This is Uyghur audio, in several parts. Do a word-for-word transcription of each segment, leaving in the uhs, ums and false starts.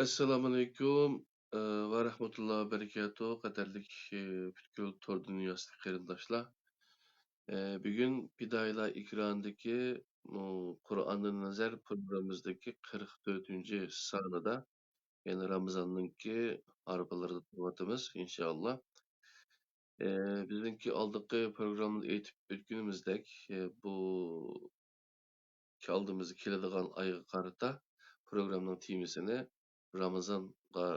ئەسسالامۇئەلەيكۇم، ئە، ۋە رەھمەتۇللا ۋە بەرىكاتۇ، قەدىرلىك، ئە، پۈتكۈل تور دۇنياسىدىكى قېرىنداشلار. ئە، بۈگۈن پىدائىيلار ئېكرانىدىكى، ئۇ، قۇرئاندىن نەزەر پروگراممىمىزدىكى قىرىق تۆتىنچى سانىدا، يەنى رامىزاننىڭكى ھارپىلىرىدا تۇرۇۋاتىمىز، ئىنشائاللا. ئە، بىزنىڭكى ئالدىنقى پروگراممىدا ئېيتىپ ئۆتكىنىمىزدەك، ئە، بۇ كى ئالدىمىزدا كېلىدىغان ئايغا قارىتا پروگراممىنىڭ تېمىسىنى رامىزانغا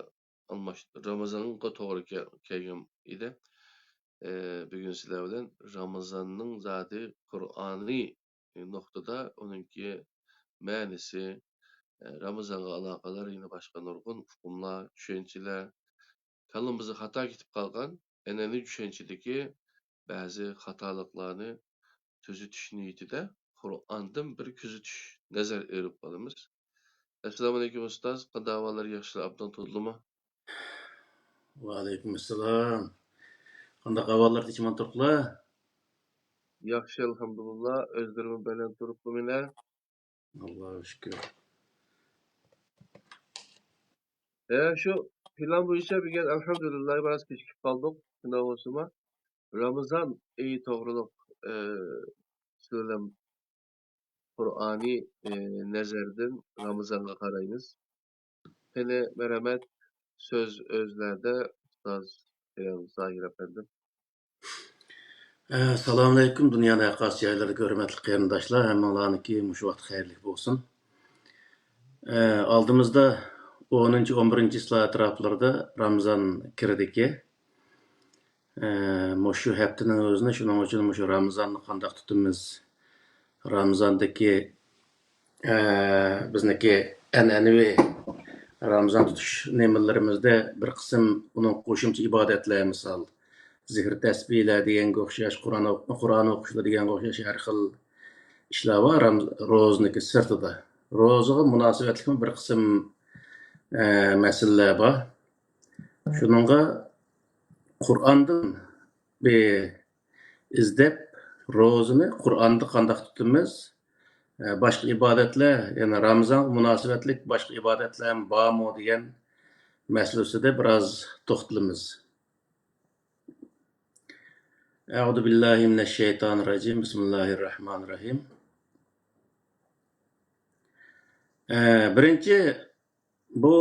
ئالماش-، رامىزانغا توغرا كە-، كەلگەن ئىدى. ئى، بۈگۈن سىلەر بىلەن رامىزاننىڭ زادى قۇرئانىي نۇقتىدا ئۇنىڭكى مەنىسى، ئى، رامىزانغا ئالاقىدار يەنە باشقا نۇرغۇن ئۇقۇملار، چۈشەنچىلەر، كاللىمىزدا خاتا كېتىپ قالغان ئەنئەنىۋى چۈشەنچىدىكى بەزى خاتالىقلارنى تۈزىتىش نىيىتىدە قۇرئاندىن بىر كۆزىتىش نەزەر ئېلىپ قالىمىز. ئەسسالامۇئەلەيكۇم ئۇستاز، قانداق ئەھۋاللار، ياخشىلا ئابدان تۇردىلىمۇ؟ ۋەئەلەيكۇم ئەسسالام. قانداق ئەھۋاللار، تىنچمۇ تۇرۇپلا؟ ياخشى، ئەلھەمدۇلىللا. ئۆزلىرىمۇ بەلەن تۇرۇپلا مېنە. ئاللاھۇ شۈكۈر. ھە، شۇ پىلان بويىچە بۈگۈن ئەلھەمدۇلىللا بىراز كېچىكىپ قالدۇق. شۇنداق بولسىمۇ، رامىزان ئېيى توغرۇلۇق، ئى، سىلەر بىلەن قۇرئانىي، ئى، نەزەردىن رامىزانغا قارايمىز. قېنى، مەرھەمەت، سۆز ئۆزلەردە، ئۇستاز زاھىر ئەپەندىم. ئە، سالامۇئەلەيكۇم، دۇنيانىڭ ھەر قايسى جايلىرىدىكى ھۆرمەتلىك قېرىنداشلار، ھەممىڭلارنىڭكى مۇشۇ ۋاقىت خەيرلىك بولسۇن. ئە، ئالدىمىزدا ئونىنچى، ئون بىرىنچى چىسلا ئەتراپلىرىدا رامىزان كىردىكى. ئە، مۇشۇ ھەپتىنىڭ ئۆزىنى شۇنىڭ ئۈچۈن مۇشۇ رامىزاننى قانداق تۇتىمىز؟ رامىزاندىكى، ئە، بىزنىڭكى ئەنئەنىۋى رامىزان تۇتۇش نېمىلىرىمىزدە بىر قىسىم ئۇنىڭ قوشۇمچە ئىبادەتلەر، مىسال، زىكىر تەسبىھلەر دېگەنگە ئوخشاش، قۇرئان ئوق-، قۇرئان ئوقۇشلار دېگەنگە ئوخشاش ھەر خىل ئىشلار بار رام-، روزىنىڭكى سىرتىدا. روزىغا مۇناسىۋەتلىكمۇ بىر قىسىم، ئە، مەسىلىلەر بار. شۇنىڭغا قۇرئاندىن بىر ئىزدەپ، روزىنى قۇرئاندا قانداق تۇتىمىز، ئە، باشقا ئىبادەتلەر، يەنى رامىزانغا مۇناسىۋەتلىك باشقا ئىبادەتلەرمۇ بارمۇ دېگەن مەسىلە ئۈستىدە بىراز توختىلىمىز. أعوذ بالله من الشيطان الرجيم. بسم الله الرحمن الرحيم. ئە، بىرىنچى، بۇ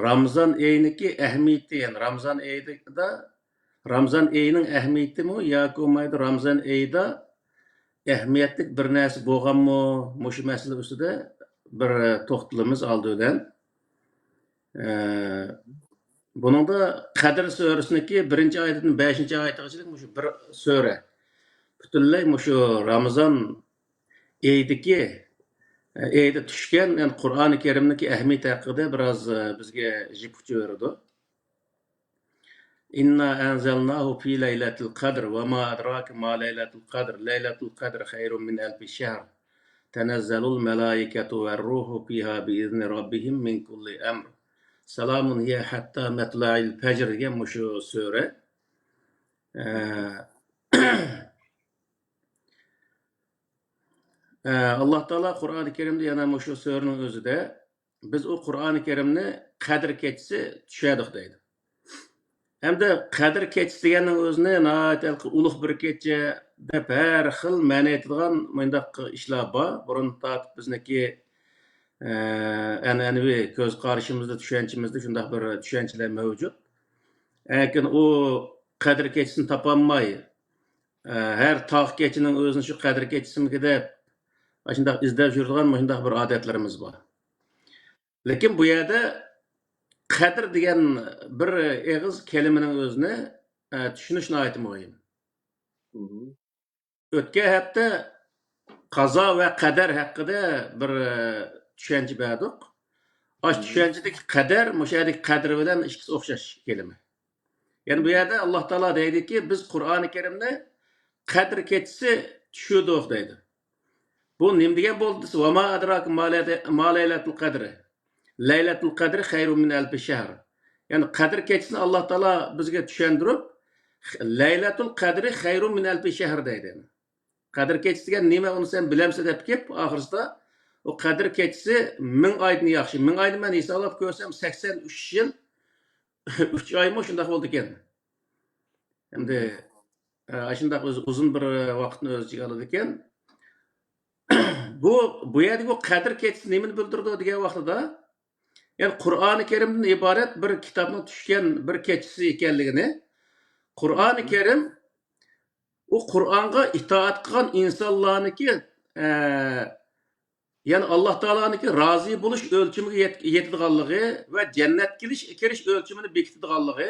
رامىزان ئېيىنىڭكى ئەھمىيىتى، يەنى رامىزان ئېيىدا، رامىزان ئېيىنىڭ ئەھمىيىتىمۇ ياكى بولمايدۇ، رامىزان ئېيىدا ئەھمىيەتلىك بىر نەرسە بولغانمۇ، مۇشۇ مەسىلە ئۈستىدە بىر توختىلىمىز ئالدى بىلەن. ئە، بۇنىڭدا قەدىر سۈرىسىنىڭكى بىرىنچى ئايىتىدىن بەشىنچى ئايىتىغىچىلىك مۇشۇ بىر سۈرە. پۈتۈنلەي مۇشۇ رامىزان ئېيىدىكى، ئېيىدا چۈشكەن، يەنى قۇرئانى كەرىمنىڭكى ئەھمىيىتى ھەققىدە بىراز، ئە، بىزگە جىپ ئۇچۇۋېرىدۇ. إنا أنزلناه في ليلة القدر وما أدراك ما ليلة القدر ليلة القدر خير من ألف شهر تنزل الملائكة والروح فيها بإذن ربهم من كل أمر سلام هي حتى مطلع الفجر دېگەن مۇشۇ سۈرە. ئە، ئە، ئاللا تائالا قۇرئانى كەرىمدە يەنە مۇشۇ سۈرىنىڭ ئۆزىدە، بىز ئۇ قۇرئانى كەرىمنى قەدىر كېچىسى چۈشەردۇق دەيدۇ. ئەمدى قەدىر كېچىسى دېگەننىڭ ئۆزىنى ناھايىتى ھېلىقى ئۇلۇغ بىر كېچە دەپ ھەر خىل مەنە ئېيتىدىغان مۇنداق ئىشلار بار. بۇرۇن تارتىپ بىزنىڭكى، ئە، ئەنئەنىۋى كۆز قارىشىمىزدا، چۈشەنچىمىزدە شۇنداق بىر چۈشەنچىلەر مەۋجۇت. لېكىن ئۇ قەدىر كېچىسىنى تاپالماي، ئە، ھەر تاغ كېچىنىڭ ئۆزىنى شۇ قەدىر كېچىسىمىكى دەپ، ئاشۇنداق ئىزدەپ يۈرىدىغان مۇشۇنداق بىر ئادەتلىرىمىز بار. لېكىن بۇ يەردە قەدىر دېگەن بىر ئېغىز كەلىمىنىڭ ئۆزىنى، ئە، چۈشىنىش ناھايىتى مۇھىم. مهم. ئۆتكەن ھەپتە قازا ۋە قەدەر ھەققىدە بىر، ئە، چۈشەنچە بەردۇق. ئاشۇ مهم. چۈشەنچىدىكى قەدەر، مۇشۇ يەردىكى قەدىر بىلەن ئىككىسى ئوخشاش كەلىمە. يەنى بۇ يەردە ئاللا تائالا دەيدۇكى، بىز قۇرئانى كەرىمنى قەدىر كېچىسى چۈشۈردۇق دەيدۇ. بۇ نېمە دېگەن بولدى دېسە، ۋەما ئەدراكە ما لەيلە-، ما لەيلەتۇل قەدرى. لەيلەتۇل قەدرى خەيرۇم مىن ئەلفى شەھر. يەنى قەدىر كېچىسىنى ئاللا تائالا بىزگە چۈشەندۈرۈپ، لەيلەتۇل قەدرى خەيرۇم مىن ئەلفى شەھر دەيدۇ. قەدىر كېچىسى دېگەن نېمە، ئۇنى سەن بىلەمسەن دەپ كېلىپ، ئاخىرسىدا ئۇ قەدىر كېچىسى مىڭ ئايدىن ياخشى. مىڭ ئاينى مەن ھېسابلاپ كۆرسەم، سەكسەن ئۈچ يىل، ئۈچ ئايمۇ شۇنداق بولىدىكەن. ئەمدى، ئە، ئاشۇنداق ئۆز-، ئۇزۇن بىر ۋاقىتنى ئۆز ئىچىگە ئالىدىكەن. بۇ، بۇ يەردىكى بۇ قەدىر كېچىسى نېمىنى بىلدۈرىدۇ دېگەن ۋاقتىدا، يەنى قۇرئانى كەرىمدىن ئىبارەت بىر كىتابنىڭ چۈشكەن بىر كېچىسى ئىكەنلىكىنى، قۇرئانى كەرىم ئۇ قۇرئانغا ئىتائەت قىلغان ئىنسانلارنىڭكى، ئە، يەنى ئاللا تائالانىڭكى رازى بولۇش ئۆلچىمىگە يەت-، يېتىدىغانلىقى ۋە جەننەتكە كىرىش، كىرىش ئۆلچىمىنى بېكىتىدىغانلىقى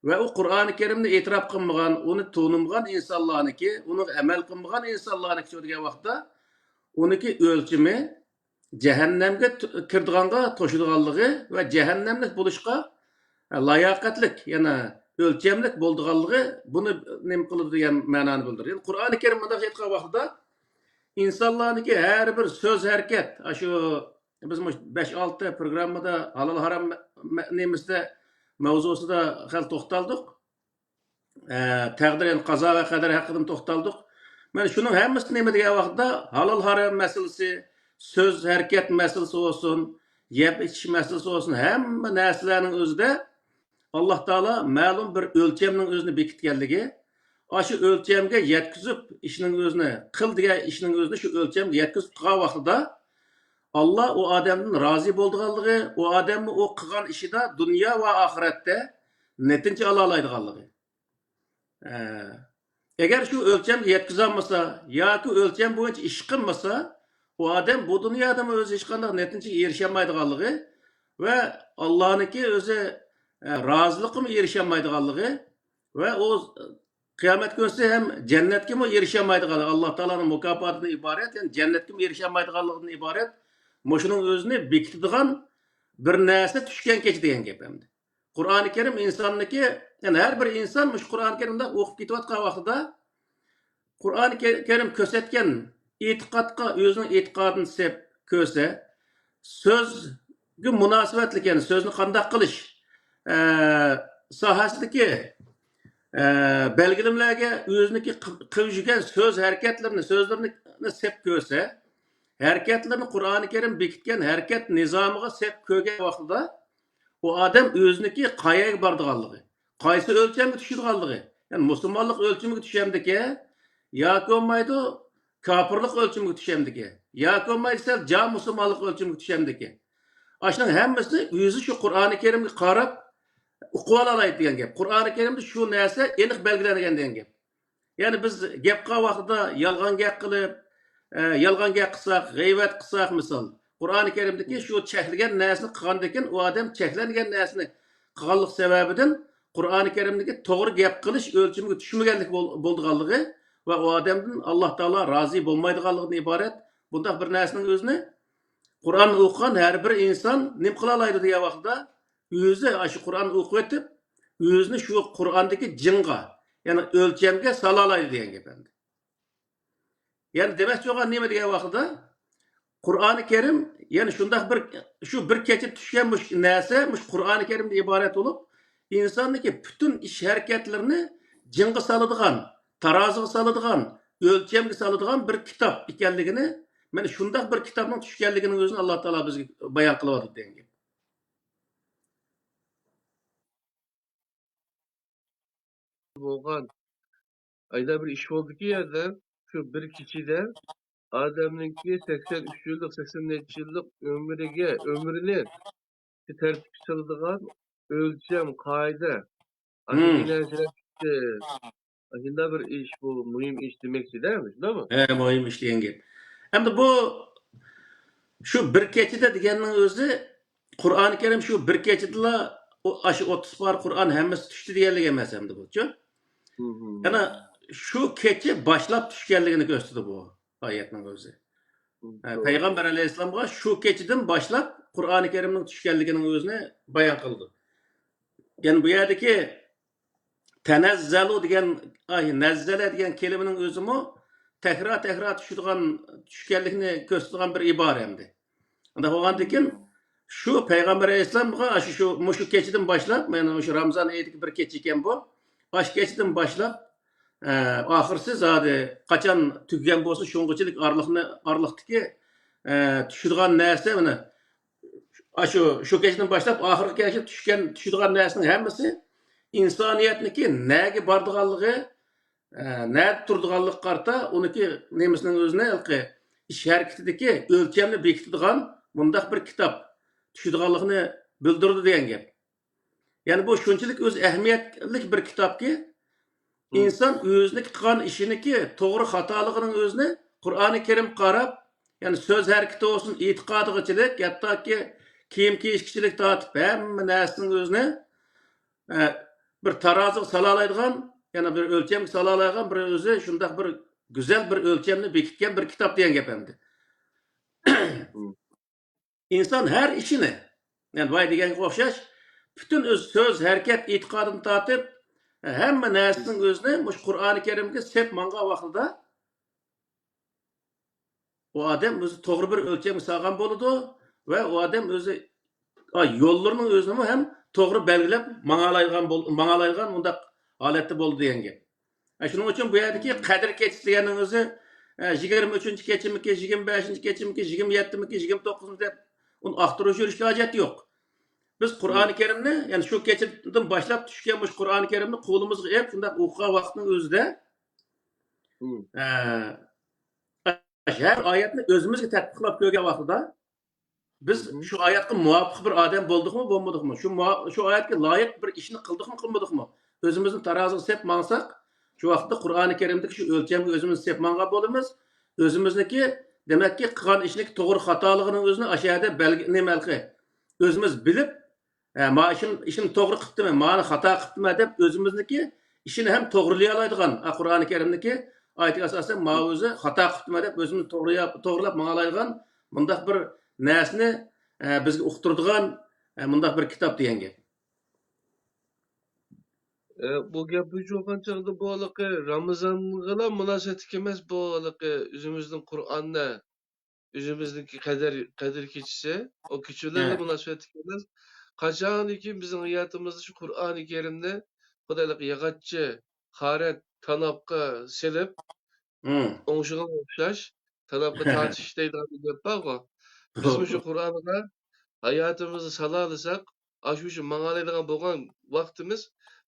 ۋە ئۇ قۇرئانى كەرىمنى ئېتىراپ قىلمىغان، ئۇنى تونۇمىغان ئىنسانلارنىڭكى، ئۇنىڭغا ئەمەل قىلمىغان ئىنسانلارنىڭكى دېگەن ۋاقىتتا، ئۇنىڭكى ئۆلچىمى جەھەننەمگە ت-، كىرىدىغانغا توشىدىغانلىقى ۋە جەھەننەملىك بولۇشقا، ئە، لاياقەتلىك، يەنى ئۆلچەملىك بولىدىغانلىقى بۇنى نېمە قىلىدۇ دېگەن مەنانى بىلدۈرىدۇ. يەنى قۇرئانى كەرىم مۇنداق ئېيتقان ۋاقتىدا، ئىنسانلارنىڭكى ھەر بىر سۆز، ھەرىكەت، ئاشۇ بىز مۇشۇ بەش-ئالتە پروگراممىدا ھالال ھارام مە-، مە-، نېمىسىدە، ماۋزۇسىدا خېلى توختالدۇق. ئە، تەقدىر، يەنى قازا ۋە قەدەر ھەققىدىمۇ توختالدۇق. مانا شۇنىڭ ھەممىسى نېمە دېگەن ۋاقىتتا، ھالال ھارام مەسىلىسى، سۆز، ھەرىكەت مەسىلىسى بولسۇن، يەپ ئىچىش مەسىلىسى بولسۇن، ھەممە نەرسىلەرنىڭ ئۆزىدە ئاللا تائالا مەلۇم بىر ئۆلچەمنىڭ ئۆزىنى بېكىتكەنلىكى، ئاشۇ ئۆلچەمگە يەتكۈزۈپ ئىشنىڭ ئۆزىنى، قىل دېگەن ئىشنىڭ ئۆزىنى شۇ ئۆلچەمگە يەتكۈزۈپ قىلغان ۋاقتىدا، ئاللا ئۇ ئادەمدىن رازى بولىدىغانلىقى، ئۇ ئادەممۇ ئۇ قىلغان ئىشىدا دۇنيا ۋە ئاخىرەتتە نەتىجە ئالالايدىغانلىقى. ئە، ئەگەر شۇ ئۆلچەمگە يەتكۈزەلمىسە ياكى ئۆلچەم بويىچە ئىش قىلمىسا، ئۇ ئادەم بۇ دۇنيادىمۇ ئۆزى ھېچقانداق نەتىجىگە ئېرىشەلمەيدىغانلىقى ۋە ئاللانىڭكى ئۆزى، ئە، رازىلىقىمۇ ئېرىشەلمەيدىغانلىقى ۋە ئۇ قىيامەت كۈنىسى ھەم جەننەتكىمۇ ئېرىشەلمەيدىغانلىقى، ئاللا تائالانىڭ مۇكاپاتىدىن ئىبارەت، يەنى جەننەتكىمۇ ئېرىشەلمەيدىغانلىقىدىن ئىبارەت، مۇشۇنىڭ ئۆزىنى بېكىتىدىغان بىر نەرسە چۈشكەن كېچە دېگەن گەپ ئەمدى. قۇرئانى كەرىم ئىنساننىكى، يەنى ھەر بىر ئىنسان مۇشۇ قۇرئانى كەرىمنى ئوقۇپ كېتىۋاتقان ۋاقتىدا، قۇرئانى كە-، كەرىم كۆرسەتكەن ئېتىقادقا ئۆزىنىڭ ئېتىقادىنى سەپ كۆرسە، سۆزگە مۇناسىۋەتلىك، يەنى سۆزنى قانداق قىلىش، ئە، ساھەسىدىكى، ئە، بەلگىلىمىلەرگە ئۆزىنىڭكى قىل-، قىلىپ يۈرگەن سۆز ھەرىكەتلىرىنى، سۆزلىرىنى سەپ كۆرسە، ھەرىكەتلىرىنى قۇرئانى كەرىم بېكىتكەن ھەرىكەت نىزامىغا سەپ كۆرگەن ۋاقتىدا، ئۇ ئادەم ئۆزىنىڭكى قەيەرگە بارىدىغانلىقى، قايسى ئۆلچەمگە چۈشىدىغانلىقى، يەنى مۇسۇلمانلىق ئۆلچىمىگە چۈشەمدىكى، ياكى بولمايدۇ كاپىرلىق ئۆلچىمىگە چۈشەمدىكى، ياكى بولمايدۇ سەل جا مۇسۇلمانلىق ئۆلچىمىگە چۈشەمدىكى. ئاشۇنىڭ ھەممىسىنى ئۆزى شۇ قۇرئانى كەرىمگە قاراپ ئۇقۇۋالالايدۇ دېگەن گەپ. قۇرئانى كەرىمدە شۇ نەرسە ئېنىق بەلگىلەنگەن دېگەن گەپ. يەنى بىز گەپ قىلغان ۋاقتىدا يالغان گەپ قىلىپ، ئە، يالغان گەپ قىلساق، غەيۋەت قىلساق مىسال، قۇرئانى كەرىمدىكى شۇ چەكلىگەن نەرسىنى قىلغاندىكىن، ئۇ ئادەم چەكلەنگەن نەرسىنى قىلغانلىق سەۋەبىدىن قۇرئانى كەرىمدىكى توغرا گەپ قىلىش ئۆلچىمىگە چۈشمىگەنلىك بول-، بولىدىغانلىقى ۋە ئۇ ئادەمدىن ئاللا تائالا رازى بولمايدىغانلىقىدىن ئىبارەت بۇنداق بىر نەرسىنىڭ ئۆزىنى قۇرئان ئوقۇغان ھەر بىر ئىنسان نېمە قىلالايدۇ دېگەن ۋاقتىدا، ئۆزى ئاشۇ قۇرئان ئوقۇۋېتىپ، ئۆزىنى شۇ قۇرئاندىكى جىڭغا، يەنى ئۆلچەمگە سالالايدۇ دېگەن گەپ ئەمدى. يەنى دېمەكچى بولغان نېمە دېگەن ۋاقتىدا، قۇرئانى كەرىم، يەنى شۇنداق بىر، شۇ بىر كېچىدە چۈشكەن مۇشۇ نەرسە، مۇشۇ قۇرئانى كەرىمدىن ئىبارەت بولۇپ، ئىنساننىڭكى پۈتۈن ئىش ھەرىكەتلىرىنى جىڭغا سالىدىغان، تارازىغا سالىدىغان، ئۆلچەمگە سالىدىغان بىر كىتاب ئىكەنلىكىنى، مانا شۇنداق بىر كىتابنىڭ چۈشكەنلىكىنىڭ ئۆزىنى ئاللا تائالا بىزگە بايان قىلىۋاتىدۇ دېگەن گەپ. بولغان. ئايدا بىر ئىش بولدىكى يەردە، شۇ بىر كېچىدە ئادەمنىڭكى سەكسەن ئۈچ يىللىق، سەكسەن نەچچە يىللىق ئۆمرىگە، ئۆمرىنى تەرتىپكە سالىدىغان ئۆلچەم، قائىدە. ئاشۇنداق نەرسىلەر چىقتى. ئاشۇنداق بىر ئىش، بۇ مۇھىم ئىش دېمەكچىدە، شۇنداقمۇ؟ ھە، مۇھىم ئىش دېگەن گەپ. ئەمدى بۇ، شۇ بىر كېچىدە دېگەننىڭ ئۆزى، قۇرئانى كەرىم شۇ بىر كېچىدىلا ئۇ، ئاشۇ ئوتتۇز پارە قۇرئان ھەممىسى چۈشتى دېگەنلىك ئەمەس ئەمدى بۇچۇ. مم. يەنە شۇ كېچە باشلاپ چۈشكەنلىكىنى كۆرسىتىدۇ بۇ ئايەتنىڭ ئۆزى. مم، ھە، توغرا. پەيغەمبەر ئەلەيھىسسالامغا شۇ كېچىدىن باشلاپ قۇرئانى كەرىمنىڭ چۈشكەنلىكىنىڭ ئۆزىنى بايان قىلىدۇ. يەنى بۇ يەردىكى تەنەززەلۇ دېگەن، ئاي، نەززەلە دېگەن كەلىمىنىڭ ئۆزىمۇ تەكرار-تەكرار چۈشىدىغان، چۈشكەنلىكنى كۆرسىتىدىغان بىر ئىبارە ئەمدى. ئۇنداق بولغاندىكىن، شۇ پەيغەمبەر ئەلەيھىسسالامغا شۇ، شۇ، مۇشۇ كېچىدىن باشلاپ، مانا مۇشۇ رامىزان ئېيىدىكى بىر كېچە ئىكەن بۇ. ئاشۇ كېچىدىن باشلاپ، ئە، ئاخىرسى زادى قاچان تۈگىگەن بولسا، شۇنىڭغىچىلىك ئارىلىقنى، ئارىلىقتىكى، ئە، چۈشىدىغان نەرسە، مانا، ئاشۇ، شۇ كېچىدىن باشلاپ ئاخىرقى كەچكىچە چۈشكەن، چۈشىدىغان نەرسىنىڭ ھەممىسى ئىنسانىيەتنىڭكى نەگە بارىدىغانلىقى، ئە، نەدە تۇرىدىغانلىقىغا قارىتا ئۇنىڭكى نېمىسىنىڭ ئۆزىنى، ھېلىقى ئىش ھەرىكىتىدىكى ئۆلچەمنى بېكىتىدىغان مۇنداق بىر كىتاب چۈشىدىغانلىقىنى بىلدۈرىدۇ دېگەن گەپ. يەنى بۇ شۇنچىلىك ئۆزى ئەھمىيەتلىك بىر كىتابكى، ئىنسان ئۆزىنىڭ قىلغان ئىشىنىڭكى توغرا خاتالىقىنىڭ ئۆزىنى قۇرئانى كەرىمگە قاراپ، يەنى سۆز ھەرىكىتى بولسۇن، ئېتىقادىغىچىلىك، ھەتتاكى كىيىم كىيىشكىچىلىك تارتىپ ھەممە نەرسىنىڭ ئۆزىنى، ئە، بىر تارازىغا سالالايدىغان، يەنى بىر ئۆلچەمگە سالالايدىغان بىر ئۆزى شۇنداق بىر گۈزەل بىر ئۆلچەمنى بېكىتكەن بىر كىتاب دېگەن گەپ ئەمدى. ئىنسان ھەر ئىشىنى، يەنى بايا دېگەنگە ئوخشاش، پۈتۈن ئۆز سۆز، ھەرىكەت، ئېتىقادىدىن تارتىپ، ھەممە نەرسىنىڭ ئۆزىنى مۇشۇ قۇرئانى كەرىمگە سېپ ماڭغان ۋاقتىدا، ئۇ ئادەم ئۆزى توغرا بىر ئۆلچەمگە سالغان بولىدۇ ۋە ئۇ ئادەم ئۆزى، ئا، يوللىرىنىڭ ئۆزىنىمۇ ھەم توغرا بەلگىلەپ ماڭالايدىغان بول-، ماڭالايدىغان مۇنداق ھالەتتە بولىدۇ دېگەن گەپ. ئە، شۇنىڭ ئۈچۈن بۇ يەردىكى قەدىر كېچىسى دېگەننىڭ ئۆزى، ئە، يىگىرمە ئۈچىنچى كېچىمىكى، يىگىرمە بەشىنچى كېچىمىكى، يىگىرمە يەتتىمىكى، يىگىرمە توققۇزمۇ دەپ ئۇنى ئاختۇرۇپ يۈرۈشكە ھاجەت يوق. بىز قۇرئانى كەرىمنى، يەنى شۇ كېچىدىن باشلاپ چۈشكەن مۇشۇ قۇرئانى كەرىمنى قولىمىزغا ئېلىپ، شۇنداق ئوقۇغان ۋاقىتنىڭ ئۆزىدە، ئە، ھەر ئايەتنى ئۆزىمىزگە تەتبىقلاپ كۆرگەن ۋاقتىدا، بىز شۇ ئايەتكە مۇۋاپىق بىر ئادەم بولدۇقمۇ، بولمىدۇقمۇ؟ شۇ مۇۋا-، شۇ ئايەتكە لايىق بىر ئىشنى قىلدۇقمۇ، قىلمىدۇقمۇ؟ ئۆزىمىزنى تارازىغا سېپ ماڭساق، شۇ ۋاقىتتا قۇرئانى كەرىمدىكى شۇ ئۆلچەمگە ئۆزىمىزنى سېپ ماڭغان بولىمىز. ئۆزىمىزنىڭكى، دېمەككى، قىلغان ئىشنىڭكى توغرا خاتالىقىنىڭ ئۆزىنى ئاشۇ يەردە بەلگە-، نېمە ھېلىقى، ئۆزىمىز بىلىپ، ھە، ما ئىشىم-، ئىشىمنى توغرا قىپتىمەن، مانى خاتا قىپتىمەن دەپ ئۆزىمىزنىڭكى ئىشىنى ھەم توغرىلىيالايدىغان، ھە، قۇرئانى كەرىمدىكى ئايىتىگە ئاساسەن، ماۋۇ ئۆزى خاتا قىپتىمەن دەپ ئۆزىمىزنى توغرىيا-، توغرىلاپ ماڭالايدىغان مۇنداق بىر نەرسىنى، ھە، بىزگە ئۇقتۇرىدىغان، ھە، مۇنداق بىر كىتاب دېگەن گەپ. ئە، بۇ گەپ بويىچە بولغان چاغدا بۇ ھېلىقى رامىزانغىلا مۇناسىۋەتلىك ئەمەس، بۇ ھېلىقى ئۆزىمىزنىڭ قۇرئاننى ئۆزىمىزنىڭكى قەدىر، قەدىر كېچىسى، ئۇ كېچىلەرگە مۇناسىۋەتلىك ئەمەس. قاچانكى بىزنىڭ ھاياتىمىزدا شۇ قۇرئانى كەرىمنى خۇدايلىق ياغاچچە، خارەت، تاناپقا سېلىپ، ئوڭشىغان ئوخشاش، تاناپقا تارتىش دەيدىغان بىر گەپ بارغۇ. بىزمۇ شۇ قۇرئانغا ھاياتىمىزنى سالالىساق، ئاشۇ شۇ ماڭالايدىغان بولغان ۋاقتىمىز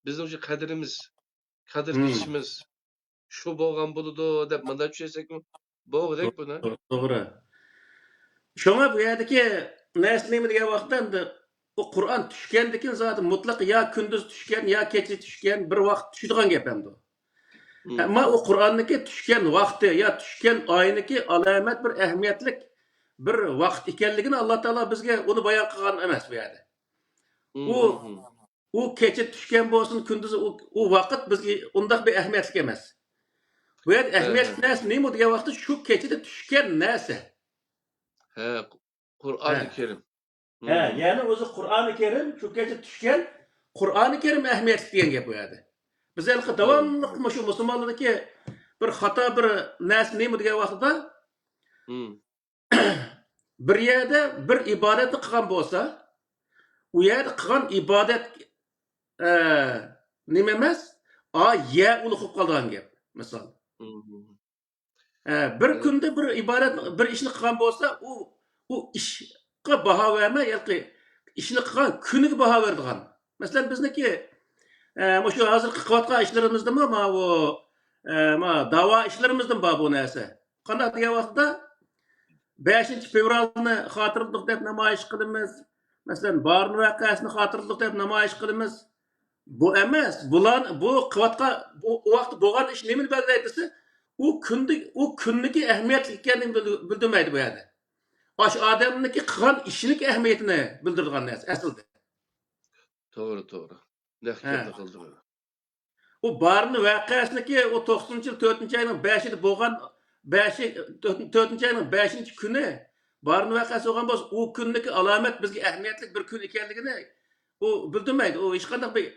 بىزنىڭ شۇ قەدرىمىز، قەدىر كېچىمىز شۇ بولغان بولىدۇ دەپ مۇنداق چۈشەنسەكمۇ بولغۇدەك بۇنى. توغرا، توغرا. شۇڭا بۇ يەردىكى نەرسە نېمە دېگەن ۋاقىتتا، ئەمدى ئۇ قۇرئان چۈشكەندىكىن زادى مۇتلەق يا كۈندۈز چۈشكەن، يا كېچە چۈشكەن، بىر ۋاقىت چۈشىدىغان گەپ ئەمدى. ئەمما ئۇ قۇرئاننىڭكى چۈشكەن ۋاقتى يا چۈشكەن ئاينىڭكى ئالامەت بىر ئەھمىيەتلىك بىر ۋاقىت ئىكەنلىكىنى ئاللا تائالا بىزگە ئۇنى بايان قىلغان ئەمەس بۇ يەردە. ئۇ، ئۇ كېچە چۈشكەن بولسۇن، كۈندۈز ئۇ، ئۇ ۋاقىت بىزگە ئۇنداق بىر ئەھمىيەتلىك ئەمەس. بۇ يەردە ئەھمىيەتلىك نەرسە نېمە دېگەن ۋاقىتتا شۇ كېچىدە چۈشكەن نەرسە. ھە، قۇرئانى كەرىم. ھە، يەنى ئۆزى قۇرئانى كەرىم شۇ كېچە چۈشكەن، قۇرئانى كەرىم ئەھمىيەتلىك دېگەن گەپ بۇ يەردە. بىز ھېلىقى داۋاملىق مۇشۇ مۇسۇلمانلىرىدىكى بىر خاتا بىر نەرسە نېمە دېگەن ۋاقتىدا، بىر يەردە بىر ئىبادەتنى قىلغان بولسا، ئۇ يەردە قىلغان ئىبادەت، ئە، نېمە ئەمەس، ئا، يە ئۇلۇغ بولۇپ قالىدىغان گەپ، مىسال. ئە، بىر كۈندە بىر ئىبادەت، بىر ئىشنى قىلغان بولسا، ئۇ، ئۇ ئىشقا باھا بەرمەي، ياكى ئىشنى قىلغان كۈنىگە باھا بېرىدىغان. مەسىلەن، بىزنىڭكى، ئە، مۇشۇ ھازىرقى قىلىۋاتقان ئىشلىرىمىزدىمۇ ماۋۇ، ئە، ما، داۋا ئىشلىرىمىزدىمۇ بار بۇ نەرسە. قانداق دېگەن ۋاقىتتا، بەشىنچى فېۋرالنى خاتىرىلىدۇق دەپ نامايىش قىلىمىز. مەسىلەن، بارىن ۋەقەسىنى خاتىرىلىدۇق دەپ نامايىش قىلىمىز. بۇ ئەمەس. بۇلار، بۇ قىلىۋاتقان، بۇ، ئۇ ۋاقىتتا بولغان ئىش نېمىنى بەلگىلەيدۇ دېسە، ئۇ كۈندە، ئۇ كۈننىكى ئەھمىيەتلىك ئىكەنلىكىنى بىلدۈ-، بىلدۈرمەيدۇ بۇ يەردە. ئاشۇ ئادەمنىڭكى قىلغان ئىشىنىڭكى ئەھمىيىتىنى بىلدۈرىدىغان نەرسە ئەسلىدە. توغرا، توغرا. نەق گەپنى قىلدىڭ. ئۇ بارىن ۋەقەسىنىڭكى ئۇ توقسىنىنچى يىل تۆتىنچى ئاينىڭ بەشىدە بولغان، بەشى، تۆت-، تۆتىنچى ئاينىڭ بەشىنچى كۈنى بارىن ۋەقەسى بولغان بولسا، ئۇ كۈننىكى ئالامەت بىزگە ئەھمىيەتلىك بىر كۈن ئىكەنلىكىنى ئۇ بىلدۈرمەيدۇ. ئۇ ھېچقانداق بىر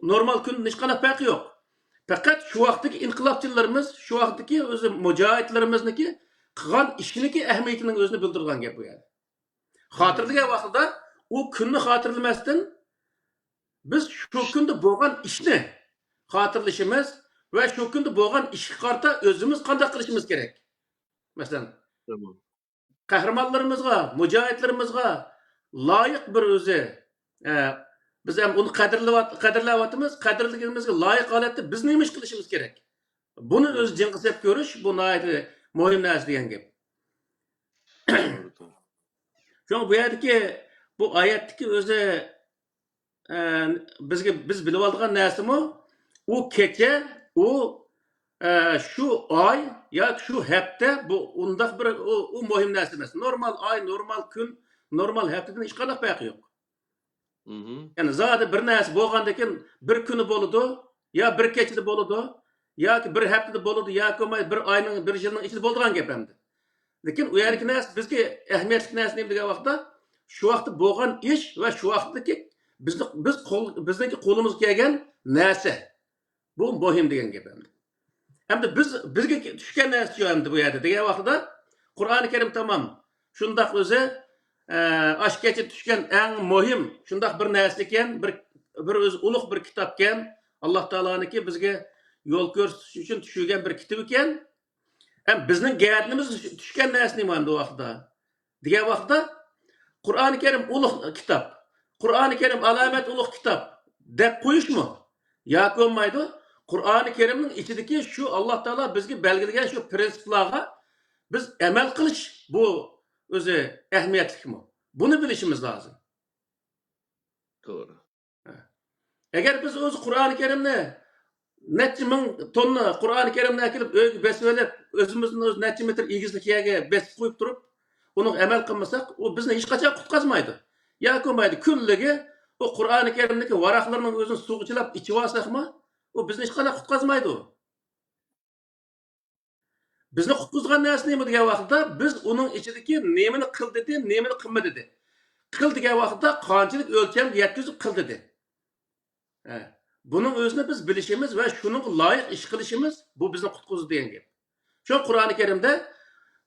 نورمال كۈندىن ھېچقانداق پەرقى يوق. پەقەت شۇ ۋاقىتتىكى ئىنقىلابچىلىرىمىز، شۇ ۋاقىتتىكى ئۆزى مۇجاھىدلىرىمىزنىڭكى قىلغان ئىشىنىڭكى ئەھمىيىتىنىڭ ئۆزىنى بىلدۈرىدىغان گەپ بۇ يەردە. خاتىرىلىگەن ۋاقتىدا ئۇ كۈننى خاتىرىلىمەستىن، بىز شۇ كۈندە بولغان ئىشنى خاتىرىلىشىمىز ۋە شۇ كۈندە بولغان ئىشقا قارىتا ئۆزىمىز قانداق قىلىشىمىز كېرەك. مەسىلەن، قەھرىمانلىرىمىزغا، مۇجاھىدلىرىمىزغا لايىق بىر ئۆزى، ئە، بىز ھەم ئۇنى قەدىرلەۋات-، قەدىرلەۋاتىمىز. قەدىرلىگىنىمىزگە لايىق ھالەتتە بىز نېمە ئىش قىلىشىمىز كېرەك؟ بۇنى ئۆزى جىڭغا سېلىپ كۆرۈش، بۇ ناھايىتى مۇھىم نەرسە دېگەن گەپ. شۇڭا بۇ يەردىكى، بۇ ئايەتتىكى ئۆزى، ئە، بىزگە، بىز بىلىۋالىدىغان نەرسىمۇ، ئۇ كېچە، ئۇ، ئە، شۇ ئاي ياكى شۇ ھەپتە، بۇ ئۇنداق بىر، ئۇ، ئۇ مۇھىم نەرسە ئەمەس. نورمال ئاي، نورمال كۈن، نورمال ھەپتىدىن ھېچقانداق پەرقى يوق. مهم. يەنى زادى بىر نەرسە بولغاندىن كېيىن بىر كۈنى بولىدۇ، يا بىر كېچىدە بولىدۇ، ياكى بىر ھەپتىدە بولىدۇ، ياكى بولماي بىر ئاينىڭ، بىر يىلنىڭ ئىچىدە بولىدىغان گەپ ئەمدى. لېكىن ئۇ يەردىكى نەرسە بىزگە ئەھمىيەتلىك نەرسە نېمە دېگەن ۋاقىتتا، شۇ ۋاقىتتا بولغان ئىش ۋە شۇ ۋاقىتتىكى بىزنى، بىز قول، بىزنىڭكى قولىمىزغا كەلگەن نەرسە. بۇ مۇھىم دېگەن گەپ ئەمدى. ئەمدى بىز، بىزگە چۈشكەن نەرسە شۇ ئەمدى بۇ يەردە دېگەن ۋاقتىدا، قۇرئانى كەرىم تامام شۇنداق ئۆزى، ئە، ئاشۇ كېچە چۈشكەن ئەڭ مۇھىم شۇنداق بىر نەرسە ئىكەن، بىر، بىر ئۆزى ئۇلۇغ بىر كىتابكەن. ئاللا تائالانىڭكى بىزگە يول كۆرسىتىش ئۈچۈن چۈشۈرگەن بىر كىتاب ئىكەن. ھەم بىزنىڭ گەدىنىمىزگە چۈشكەن نەرسە نېمە ئەمدى ئۇ ۋاقىتتا؟ دېگەن ۋاقىتتا، قۇرئانى كەرىم ئۇلۇغ كىتاب. قۇرئانى كەرىم ئالامەت ئۇلۇغ كىتاب دەپ قويۇشمۇ؟ ياكى بولمايدۇ، قۇرئانى كەرىمنىڭ ئىچىدىكى شۇ ئاللا تائالا بىزگە بەلگىلىگەن شۇ پرىنسىپلارغا بىز ئەمەل قىلىش، بۇ ئۆزى ئەھمىيەتلىكمۇ؟ بۇنى بىلىشىمىز لازىم. توغرا. ئەگەر بىز ئۆزى قۇرئانى كەرىمنى نەچچە مىڭ توننا قۇرئانى كەرىمنى ئەكېلىپ ئۆيگە بېسىۋېلىپ، ئۆزىمىزدىن ئۆزى نەچچە مېتىر ئېگىزلىك يەرگە بېسىپ قويۇپ تۇرۇپ، ئۇنىڭغا ئەمەل قىلمىساق، ئۇ بىزنى ھېچقاچان قۇتقازمايدۇ. ياكى بولمايدۇ، كۈنلۈكى ئۇ قۇرئانى كەرىمدىكى ۋاراقلىرىنىڭ ئۆزىنى سۇغا چىلاپ ئىچىۋالساقمۇ، ئۇ بىزنى ھېچقانداق قۇتقازمايدۇ. بىزنى قۇتقۇزغان نەرسە نېمە دېگەن ۋاقىتتا، بىز ئۇنىڭ ئىچىدىكى نېمىنى قىل دېدى، نېمىنى قىلما دېدى. قىل دېگەن ۋاقىتتا قانچىلىك ئۆلچەمگە يەتكۈزۈپ قىل دېدى. ھە. بۇنىڭ ئۆزىنى بىز بىلىشىمىز ۋە شۇنىڭغا لايىق ئىش قىلىشىمىز، بۇ بىزنى قۇتقۇزىدۇ دېگەن گەپ. شۇ قۇرئانى كەرىمدە،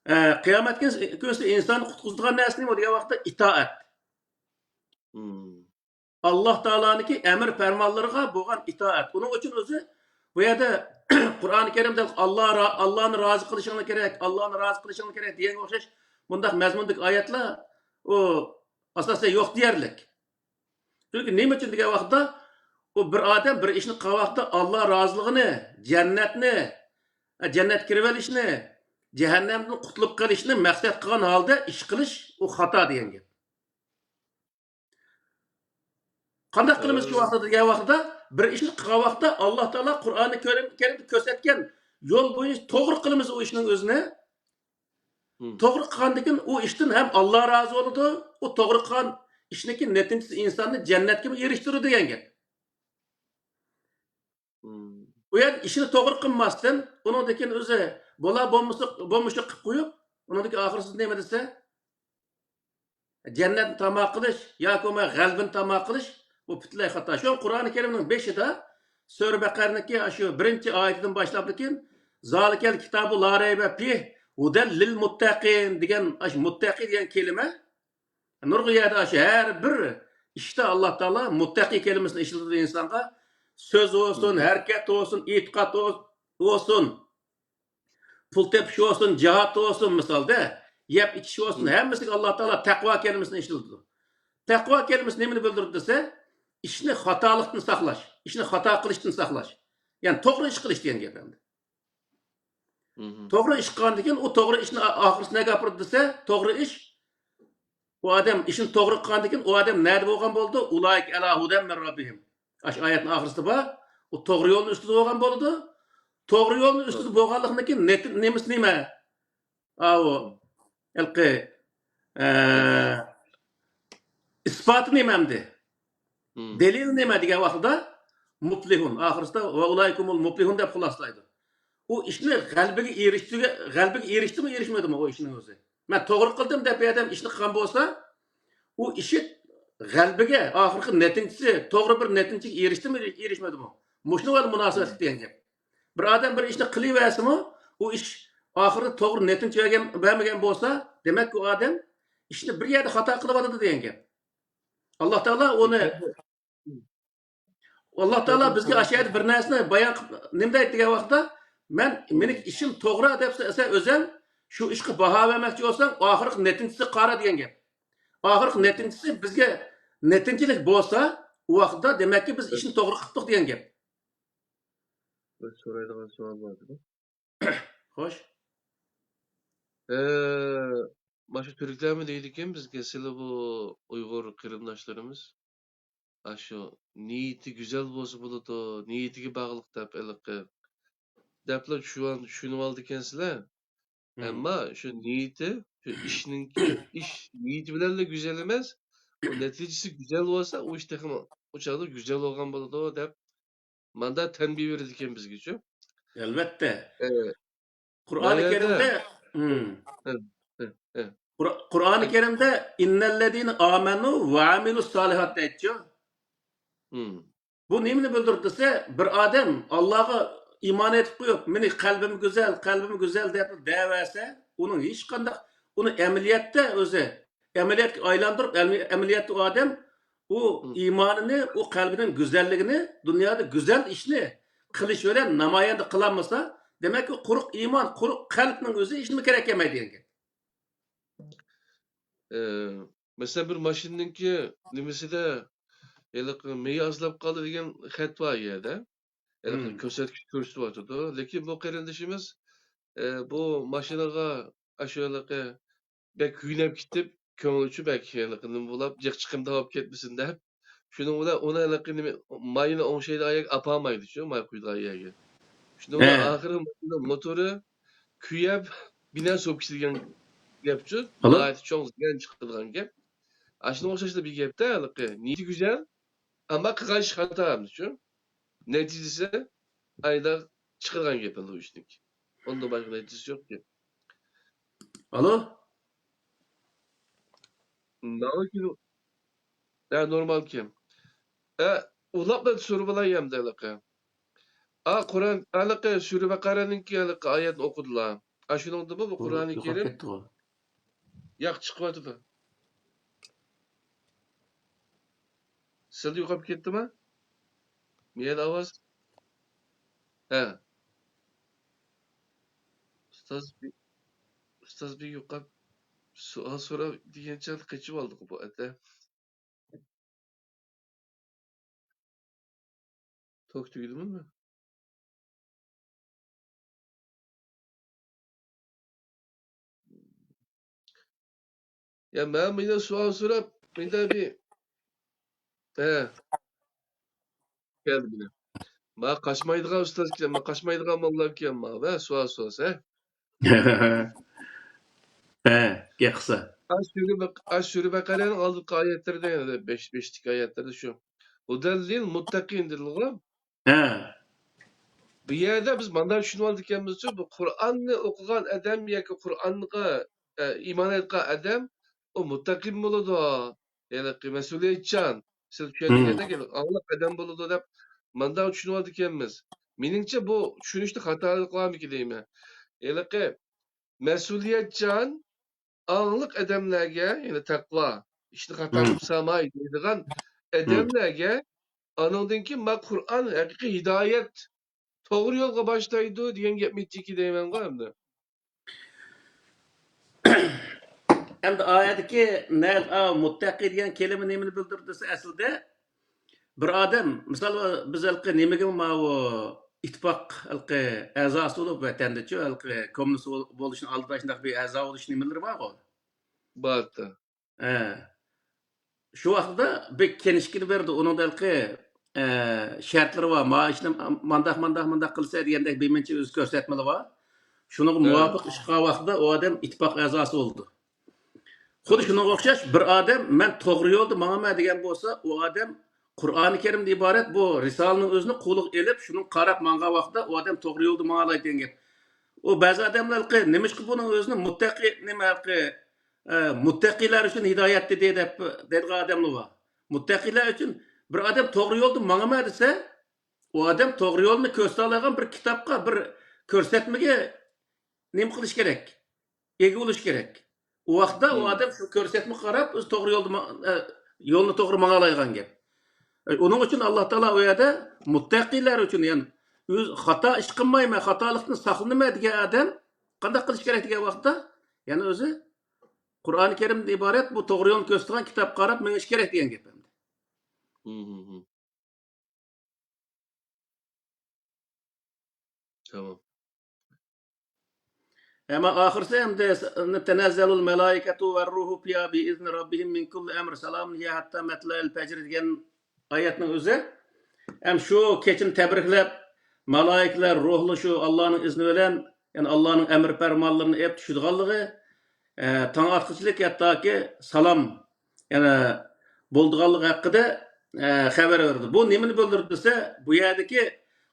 ئە، قىيامەت كۈنى، كۈنىسى ئىنساننى قۇتقۇزىدىغان نەرسە نېمە دېگەن ۋاقىتتا ئىتائەت. مم. ئاللا تائالانىڭكى ئەمر پەرمانلىرىغا بولغان ئىتائەت. ئۇنىڭ ئۈچۈن ئۆزى بۇ يەردە قۇرئانى كەرىمدە ئاللا را-، ئاللانى رازى قىلىشىڭلار كېرەك، ئاللانى رازى قىلىشىڭلار كېرەك دېگەنگە ئوخشاش بۇنداق مەزمۇندىكى ئايەتلەر ئۇ ئاساسەن يوق دېيەرلىك. چۈنكى نېمە ئۈچۈن دېگەن ۋاقىتتا، ئۇ بىر ئادەم بىر ئىشنى قىلغان ۋاقىتتا ئاللا رازىلىقىنى، جەننەتنى، جەننەتكە كىرىۋېلىشنى، جەھەننەمدىن قۇتۇلۇپ قېلىشنى مەقسەت قىلغان ھالدا ئىش قىلىش، ئۇ خاتا دېگەن گەپ. قانداق قىلىمىز شۇ ۋاقىتتا دېگەن ۋاقىتتا، بىر ئىشنى قىلغان ۋاقىتتا، ئاللا تائالا قۇرئانى كەرىم-، كەرىمدە كۆرسەتكەن يول بويىچە توغرا قىلىمىز ئۇ ئىشنىڭ ئۆزىنى. مم. توغرا قىلغاندىن كېيىن ئۇ ئىشتىن ھەم ئاللا رازى بولىدۇ، ئۇ توغرا قىلغان ئىشنىڭكى نەتىجىسى ئىنساننى جەننەتكىمۇ ئېرىشتۈرىدۇ دېگەن گەپ. مم. ئۇ يەردە ئىشنى توغرا قىلماستىن، ئۇنىڭدىن كېيىن ئۆزى بولا بولمىسا، بولمىشى قىلىپ قويۇپ، ئۇنىڭدىن كېيىن ئاخىرسىدا نېمە دېسە، جەننەتنى تاما قىلىش ياكى بولماي غەلىبىنى تاما قىلىش، بۇ پۈتۈنلەي خاتا. شۇ قۇرئانى كەرىمنىڭ بېشىدا سۈرە بەقەرىنىڭكى ئاشۇ بىرىنچى ئايىتىدىن باشلاپتىكىن، زالىكەل كىتابۇ لا رەيبە فىھ ھۇدەل لىل مۇتتەقىن دېگەن، ئاشۇ مۇتتەقى دېگەن كەلىمە نۇرغۇن يەردە ئاشۇ ھەر بىر ئىشتا ئاللا تائالا مۇتتەقى كەلىمىسىنى ئىشلىتىدۇ ئىنسانغا. سۆز بولسۇن، ھەرىكەت بولسۇن، ئېتىقاد بولسۇن، پۇل تېپىش بولسۇن، جىھاد بولسۇن، مىسالدا، يەپ ئىچىش بولسۇن، ھەممىسىگە ئاللا تائالا تەقۋا كەلىمىسىنى ئىشلىتىدۇ. تەقۋا كەلىمىسى نېمىنى بىلدۈرىدۇ دېسە، ئىشنى خاتالىقتىن ساقلاش، ئىشنى خاتا قىلىشتىن ساقلاش. يەنى توغرا ئىش قىلىش دېگەن گەپ ئەمدى. مم. توغرا ئىش قىلغاندىن كېيىن، ئۇ توغرا ئىشنى ئا-، ئاخىرسى نەگە ئاپىرىدۇ دېسە، توغرا ئىش، ئۇ ئادەم ئىشنى توغرا قىلغاندىن كېيىن، ئۇ ئادەم نەدە بولغان بولىدۇ؟ ئۇلائىكە ئەلا ھۇدەن مىن رەببىھىم. ئاشۇ ئايەتنىڭ ئاخىرسىدا بار. ئۇ توغرا يولنىڭ ئۈستىدە بولغان بولىدۇ. توغرا يولنىڭ ئۈستىدە بولغانلىقىنىڭكى نېتى-، نېمىسى نېمە؟ ئاۋۇ، ھېلىقى، ئە، ئىسپاتى نېمە ئەمدى؟ مم. دەلىلى نېمە دېگەن ۋاقتىدا، مۇپلىھۇن، ئاخىرسىدا ۋە ئۇلائىكۇمۇل مۇپلىھۇن دەپ خۇلاسىلايدۇ. ئۇ ئىشنى غەلىبىگە ئېرىشتىگە-، غەلىبىگە ئېرىشتىمۇ، ئېرىشمىدىمۇ ئۇ ئىشنىڭ ئۆزى؟ مەن توغرا قىلدىم دەپ بىر ئادەم ئىشنى قىلغان بولسا، ئۇ ئىشى غەلىبىگە، ئاخىرقى نەتىجىسى، توغرا بىر نەتىجىگە ئېرىشتىمۇ، ئېرىشمىدىمۇ؟ مۇشۇنىڭغا مۇناسىۋەتلىك دېگەن گەپ. بىر ئادەم بىر ئىشنى قىلىۋەرسىمۇ، ئۇ ئىش ئاخىرىدا توغرا نەتىجە بەرگەن، بەرمىگەن بولسا، دېمەك، ئۇ ئادەم ئىشنى بىر يەردە خاتا قىلىۋاتىدۇ دېگەن گەپ. ئاللا تائالا ئۇنى، ئاللا تائالا بىزگە ئاشۇ يەردە بىر نەرسىنى بايان قىلىپ، نېمە دەيدۇ دېگەن ۋاقىتتا، مەن، مېنىڭ ئىشىم توغرا دەپ سەن ئۆزۈڭ، شۇ ئىشقا باھا بەرمەكچى بولساڭ، ئاخىرقى نەتىجىسىگە قارا دېگەن گەپ. ئاخىرقى نەتىجىسى بىزگە نەتىجىلىك بولسا، ئۇ ۋاقىتتا دېمەككى بىز ئىشنى توغرا قىپتۇق دېگەن گەپ. بىر سورايدىغان سوئال بار ئىدى. خوش. ئە، مانا شۇ تۈركلەرمۇ دەيدىكەن بىزگە، سىلى بۇ ئۇيغۇر قېرىنداشلىرىمىز. ئاشۇ نىيىتى گۈزەل بولسا بولىدۇ، نىيىتىگە باغلىق دەپ ھېلىقى دەپلا چۈشۈۋال-، چۈشىنىۋالىدىكەنسىلەر. مم. ئەمما شۇ نىيىتى، شۇ ئىشنىڭكى، ئىش نىيىتى بىلەنلا گۈزەل ئەمەس، ئۇ نەتىجىسى گۈزەل بولسا، ئۇ ئىش تېخىمۇ ئۇ چاغدا گۈزەل بولغان بولىدۇ دەپ، ماندا تەنبىھ بېرىدىكەن بىزگىچۇ. ئەلۋەتتە. ئە، قۇرئانى كەرىمدە، مم. ئە، ئە، ئە. قۇر-، قۇرئانى كەرىمدە، «ئىننەللەزىنە ئامەنۇ ۋە ئامىلۇس سالىھات» دەيدىچۇ. مم. بۇ نېمىنى بىلدۈرىدۇ دېسە، بىر ئادەم ئاللاغا ئىمان ئېيتىپ قويۇپ، مېنى قەلبىم گۈزەل، قەلبىم گۈزەل دەپ دەۋەرسە، ئۇنىڭ ھېچقانداق، ئۇنى ئەمەلىيەتتە ئۆزى، ئەمەلىيەتكە ئايلاندۇرۇپ، ئەمەلىي-، ئەمەلىيەتتە ئۇ ئادەم ئۇ مم. ئىمانىنى، ئۇ قەلبىنىڭ گۈزەللىكىنى، دۇنيادا گۈزەل ئىشنى قىلىش بىلەن نامايەندە قىلالمىسا، دېمەك، ئۇ قۇرۇق ئىمان، قۇرۇق قەلبنىڭ ئۆزى ھېچنېمە كېرەك كەلمەيدۇ دېگەن گەپ. ئە، مەسىلەن، بىر ماشىنىنىڭكى نېمىسىدە ھېلىقى مېيى ئازلاپ قالدى دېگەن خەت بار يەردە. ھېلىقى مم. كۆرسەتكۈچ كۆرسىتىۋاتىدۇ. لېكىن بۇ قېرىندىشىمىز، ئە، بۇ ماشىنىغا ئاشۇ ھېلىقى بەك كۆيۈنۈپ كېتىپ، كۆڭلى ئۈچۈن بەك ھېلىقى نېمە بولاپ، جىق چىقىمدا بولۇپ كەتمىسۇن دەپ، شۇنىڭ بىلەن ئۇنى ھېلىقى نېمە، ماينى ئوڭشايدىغان يەرگە ئاپارمايدۇچۇ، ماي قۇيىدىغان يەرگە. شۇنىڭ بىلەن ھە. ئاخىرى ماشىنا موتورى كۆيۈپ، بىنا سوۋۇپ كېتىدىغان گەپچۇ. ئالو؟ ناھايىتى چوڭ زىيان چىقىدىغان گەپ. ئاشۇنىڭغا ئوخشاشلا بىر گەپتە ھېلىقى. نىيىتى گۈزەل، ئەمما قىلغان ئىشى خاتا ئەمدىچۇ. نەتىجىسى ئايدا چىقىدىغان گەپ ئەمدى ئۇ ئىشنىڭكى. ئۇندىن باشقا نەتىجىسى يوقكەن. ئالو؟ ماڭا كېلىپ، ھە، نورمالكەن. ھە، ئۇلاپ بىر سۈرە بىلەن يەمدى ھېلىقى. ئا، قۇرئان، ھېلىقى سۈرە بەقەرەنىڭكى ھېلىقى ئايەتنى ئوقۇدىلا. ئا، شۇنىڭدىمۇ بۇ قۇرئانى يوقاپ كەرىم؟ كەتتىغۇ. ياق، چىقىۋاتىدۇ. سىلدە يوقاپ كەتتىما؟ مېيەدە ئاۋاز؟ ھە. ئۇستاز بى-، ئۇستاز بىر يوقاپ، سوئال سوراپ دېگەنچە قېچىۋالدىغۇ بۇ ئەتە. توك تۈگىدىمۇ؟ يا، مەن مۇنداق سوئال سوراپ، مۇنداق بىر، ھە. كەلدى مانا. ما قاچمايدىغان ئۇستازكەن، ما قاچمايدىغان موللاكەن، ما ۋە سوئال سورىسا. ھە، گەپ قىلسا. ئاش سۈرە بەق-، ئاش سۈرە بەقەرەنىڭ ئالدىنقى ئايەتلىرىدە، يەنى بەش، بەشتىكى ئايەتلىرىدە شۇ. ھۇدەللىل مۇتتەقىن دېدىغۇ. ھە. بۇ يەردە بىز مانداق چۈشىنىۋالىدىكەنمىزچۇ، بۇ قۇرئاننى ئوقۇغان ئادەم ياكى قۇرئانغا، ئە، ئىمان ئېيتقان ئادەم، ئۇ مۇتتەقىن بولىدۇ. ھېلىقى مەسئۇلىيەتچان، سىز چۈشەندۈرگەندەك، ھېلىقى ئاڭلىق ئادەم بولىدۇ دەپ مانداق چۈشىنىۋالىدىكەنمىز. مېنىڭچە بۇ چۈشىنىشتە خاتالىق بارمىكىن دەيمەن. ھېلىقى مەسئۇلىيەتچان، ئاڭلىق ئادەملەرگە، يەنى تەقۋا، ئىشنى خاتا قىلىپ سالماي دەيدىغان ئادەملەرگە، ئانىڭدىن كېيىن ما قۇرئان ھەقىقىي ھىدايەت، توغرا يولغا باشلايدۇ دېگەن گەپمىتىكى دەيمەنغۇ ئەمدى. ئەمدى ئايەتتىكى نە-، ئا، مۇتتەقى دېگەن كەلىمە نېمىنى بىلدۈرىدۇ دېسە، ئەسلىدە بىر ئادەم، مىسال، بىز ھېلىقى نېمىگە ماۋۇ ئىتتىپاق ھېلىقى ئەزاسى بولۇپ، ۋەتەندىچۇ ھېلىقى كوممۇنىست بول-، بولۇشنىڭ ئالدىدا شۇنداق بىر ئەزا بولۇش نېمىلىرى بارغۇ؟ بارتى. ھە. شۇ ۋاقىتتا بىر كىنىشكىنى بېرىدۇ. ئۇنىڭدا ھېلىقى، ئە، شەرتلىرى بار. ما ئىشنى مانداق، مانداق، مانداق قىلسا دېگەندەك بىر مۇنچە ئۆزى كۆرسەتمىلىرى بار. شۇنىڭغا مۇۋاپىق ئىش قىلغان ۋاقتىدا ئۇ ئادەم ئىتتىپاق ئەزاسى بولىدۇ. خۇددى شۇنىڭغا ئوخشاش بىر ئادەم، «مەن توغرا يولدا ماڭىمەن» دېگەن بولسا، ئۇ ئادەم قۇرئانى كەرىمدىن ئىبارەت بۇ رىسالىنىڭ ئۆزىنى قولىغا ئېلىپ، شۇنىڭغا قاراپ ماڭغان ۋاقتىدا ئۇ ئادەم توغرا يولدا ماڭالايدۇ دېگەن گەپ. ئۇ بەزى ئادەملەر، نېمىشقا بۇنىڭ ئۆزىنى مۇتتەقى، نېمە، ئە، مۇتتەقىلەر ئۈچۈن ھىدايەت دېدى دەپ دەيدىغان ئادەملەر بار. مۇتتەقىلەر ئۈچۈن بىر ئادەم توغرا يولدا ماڭىمەن دېسە، ئۇ ئادەم توغرا يولنى كۆرسىتەلەيدىغان بىر كىتابقا، بىر كۆرسەتمىگە نېمە قىلىش كېرەك؟ ئىگە بولۇش كېرەك. ئۇ ۋاقىتتا ئۇ ئادەم شۇ كۆرسەتمىگە قاراپ، ئۆزى توغرا يولدا ما-، ئە، يولنى توغرا ماڭالايدىغان گەپ. ئۇنىڭ ئۈچۈن ئاللا تائالا ئۇ يەردە مۇتتەقىلەر ئۈچۈن، يەنى ئۆزى خاتا ئىش قىلمايمەن، خاتالىقتىن ساقلىنىمەن دېگەن ئادەم قانداق قىلىش كېرەك دېگەن ۋاقىتتا، يەنە ئۆزى قۇرئانى كەرىمدىن ئىبارەت بۇ توغرا يولنى كۆرسىتىدىغان كىتابقا قاراپ مېڭىش كېرەك دېگەن گەپ ئەمدى. تامام. ئەمما ئاخىرسى ئەمدى تەنەززەلۇل مەلائىكەتۇ ۋەررۇھۇ فىيھا بىئىزنى رەببىھىم مىن كۇللى ئەمر سالامۇن ھىيە ھەتتا مەتلەئىل پەجر دېگەن ئايەتنىڭ ئۆزى ھەم شۇ كېچىنى تەبرىكلەپ، مالائىكىلەر روھلىشىۋ ئاللانىڭ ئىزنى بىلەن، يەنى ئاللانىڭ ئەمر پەرمانلىرىنى ئېلىپ چۈشىدىغانلىقى، ئە، تاڭ ئاتقۇچىلىك ھەتتاكى سالام، يەنى بولىدىغانلىقى ھەققىدە، ئە، خەۋەر بېرىدۇ. بۇ نېمىنى بىلدۈرىدۇ دېسە، بۇ يەردىكى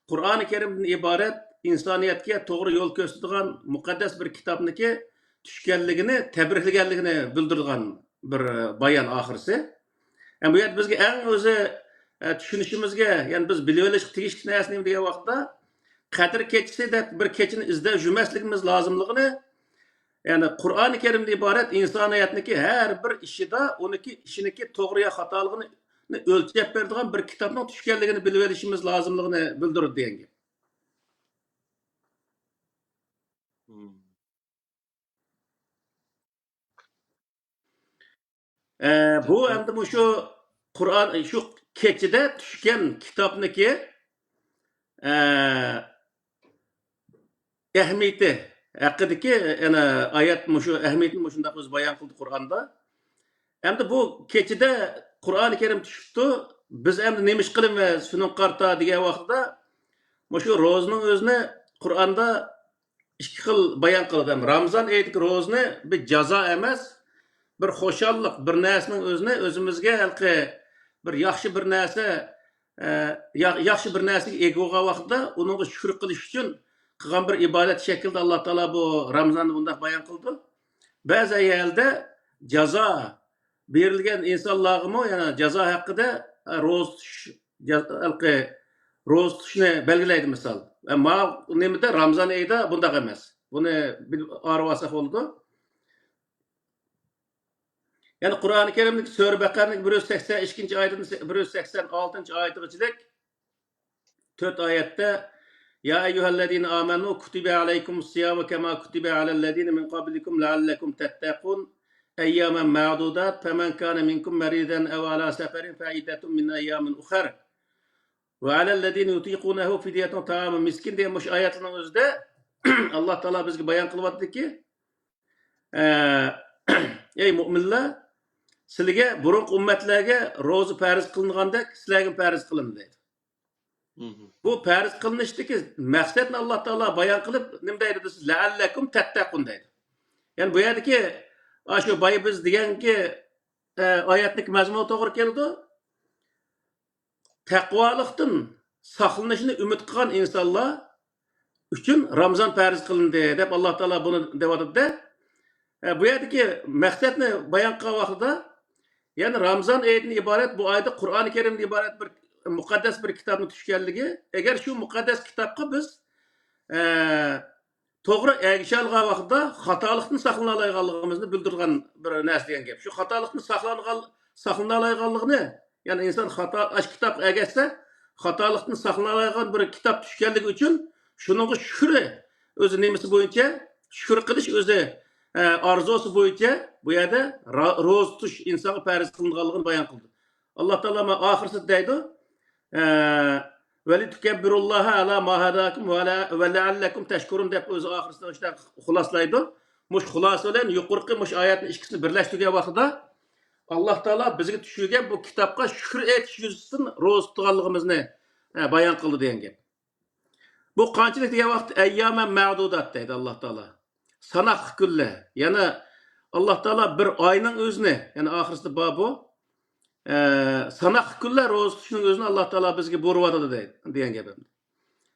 قۇرئانى كەرىمدىن ئىبارەت ئىنسانىيەتكە توغرا يول كۆرسىتىدىغان مۇقەددەس بىر كىتابنىكى چۈشكەنلىكىنى تەبرىكلىگەنلىكىنى بىلدۈرىدىغان بىر بايان ئاخىرسى. يەنى بۇ يەردە بىزگە ئەڭ ئۆزى، ئە، چۈشىنىشىمىزگە، يەنى بىز بىلىۋېلىشقا تېگىشلىك نەرسە نېمە دېگەن ۋاقىتتا، قەدىر كېچىسى دەپ بىر كېچىنى ئىزدەپ يۈرمەسلىكىمىز لازىملىقىنى، يەنى قۇرئانى كەرىمدىن ئىبارەت ئىنسانىيەتنىكى ھەر بىر ئىشىدا ئۇنىڭكى ئىشىنىكى توغرا يا خاتالىقىنى ئۆلچەپ بېرىدىغان بىر كىتابنىڭ چۈشكەنلىكىنى بىلىۋېلىشىمىز لازىملىقىنى بىلدۈرىدۇ دېگەن گەپ. ئە، بۇ ئەمدى مۇشۇ قۇرئان، شۇ كېچىدە چۈشكەن كىتابنىكى، ئە، ئەھمىيىتى ھەققىدىكى يەنە ئايەت مۇشۇ ئەھمىيىتىنى مۇشۇنداق ئۆزى بايان قىلدى قۇرئاندا. ئەمدى بۇ كېچىدە قۇرئانى كەرىم چۈشۈپتۇ، بىز ئەمدى نېمە ئىش قىلىمىز شۇنىڭغا قارىتا دېگەن ۋاقتىدا، مۇشۇ روزىنىڭ ئۆزىنى قۇرئاندا ئىككى خىل بايان قىلىدۇ. رامىزان ئېيىدىكى روزىنى بىر جازا ئەمەس، بىر خۇشاللىق، بىر نەرسىنىڭ ئۆزىنى ئۆزىمىزگە ھېلىقى بىر ياخشى بىر نەرسە، ئە، يا-، ياخشى بىر نەرسىگە ئىگە بولغان ۋاقتىدا ئۇنىڭغا شۈكۈر قىلىش ئۈچۈن قىلغان بىر ئىبادەت شەكلىدە ئاللا تائالا بۇ رامىزاننى بۇنداق بايان قىلىدۇ. بەزى ئەھۋالدا جازا بېرىلگەن ئىنسانلارغىمۇ يەنە جازا ھەققىدە، ئە، روزا تۇتۇش، جا-، ھېلىقى روزا تۇتۇشنى بەلگىلەيدۇ مىسال. ئەمما نېمىدە رامىزان ئېيىدا بۇنداق ئەمەس. بۇنى بىلىپ ئاڭلىۋالساق بولىدۇ. يەنى قۇرئانى كەرىمدىكى سۈرە بەقەرىنىڭ بىر يۈز سەكسەن ئىككىنچى ئايىتىدىن بىر يۈز سەكسەن ئالتىنچى ئايىتىغىچىلىك تۆت ئايەتتە، يا ئەييۇھەللەزىنە ئامەنۇ كۇتىبە ئەلەيكۇمۇس سىيامۇ كەما كۇتىبە ئەلەللەزىنە مىن قەبلىكۇم لەئەللەكۇم تەتتەقۇن ئەييامەن مەئدۇدات فەمەن كانە مىنكۇم مەرىدەن ئەۋ ئەلا سەفەرىن فەئىددەتۇن مىن ئەييامىن ئۇخەر ۋە ئەلەللەزىنە يۇتىقۇنەھۇ فىدىيەتۇن تائامۇ مىسكىن دېگەن مۇشۇ ئايەتلەرنىڭ ئۆزىدە ئاللا تائالا بىزگە بايان قىلىۋاتىدۇكى، ئە، ئەي مۆمىنلەر، سىلىگە بۇرۇنقى ئۈممەتلەرگە روزا پەرز قىلىنغاندەك سىلەرگە پەرز قىلىندى دەيدۇ. بۇ پەرز قىلىنىشتىكى مەقسەتنى ئاللا تائالا بايان قىلىپ، نېمە دەيدۇ دېسە، لەئەللەكۇم تەتتەقۇن دەيدۇ. يەنى بۇ يەردىكى، ئاشۇ بايا بىز دېگەنكى، ئە، ئايەتنىڭ مەزمۇنىغا توغرا كېلىدۇ. تەقۋالىقتىن ساقلىنىشنى ئۈمىد قىلغان ئىنسانلار ئۈچۈن رامىزان پەرز قىلىندى، دەپ ئاللا تائالا بۇنى دەۋاتىدۇ-دە. ئە، بۇ يەردىكى مەقسەتنى بايان قىلغان ۋاقتىدا، يەنى رامىزان ئېيىدىن ئىبارەت، بۇ ئايدا قۇرئانى كەرىمدىن ئىبارەت بىر مۇقەددەس بىر كىتابنىڭ چۈشكەنلىكى، ئەگەر شۇ مۇقەددەس كىتابقا بىز، ئە، توغرا ئەگىشەلىغان ۋاقىتتا خاتالىقتىن ساقلىنالايدىغانلىقىمىزنى بىلدۈرىدىغان بىر نەرسە دېگەن گەپ. شۇ خاتالىقتىن ساقلانغان، ساقلىنالايدىغانلىقىنى، يەنى ئىنسان خاتا، ئاشۇ كىتابقا ئەگەشسە، خاتالىقتىن ساقلىنالايدىغان بىر كىتاب چۈشكەنلىكى ئۈچۈن شۇنىڭغا شۈكرى، ئۆزى نېمىسى بويىچە، شۈكۈر قىلىش ئۆزى، ئە، ئارزۇسى بويىچە بۇ يەردە را-، روزا تۇتۇش ئىنسانغا پەرز قىلىنغانلىقىنى بايان قىلدى. ئاللا تائالا ما-، ئاخىرسىدا دەيدۇ، ئە، ۋەلىتۇكەببىرۇللاھە ئەلا ما ھەداكۇم ۋە لە-، ۋە لەئەللەكۇم تەشكۇرۇن دەپ ئۆزى ئاخىرسىدا شۇنداق خۇلاسىلايدۇ. مۇشۇ خۇلاسە بىلەن يۇقىرىقى مۇشۇ ئايەتنىڭ ئىككىسىنى بىرلەشتۈرگەن ۋاقتىدا، ئاللا تائالا بىزگە چۈشۈرگەن بۇ كىتابقا شۈكۈر ئېيتىش يۈزىسىدىن روزا تۇتىدىغانلىقىمىزنى، ئە، بايان قىلدى دېگەن گەپ. بۇ قانچىلىك دېگەن ۋاقىتتا، ئەييامەن مەدۇدات دەيدۇ ئاللا تائالا. ساناقلىق كۈنلەر. يەنى ئاللا تائالا بىر ئاينىڭ ئۆزىنى، يەنى ئاخىرسىدا بار بۇ. ئە، ساناقلىق كۈنلەر روزا تۇتۇشنىڭ ئۆزىنى ئاللا تائالا بىزگە بۇيرۇۋاتىدۇ دەيدۇ، دېگەن گەپ ئەمدى.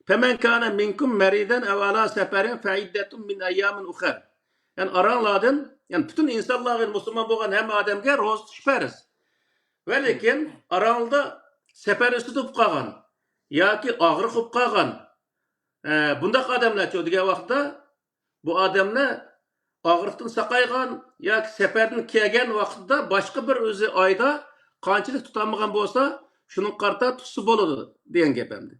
فەمەن كانە مىنكۇم مەرىدەن ئەۋ ئەلا سەپەرىن فەئىددەتۇن مىن ئەييامىن ئۇخەر. يەنى ئاراڭلاردىن، يەنى پۈتۈن ئىنسانلارغا، مۇسۇلمان بولغان ھەممە ئادەمگە روزا تۇتۇش پەرز. ۋە لېكىن ئاراڭلىدا سەپەر ئۈستىدە بولۇپ قالغان ياكى ئاغرىق بولۇپ قالغان، ئە، بۇنداق ئادەملەرچۇ دېگەن ۋاقىتتا، بۇ ئادەملەر ئاغرىقتىن ساقايغان ياكى سەپەردىن كەلگەن ۋاقتىدا باشقا بىر ئۆزى ئايدا قانچىلىك تۇتالمىغان بولسا، شۇنىڭغا قارىتا تۇتسا بولىدۇ دېگەن گەپ ئەمدى.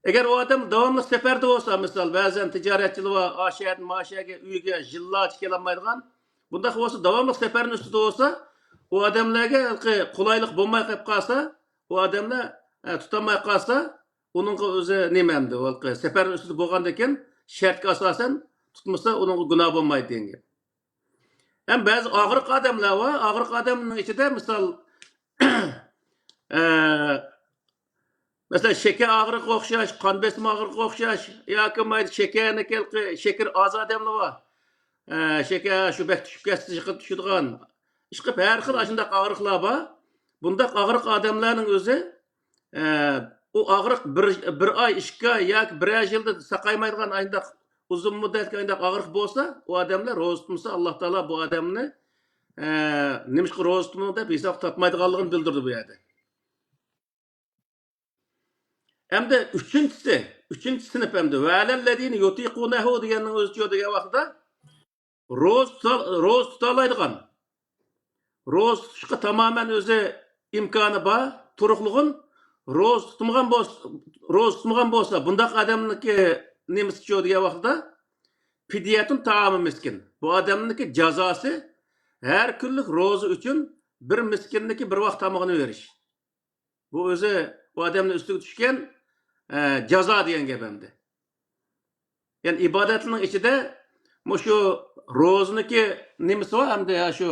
ئەگەر ئۇ ئادەم داۋاملىق سەپەردە بولسا، مىسال، بەزەن تىجارەتچىلەر بار، ئاشۇ يەردىن ماشۇ يەرگە، ئۆيگە يىللارچە كېلەلمەيدىغان، بۇنداق بولسا، داۋاملىق سەپەرنىڭ ئۈستىدە بولسا، ئۇ ئادەملەرگە ھېلىقى قولايلىق بولماي قېلىپ قالسا، ئۇ ئادەملەر، ئە، تۇتالماي قالسا، ئۇنىڭغا ئۆزى نېمە ئەمدى، ھېلىقى سەپەرنىڭ ئۈستىدە بولغاندىكىن، شەرتكە ئاساسەن تۇتمىسا، ئۇنىڭغا گۇناھ بولمايدۇ دېگەن گەپ. ھەم بەزى ئاغرىق ئادەملەر بار. ئاغرىق ئادەمنىڭ ئىچىدە، مىسال، ئە، مەسىلەن، شېكەر ئاغرىقىغا ئوخشاش، قان بېسىمى ئاغرىقىغا ئوخشاش ياكى مايدا شېكەرنىكى، شېكىرى ئاز ئادەملەر بار. ئە، شېكەر شۇ بەك چۈشۈپ كەتسە، يىقىلىپ چۈشىدىغان. ئىشقىلىپ، ھەر خىل ئاشۇنداق ئاغرىقلار بار. بۇنداق ئاغرىق ئادەملەرنىڭ ئۆزى، ئە، ئۇ ئاغرىق بىر، بىر ئاي، ئىككى ئاي ياكى بىرەر يىلدا ساقايمايدىغان ئاينداق ئۇزۇن مۇددەتلىك ئاينداق ئاغرىق بولسا، ئۇ ئادەملەر روزا تۇتمىسا، ئاللا تائالا بۇ ئادەمنى، ئە، نېمىشقا روزا تۇتمىدىڭ دەپ ھېسابقا تارتمايدىغانلىقىنى بىلدۈردى بۇ يەردە. ئەمدى ئۈچىنچىسى، ئۈچىنچى سىنىپ ئەمدى، ۋەئەلەللەزىنە يۇتىقۇنەھۇ دېگەننىڭ ئۆزىچۇ دېگەن ۋاقىتتا، روزا تۇتا-، روزا تۇتالايدىغان، روزا تۇتۇشقا تامامەن ئۆزى ئىمكانى بار، تۇرۇقلۇغۇن، روزا تۇتمىغان بولسا، روزا تۇتمىغان بولسا، بۇنداق ئادەمنىڭكى نېمىسىچۇ دېگەن ۋاقتىدا، پىدىيەتۇن تائامۇ مىسكىن. بۇ ئادەمنىڭكى جازاسى ھەر كۈنلۈك روزا ئۈچۈن بىر مىسكىننىڭكى بىر ۋاق تامىقىنى بېرىش. بۇ ئۆزى ئۇ ئادەمنىڭ ئۈستىگە چۈشكەن، ئە، جازا دېگەن گەپ ئەمدى. يەنى ئىبادەتلەرنىڭ ئىچىدە مۇشۇ روزىنىڭكى نېمىسى بار ئەمدى، يا شۇ،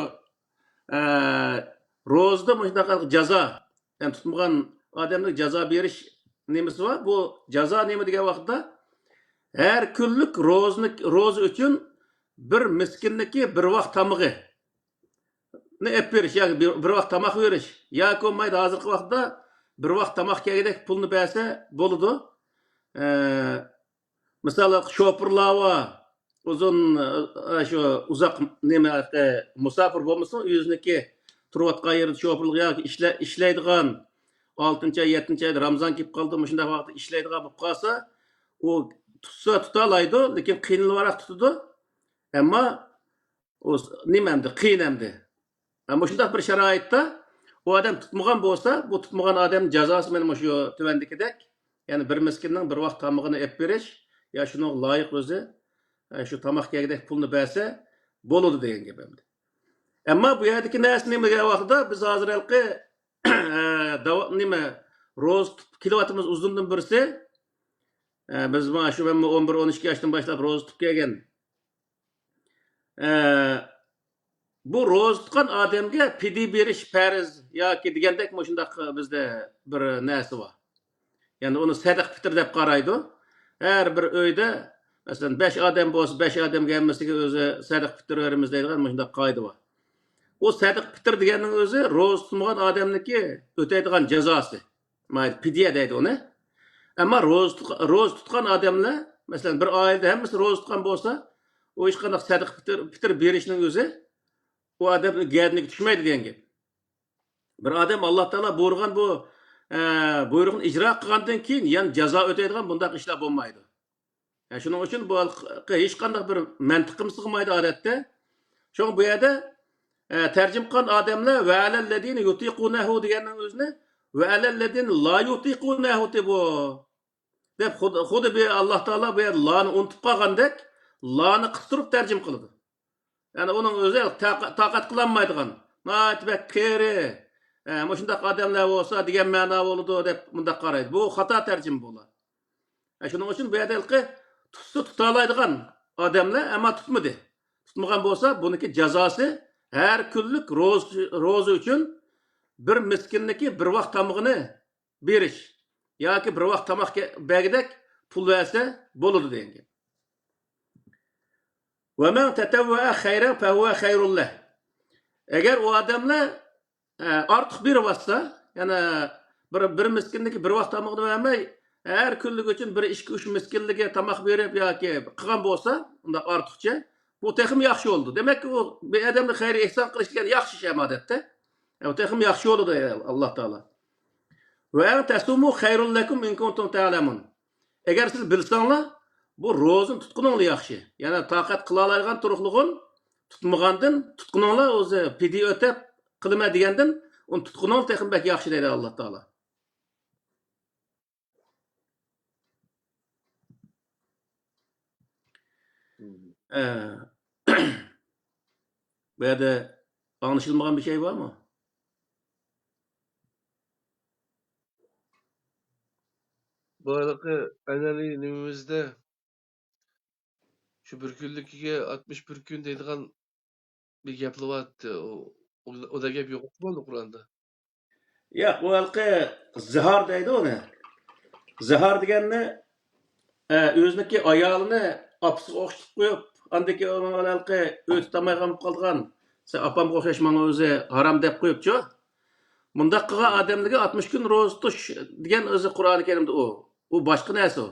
ئە، روزىدا مۇشۇنداق جازا، يەنى تۇتمىغان ئادەمگە جازا بېرىش نېمىسى بار. بۇ جازا نېمە دېگەن ۋاقىتتا، ھەر كۈنلۈك روزىنى، روزا ئۈچۈن بىر مىسكىننىڭكى بىر ۋاق تامىقى نى ئېلىپ بېرىش ياكى بىر، بىر ۋاق تاماق بېرىش ياكى بولمايدۇ، ھازىرقى ۋاقىتتا بىر ۋاق تاماق كەلگۈدەك پۇلنى بەرسە بولىدۇ. ئە، مىسال، شوپۇرلار بار، ئۇزۇن، ئە، شۇ ئۇزاق نېمە، ئە، مۇساپىر بولمىسۇن، ئۆزىنىڭكى تۇرۇۋاتقان يېرىدە شوپۇرلۇق ياكى ئىشلە-، ئىشلەيدىغان، ئالتىنچى ئاي، يەتتىنچى ئايدا رامىزان كېلىپ قالدى، مۇشۇنداق ۋاقىتتا ئىشلەيدىغان بولۇپ قالسا، ئۇ تۇتسا تۇتالايدۇ، لېكىن قىينىلىۋراق تۇتىدۇ. ئەمما ئۇ نېمە ئەمدى، قىيىن ئەمدى. ھە، مۇشۇنداق بىر شارائىتتا ئۇ ئادەم تۇتمىغان بولسا، بۇ تۇتمىغان ئادەمنىڭ جازاسى مانا مۇشۇ تۆۋەندىكىدەك. يەنى بىر مىسكىننىڭ بىر ۋاق تامىقىنى ئېلىپ بېرىش، يا شۇنىڭغا لايىق ئۆزى، ئە، شۇ تاماق كەلگۈدەك پۇلنى بەرسە بولىدۇ دېگەن گەپ ئەمدى. ئەمما بۇ يەردىكى نەرسە نېمە دېگەن ۋاقىتتا، بىز ھازىر ھېلىقى، ئە، داۋا-، نېمە، روزا تۇتۇپ كېلىۋاتىمىز ئۇزۇندىن بىرسى. ئە، بىز مانا شۇ، مەنمۇ ئون بىر، ئون ئىككى ياشتىن باشلاپ روزا تۇتۇپ كەلگەن. ئە، بۇ روزا تۇتقان ئادەمگە پىدىيە بېرىش پەرز ياكى دېگەندەك مۇشۇنداق بىزدە بىر نەرسە بار. يەنى ئۇنى سەدىقە پىتىر دەپ قارايدۇ. ھەر بىر ئۆيدە، مەسىلەن، بەش ئادەم بولسا، بەش ئادەمگە ھەممىسىگە ئۆزى سەدىقە پىتىر بېرىمىز دەيدىغان مۇشۇنداق قائىدە بار. ئۇ سەدىقە پىتىر دېگەننىڭ ئۆزى روزا تۇتمىغان ئادەمنىڭكى ئۆتەيدىغان جازاسى. مانا پىدىيە دەيدۇ ئۇنى. ئەمما روزا تۇت-، روزا تۇتقان ئادەملەر، مەسىلەن، بىر ئائىلىدە ھەممىسى روزا تۇتقان بولسا، ئۇ ھېچقانداق سەدىقە پىتىر، پىتىر بېرىشنىڭ ئۆزى ئۇ ئادەمنىڭ گەدىنىگە چۈشمەيدۇ دېگەن گەپ. بىر ئادەم ئاللا تائالا بۇيرۇغان بۇ، ئە، بۇيرۇقنى ئىجرا قىلغاندىن كېيىن يەنە جازا ئۆتەيدىغان بۇنداق ئىشلار بولمايدۇ. يا، شۇنىڭ ئۈچۈن بۇ ھېلىقى ھېچقانداق بىر مەنتىقىمۇ سىغمايدۇ ئادەتتە. شۇڭا بۇ يەردە، ئە، تەرجىمە قىلغان ئادەملەر، «ۋەئەلەللەزىنە يۇتىقۇنەھۇ» دېگەننىڭ ئۆزىنى «ۋەئەلەللەزىنە لا يۇتىقۇنەھۇ» دەپ، خۇد-، خۇددى بۇ ئاللا تائالا بۇ يەردە لانى ئۇنتۇپ قالغاندەك، لانى قىستۇرۇپ تەرجىمە قىلىدۇ. يەنى ئۇنىڭ ئۆزى تاقا-، تاقەت قىلالمايدىغان، ناھايىتى بەك قېرى، ئە، مۇشۇنداق ئادەملەر بولسا دېگەن مەنا بولىدۇ دەپ مۇنداق قارايدۇ. بۇ خاتا تەرجىمە بۇلار. ئە، شۇنىڭ ئۈچۈن بۇ يەردە ھېلىقى تۇتسا تۇتالايدىغان ئادەملەر، ئەمما تۇتمىدى. تۇتمىغان بولسا، بۇنىڭكى جازاسى ھەر كۈنلۈك روز-، روزا ئۈچۈن بىر مىسكىننىڭكى بىر ۋاق تامىقىنى بېرىش ياكى بىر ۋاق تاماق كە-، بەرگۈدەك پۇل بەرسە بولىدۇ دېگەن گەپ. «وَمَن تَتَوَّعَ خَيْرًا فَهُوَ خَيْرٌ لَهُ». ئەگەر ئۇ ئادەملەر، ئە، ئارتۇق بېرىۋاتسا، يەنى بىر، بىر مىسكىننىڭكى بىر ۋاق تامىقىنى بەرمەي، ھەر كۈنلۈك ئۈچۈن بىر ئىككى، ئۈچ مىسكىنلىككە تاماق بېرىپ ياكى قىلغان بولسا، ئۇنداق ئارتۇقچە، بۇ تېخىمۇ ياخشى بولىدۇ. دېمەك، ئۇ بىر ئادەمگە خەير ئېھسان قىلىش دېگەن ياخشى ئىش ئەمەلىيەتتە. ئە، بۇ تېخىمۇ ياخشى بولىدۇ، ئاللا تائالا. «وَأَن تَصُومُوا خَيْرٌ لَكُمْ إِن كُنتُمْ تَعْلَمُونَ». ئەگەر سىز بىلسەڭلار، بۇ روزىنى تۇتقىنىڭلار ياخشى. يەنى تاقەت قىلالايدىغان تۇرۇقلۇغۇن تۇتمىغاندىن، تۇتقىنىڭلار ئۆزى پىدىيە ئۆتەپ قىلىمەن دېگەندىن، ئۇنى تۇتقىنىڭلار تېخىمۇ بەك ياخشى دەيدۇ ئاللا تائالا. ئە، بۇ يەردە ئاڭلىشىلمىغان بىر شەي بارمۇ؟ بۇ ھېلىقى ئەنئەنىۋى نېمىمىزدە شۇ بىر كۈنلۈكىگە ئاتمىش بىر كۈن دەيدىغان بىر گەپلىرى بارتتى. ئۇ، ئۇ، ئۇنداق گەپ يوق بولدى قۇرئاندا. ياق، ئۇ ھېلىقى زىھار دەيدۇ ئۇنى. زىھار دېگەننى، ئە، ئۆزىنىڭكى ئايالىنى ئاپىسىغا ئوخشىتىپ قويۇپ، ئاندىن كېيىن ئۇنىڭ ھېلىقى ئۆي تۇتالمايدىغان بولۇپ قالغان، سەن ئاپامغا ئوخشاش ماڭا ئۆزى ھارام دەپ قويۇپچۇ. مۇنداق قىلغان ئادەملەرگە ئاتمىش كۈن روزا تۇتۇش دېگەن ئۆزى قۇرئانى كەرىمدە ئۇ. ئۇ باشقا نەرسە ئۇ.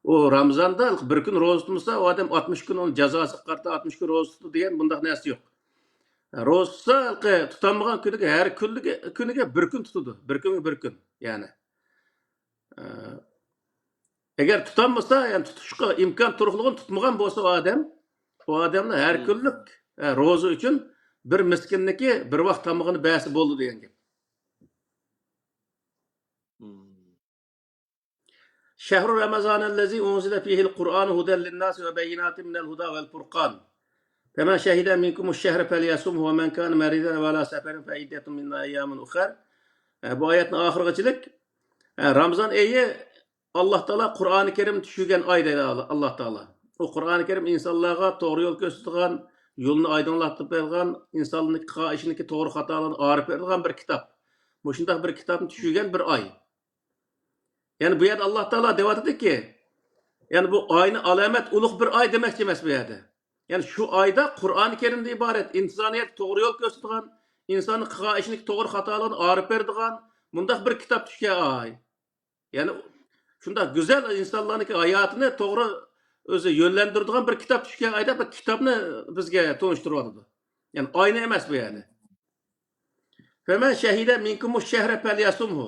ئۇ رامىزاندا بىر كۈن روزا تۇتمىسا، ئۇ ئادەم ئاتمىش كۈن ئۇنى جازاسىغا قارىتا ئاتمىش كۈن روزا تۇتىدۇ دېگەن بۇنداق نەرسە يوق. روزا تۇتسا، ھېلىقى تۇتالمىغان كۈنىگە، ھەر كۈنلۈكى، كۈنىگە بىر كۈن تۇتىدۇ. بىر كۈنگە بىر كۈن، يەنى. ئە، ئەگەر تۇتالمىسا، يەنى تۇتۇشقا ئىمكان تۇرۇقلۇقىنى تۇتمىغان بولسا ئۇ ئادەم، ئۇ ئادەمنىڭ ھەر كۈنلۈك، ئە، روزا ئۈچۈن بىر مىسكىننىڭكى بىر ۋاق تامىقىنى بەرسە بولىدۇ دېگەن گەپ. شهر رمضان الذي أنزل فيه القرآن هدى للناس وبينات من الهدى والفرقان. فمن شهد منكم الشهر فليصمه ومن كان مريضا أو على سفر فعدة من أيام أخر. ئە، بۇ ئايەتنىڭ ئاخىرىغىچىلىك، ئە، رامىزان ئېيى ئاللا تائالا قۇرئانى كەرىم چۈشۈرگەن ئاي دەيدۇ ئاللا تائالا. ئۇ قۇرئانى كەرىم ئىنسانلارغا توغرا يول كۆرسىتىدىغان، يولنى ئايدىڭلاتتۇرۇپ بەرىدىغان، ئىنساننىڭ قىلغان ئىشىنىڭكى توغرا خاتالىقىنى ئايرىپ بېرىدىغان بىر كىتاب. مۇشۇنداق بىر كىتابنى چۈشۈرگەن بىر ئاي. يەنى بۇ يەردە ئاللا تائالا دەۋاتىدۇكى، يەنى بۇ ئاينى ئالامەت ئۇلۇغ بىر ئاي دېمەكچى ئەمەس بۇ يەردە. يەنى شۇ ئايدا قۇرئانى كەرىمدىن ئىبارەت ئىنسانىيەتكە توغرا يول كۆرسىتىدىغان، ئىنساننىڭ قىلغان ئىشىنىڭكى توغرا خاتالىقىنى ئايرىپ بېرىدىغان مۇنداق بىر كىتاب چۈشكەن ئاي. يەنى شۇنداق گۈزەل ئىنسانلارنىڭكى ھاياتىنى توغرا ئۆزى يۆنلەندۈرىدىغان بىر كىتاب چۈشكەن ئايدا بىر كىتابنى بىزگە تونۇشتۇرۇۋاتىدۇ. يەنى ئاينى ئەمەس بۇ يەنى. فمن شهد منكم الشهر فليصمه.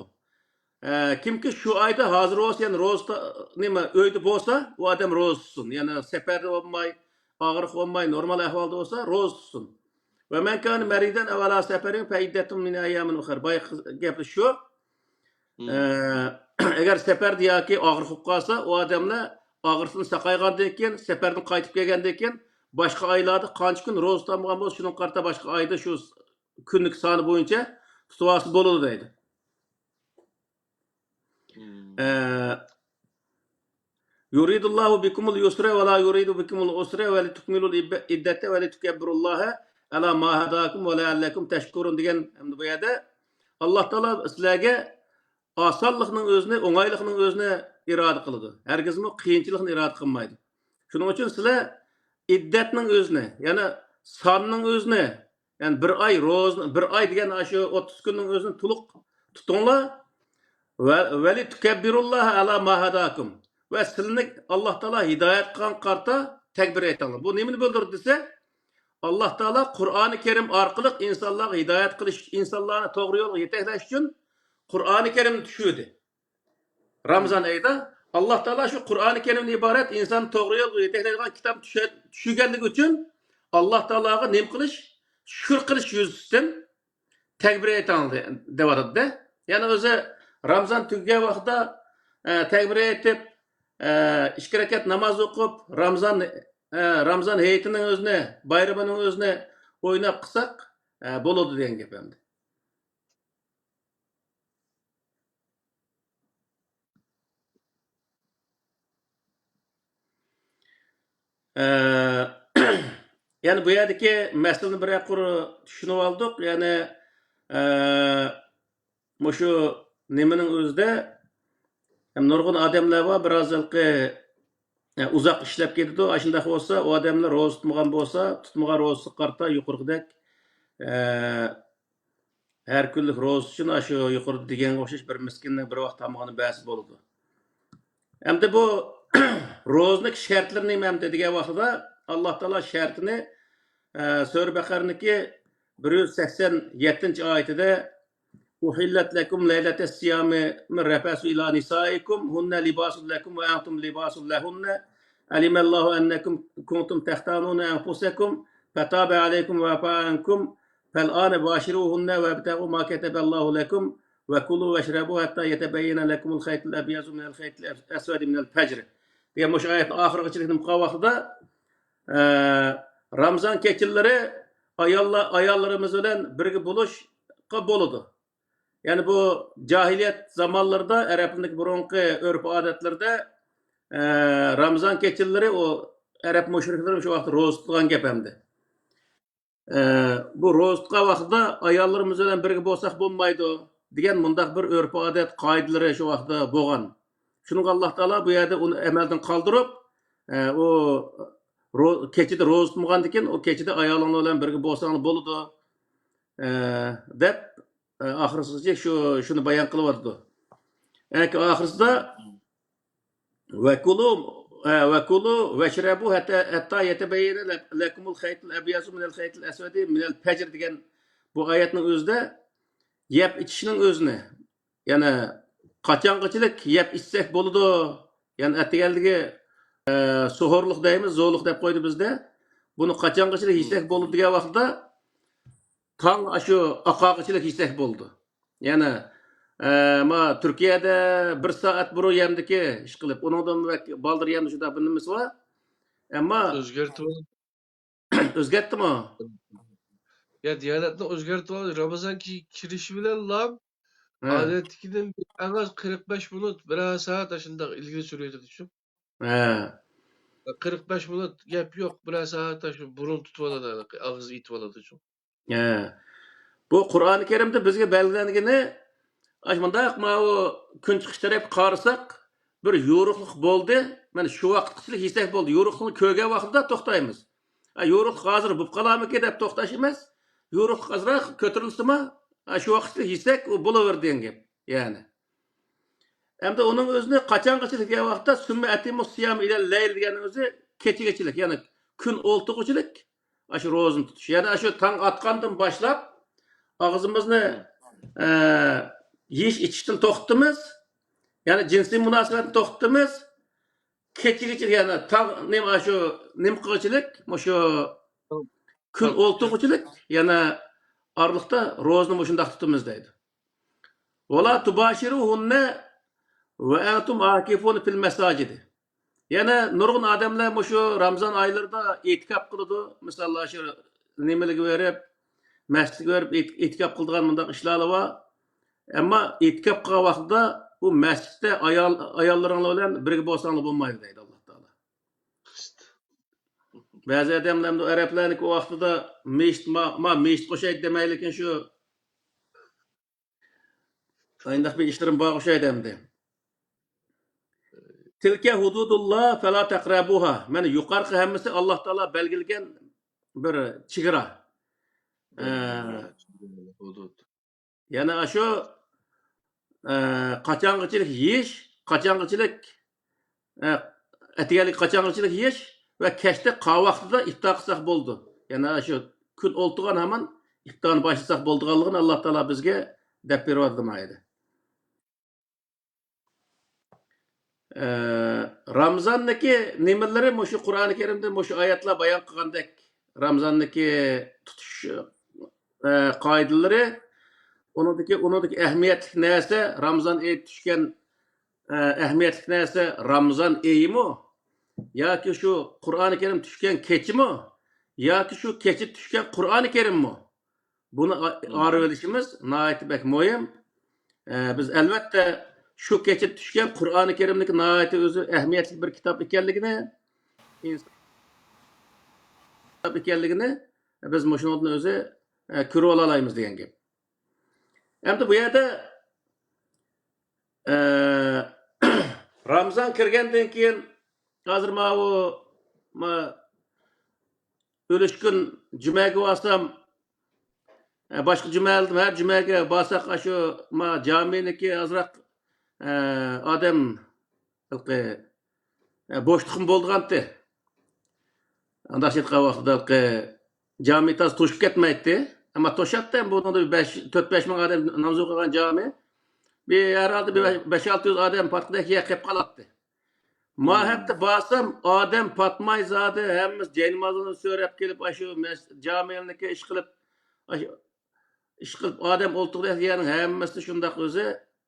ئە، كىمكى شۇ ئايدا ھازىر بولسا، يەنى روزا، نېمە، ئۆيدە بولسا، ئۇ ئادەم روزا تۇتسۇن. يەنى سەپەردە بولماي، ئاغرىق بولماي، نورمال ئەھۋالدا بولسا، روزا تۇتسۇن. ومن كان مريضا أو على سفر فعدة من أيام أخر. بايىقى گەپلىرى شۇ. ئە، ئەگەر سەپەردە ياكى ئاغرىق بولۇپ قالسا، ئۇ ئادەملەر ئاغرىقتىن ساقايغاندىن كېيىن، سەپەردىن قايتىپ كەلگەندىن كېيىن، باشقا ئايلاردا قانچە كۈن روزا تۇتالمىغان بولسا، شۇنىڭغا قارىتا باشقا ئايدا شۇ كۈنلۈك سانى بويىچە تۇتۇۋالسا بولىدۇ دەيدۇ. ئە، يريد الله بكم اليسر ولا يريد بكم العسر ولتكملوا العدة ولتكبروا الله على ما هداكم ولعلكم تشكرون دېگەن. ئەمدى بۇ يەردە ئاللا تائالا سىلەرگە ئاسانلىقنىڭ ئۆزىنى، ئوڭايلىقنىڭ ئۆزىنى ئىرادە قىلىدۇ. ھەرگىزمۇ قىيىنچىلىقنى ئىرادە قىلمايدۇ. شۇنىڭ ئۈچۈن سىلەر ئىددەتنىڭ ئۆزىنى، يەنى ساننىڭ ئۆزىنى، يەنى بىر ئاي روزىنى، بىر ئاي دېگەن ئاشۇ ئوتتۇز كۈننىڭ ئۆزىنى تولۇق تۇتۇڭلار. ۋە، ولتكبروا الله على ما هداكم. ۋە سىلىنى ئاللا تائالا ھىدايەت قىلغان قارىتا تەكبىر ئېيتىڭلار. بۇ نېمىنى بىلدۈرىدۇ دېسە، ئاللا تائالا قۇرئانى كەرىم ئارقىلىق ئىنسانلارغا ھىدايەت قىلىش، ئىنسانلارنى توغرا يولغا يېتەكلەش ئۈچۈن قۇرئانى كەرىمنى چۈشۈردى. رامزان ئېيىدا ئاللا تائالا شۇ قۇرئانى كەرىمدىن ئىبارەت ئىنساننى توغرا يولغا يېتەكلەيدىغان كىتاب چۈشە-، چۈشۈرگەنلىكى ئۈچۈن ئاللا تائالاغا نېمە قىلىش؟ شۈكۈر قىلىش يۈزىسىدىن تەكبىر ئېيتىڭ دە-، دەۋاتىدۇ-دە. يەنى ئۆزى رامزان تۈگىگەن ۋاقىتتا، ئە، تەكبىر ئېيتىپ، ئە، ئىككى رەكەت ناماز ئوقۇپ، رامزان، ئە، رامزان ھېيتىنىڭ ئۆزىنى، بايرىمىنىڭ ئۆزىنى ئويناپ قىلساق، ئە، بولىدۇ دېگەن گەپ ئەمدى. ئە، يەنى بۇ يەردىكى مەسىلىنى بىرەر قۇر چۈشىنىۋالدۇق. يەنى، ئە، مۇشۇ نېمىنىڭ ئۆزىدە، ھەم نۇرغۇن ئادەملەر بار، بىراز ھېلىقى، ئە، ئۇزاق ئىشلەپ كېتىدۇ. ئاشۇنداق بولسا، ئۇ ئادەملەر روزا تۇتمىغان بولسا، تۇتمىغان روزىسىغا قارىتا يۇقىرىقىدەك، ئە، ھەر كۈنلۈك روزىسى ئۈچۈن ئاشۇ يۇقىرىدا دېگەنگە ئوخشاش بىر مىسكىننىڭ بىر ۋاق تامىقىنى بەرسە بولىدۇ. ئەمدى بۇ روزىنىڭ شەرتلىرى نېمە ئەمدى دېگەن ۋاقتىدا، ئاللا تائالا شەرتىنى، ئە، سۈرە بەقەرىنىڭكى بىر يۈز سەكسەن يەتتىنچى ئايىتىدە، أحلت لكم ليلة الصيام الرفث إلى نسائكم هن لباس لكم وأنتم لباس لهن علم الله أنكم كنتم تختانون أنفسكم فتاب عليكم وعفا عنكم فالآن باشروهن وابتغوا ما كتب الله لكم وكلوا واشربوا حتى يتبين لكم الخيط الأبيض من الخيط الأسود من الفجر دېگەن مۇشۇ ئايەتنىڭ ئاخىرىغىچىلىك نېمە قىلغان ۋاقتىدا، ئە، رامزان كېچىلىرى ئاياللار، ئاياللىرىمىز بىلەن بىرگە بولۇشقا بولىدۇ. يەنى بۇ جاھىلىيەت زامانلىرىدا، ئەرەبلەردىكى بۇرۇنقى ئۆرپ-ئادەتلىرىدە، ئە، رامزان كېچىلىرى ئۇ ئەرەب مۇشرىكلىرى شۇ ۋاقىتتا روزا تۇتىدىغان گەپ ئەمدى. ئە، بۇ روزا تۇتقان ۋاقتىدا ئاياللىرىمىز بىلەن بىرگە بولساق بولمايدۇ دېگەن مۇنداق بىر ئۆرپ-ئادەت قائىدىلىرى شۇ ۋاقىتتا بولغان. شۇنىڭغا ئاللاھ تائالا بۇ يەردە ئۇنى ئەمەلدىن قالدۇرۇپ، ئە، ئۇ رو-، كېچىدە روزا تۇتمىغاندىكىن، ئۇ كېچىدە ئايالىڭلار بىلەن بىرگە بولساڭلار بولىدۇ، ئە، دەپ، ئە، ئاخىرسىغىچە شۇ، شۇنى بايان قىلىۋاتىدۇ. ئەنكى ئاخىرسىدا ۋەكۇلۇ، ئە، ۋەكۇلۇ ۋەشرەبۇ ھەتتا، ھەتتا يەتەبەييەنە لەكۇمۇل خەيتۇل ئەبيەزۇ مىنەل خەيتىل ئەسۋەدى مىنەل پەجر دېگەن بۇ ئايەتنىڭ ئۆزىدە يەپ ئىچىشنىڭ ئۆزىنى، يەنى قاچانغىچىلىك يەپ ئىچسەك بولىدۇ؟ يەنى ئەتىگەنلىكى، ئە، سوھۇرلۇق دەيمىز، زورلۇق دەپ قويدى بىزدە. بۇنى قاچانغىچىلىك يېسەك بولىدۇ دېگەن ۋاقىتتا، تاڭ ئاشۇ ئاقارغىچىلىك يېسەك بولىدۇ. يەنى، ئە، ما تۈركىيەدە بىر سائەت بۇرۇن يەمدىكى ئىشقىلىپ، ئۇنىڭدىن بەك بالدۇر يەمدى شۇنداق بىر نېمىسى بار. ئەمما ئۆزگەرتىۋالدى. ئۆزگەرتتىمۇ؟ يا، دىيانەتنى ئۆزگەرتىۋالدى. رامىزان كى-، كىرىشى بىلەنلا ھە. ئادەتتىكىدىن ئەڭ ئاز قىرىق بەش مىنۇت، بىرەر سائەت ئاشۇنداق ئىلگىرى سۈرۈۋېتىدىچۇ. ھە. قىرىق بەش مىنۇت گەپ يوق، بىرەر سائەت ئاشۇ بۇرۇن تۇتۇۋالىدۇ، ئاغزى ئېتىۋالىدۇچۇ. ھە. بۇ قۇرئانى كەرىمدە بىزگە بەلگىلەنگىنى، ئاشۇ مۇنداق ماۋۇ كۈن چىقىش تەرەپكە قارىساق، بىر يورۇقلۇق بولدى. مانا شۇ ۋاقىتقىچىلىك يېسەك بولدى. يورۇقلۇقنى كۆرگەن ۋاقتىدا توختايمىز. ئا، يورۇقلۇق ھازىر بولۇپ قالارمىكىن دەپ توختاش ئەمەس. يورۇقلۇق ئازراق كۆتۈرۈلسىمۇ، ئا، شۇ ۋاقىتقىچىلىك يېسەك، ئۇ بولۇۋېرىدۇ دېگەن گەپ. يەنى. ئەمدى ئۇنىڭ ئۆزىنى قاچانغىچىلىك دېگەن ۋاقىتتا، سۈممە ئەتىمۇ سىيام ئىلەل لەيل دېگەننىڭ ئۆزى كېچىگىچىلىك، يەنى كۈن ئولتۇغۇچىلىك ئاشۇ روزىنى تۇتۇش. يەنى ئاشۇ تاڭ ئاتقاندىن باشلاپ ئاغزىمىزنى، ئە، يېيىش ئىچىشتىن توختىتىمىز. يەنى جىنسىي مۇناسىۋەتنى توختىتىمىز. كېچىگىچە، يەنى تاڭ نېمە، ئاشۇ نېمە قىلغۇچىلىك، مۇشۇ كۈن ئولتۇغۇچىلىك، يەنە ئارىلىقتا روزىنى مۇشۇنداق تۇتىمىز دەيدۇ. ۋەلا تۇباشىرۇھۇننە ۋە ئەنتۇم ئاكىفۇنە فىل مەساجىدى. يەنە نۇرغۇن ئادەملەر مۇشۇ رامزان ئايلىرىدا ئېتىكاپ قىلىدۇ. مىساللار شۇ نېمىلىگە بېرىپ، مەسچىتكە بېرىپ ئېت-، ئېتىكاپ قىلىدىغان مۇنداق ئىشلار بار. ئەمما ئېتىكاپ قىلغان ۋاقتىدا بۇ مەسچىتتە ئايال، ئاياللىرىڭلار بىلەن بىرگە بولساڭلار بولمايدۇ دەيدۇ ئاللاھ تائالا. بەزى ئادەملەر ئەمدى ئەرەبلەرنىڭكى ئۇ ۋاقتىدا مېچىت، ما، ما مېچىت قوشايلى دېمەيلىكىن شۇ ئاينداق بىر ئىشلىرىم بار ئوخشايدۇ ئەمدى. تىلكە ھۇدۇدۇللا فەلا تەقرەبۇھا. مانا يۇقارقى ھەممىسى ئاللاھ تائالا بەلگىلىگەن بىر چېگرا. ئە، ھۇدۇد. يەنى ئاشۇ، ئە، قاچانغىچىلىك يېيىش، قاچانغىچىلىك، ئە، ئەتىگەنلىك قاچانغىچىلىك يېيىش ۋە كەچتە قا ۋاقتىدا ئىپتار قىلساق بولىدۇ. يەنى ئاشۇ كۈن ئولتۇرغان ھامان ئىپتارنى باشلىساق بولىدىغانلىقىنى ئاللاھ تائالا بىزگە دەپ بېرىۋاتىدۇ مايىدە. ئە، رامزاندىكى نېمىلىرى مۇشۇ قۇرئانى كەرىمدە مۇشۇ ئايەتلەر بايان قىلغاندەك، رامزاندىكى تۇتۇش، ئە، قائىدىلىرى، ئۇنىڭدىكى، ئۇنىڭدىكى ئەھمىيەتلىك نەرسە، رامزان ئېيى چۈشكەن، ئە، ئەھمىيەتلىك نەرسە رامزان ئېيىمۇ ياكى شۇ قۇرئانى كەرىم چۈشكەن كېچىمۇ ياكى شۇ كېچە چۈشكەن قۇرئانى كەرىممۇ؟ بۇنى ئا-، ئايرىۋېلىشىمىز ناھايىتى بەك مۇھىم. ئە، بىز ئەلۋەتتە شۇ كېچە چۈشكەن قۇرئانى كەرىمنىڭكى ناھايىتى ئۆزى ئەھمىيەتلىك بىر كىتاب ئىكەنلىكىنى، ئىنسان كىتاب ئىكەنلىكىنى بىز مۇشۇنىڭدىن ئۆزى، ئە، كۆرۈۋالالايمىز دېگەن گەپ. ئەمدى بۇ يەردە، ئە، رامزان كىرگەندىن كېيىن ھازىر ماۋۇ، ما، ئۈلۈشكۈن جۈمەگە بارسام، ئە، باشقا جۈمەلىدىمۇ ھەر جۈمەگە بارساق، ئاشۇ ما جامىنىڭكى ئازراق، ئە، ئادەم ھېلىقى، ئە، بوشلۇقمۇ بولىدىغانتى. ئانداق ئېيتقان ۋاقتىدا ھېلىقى جامى تازا توشۇپ كەتمەيتتى. ئەمما توشاتتى، بۇنىڭدا بەش، تۆت بەش مىڭ ئادەم ناماز ئوقۇغان جامى. بىر ھەر ھالدا بىر بەش، ئالتە يۈز ئادەم پاتقۇدەك يەر قېلىپ قالاتتى. ما ھەپتە بارسام، ئادەم پاتماي زادى، ھەممىسى جاينامازلىرىنى سۆرەپ كېلىپ، ئاشۇ مەس-، جامىلىنىكى ئىش قىلىپ، ئاشۇ ئىش قىلىپ، ئادەم ئولتۇرغۇدەك يەرنىڭ ھەممىسى شۇنداق ئۆزى،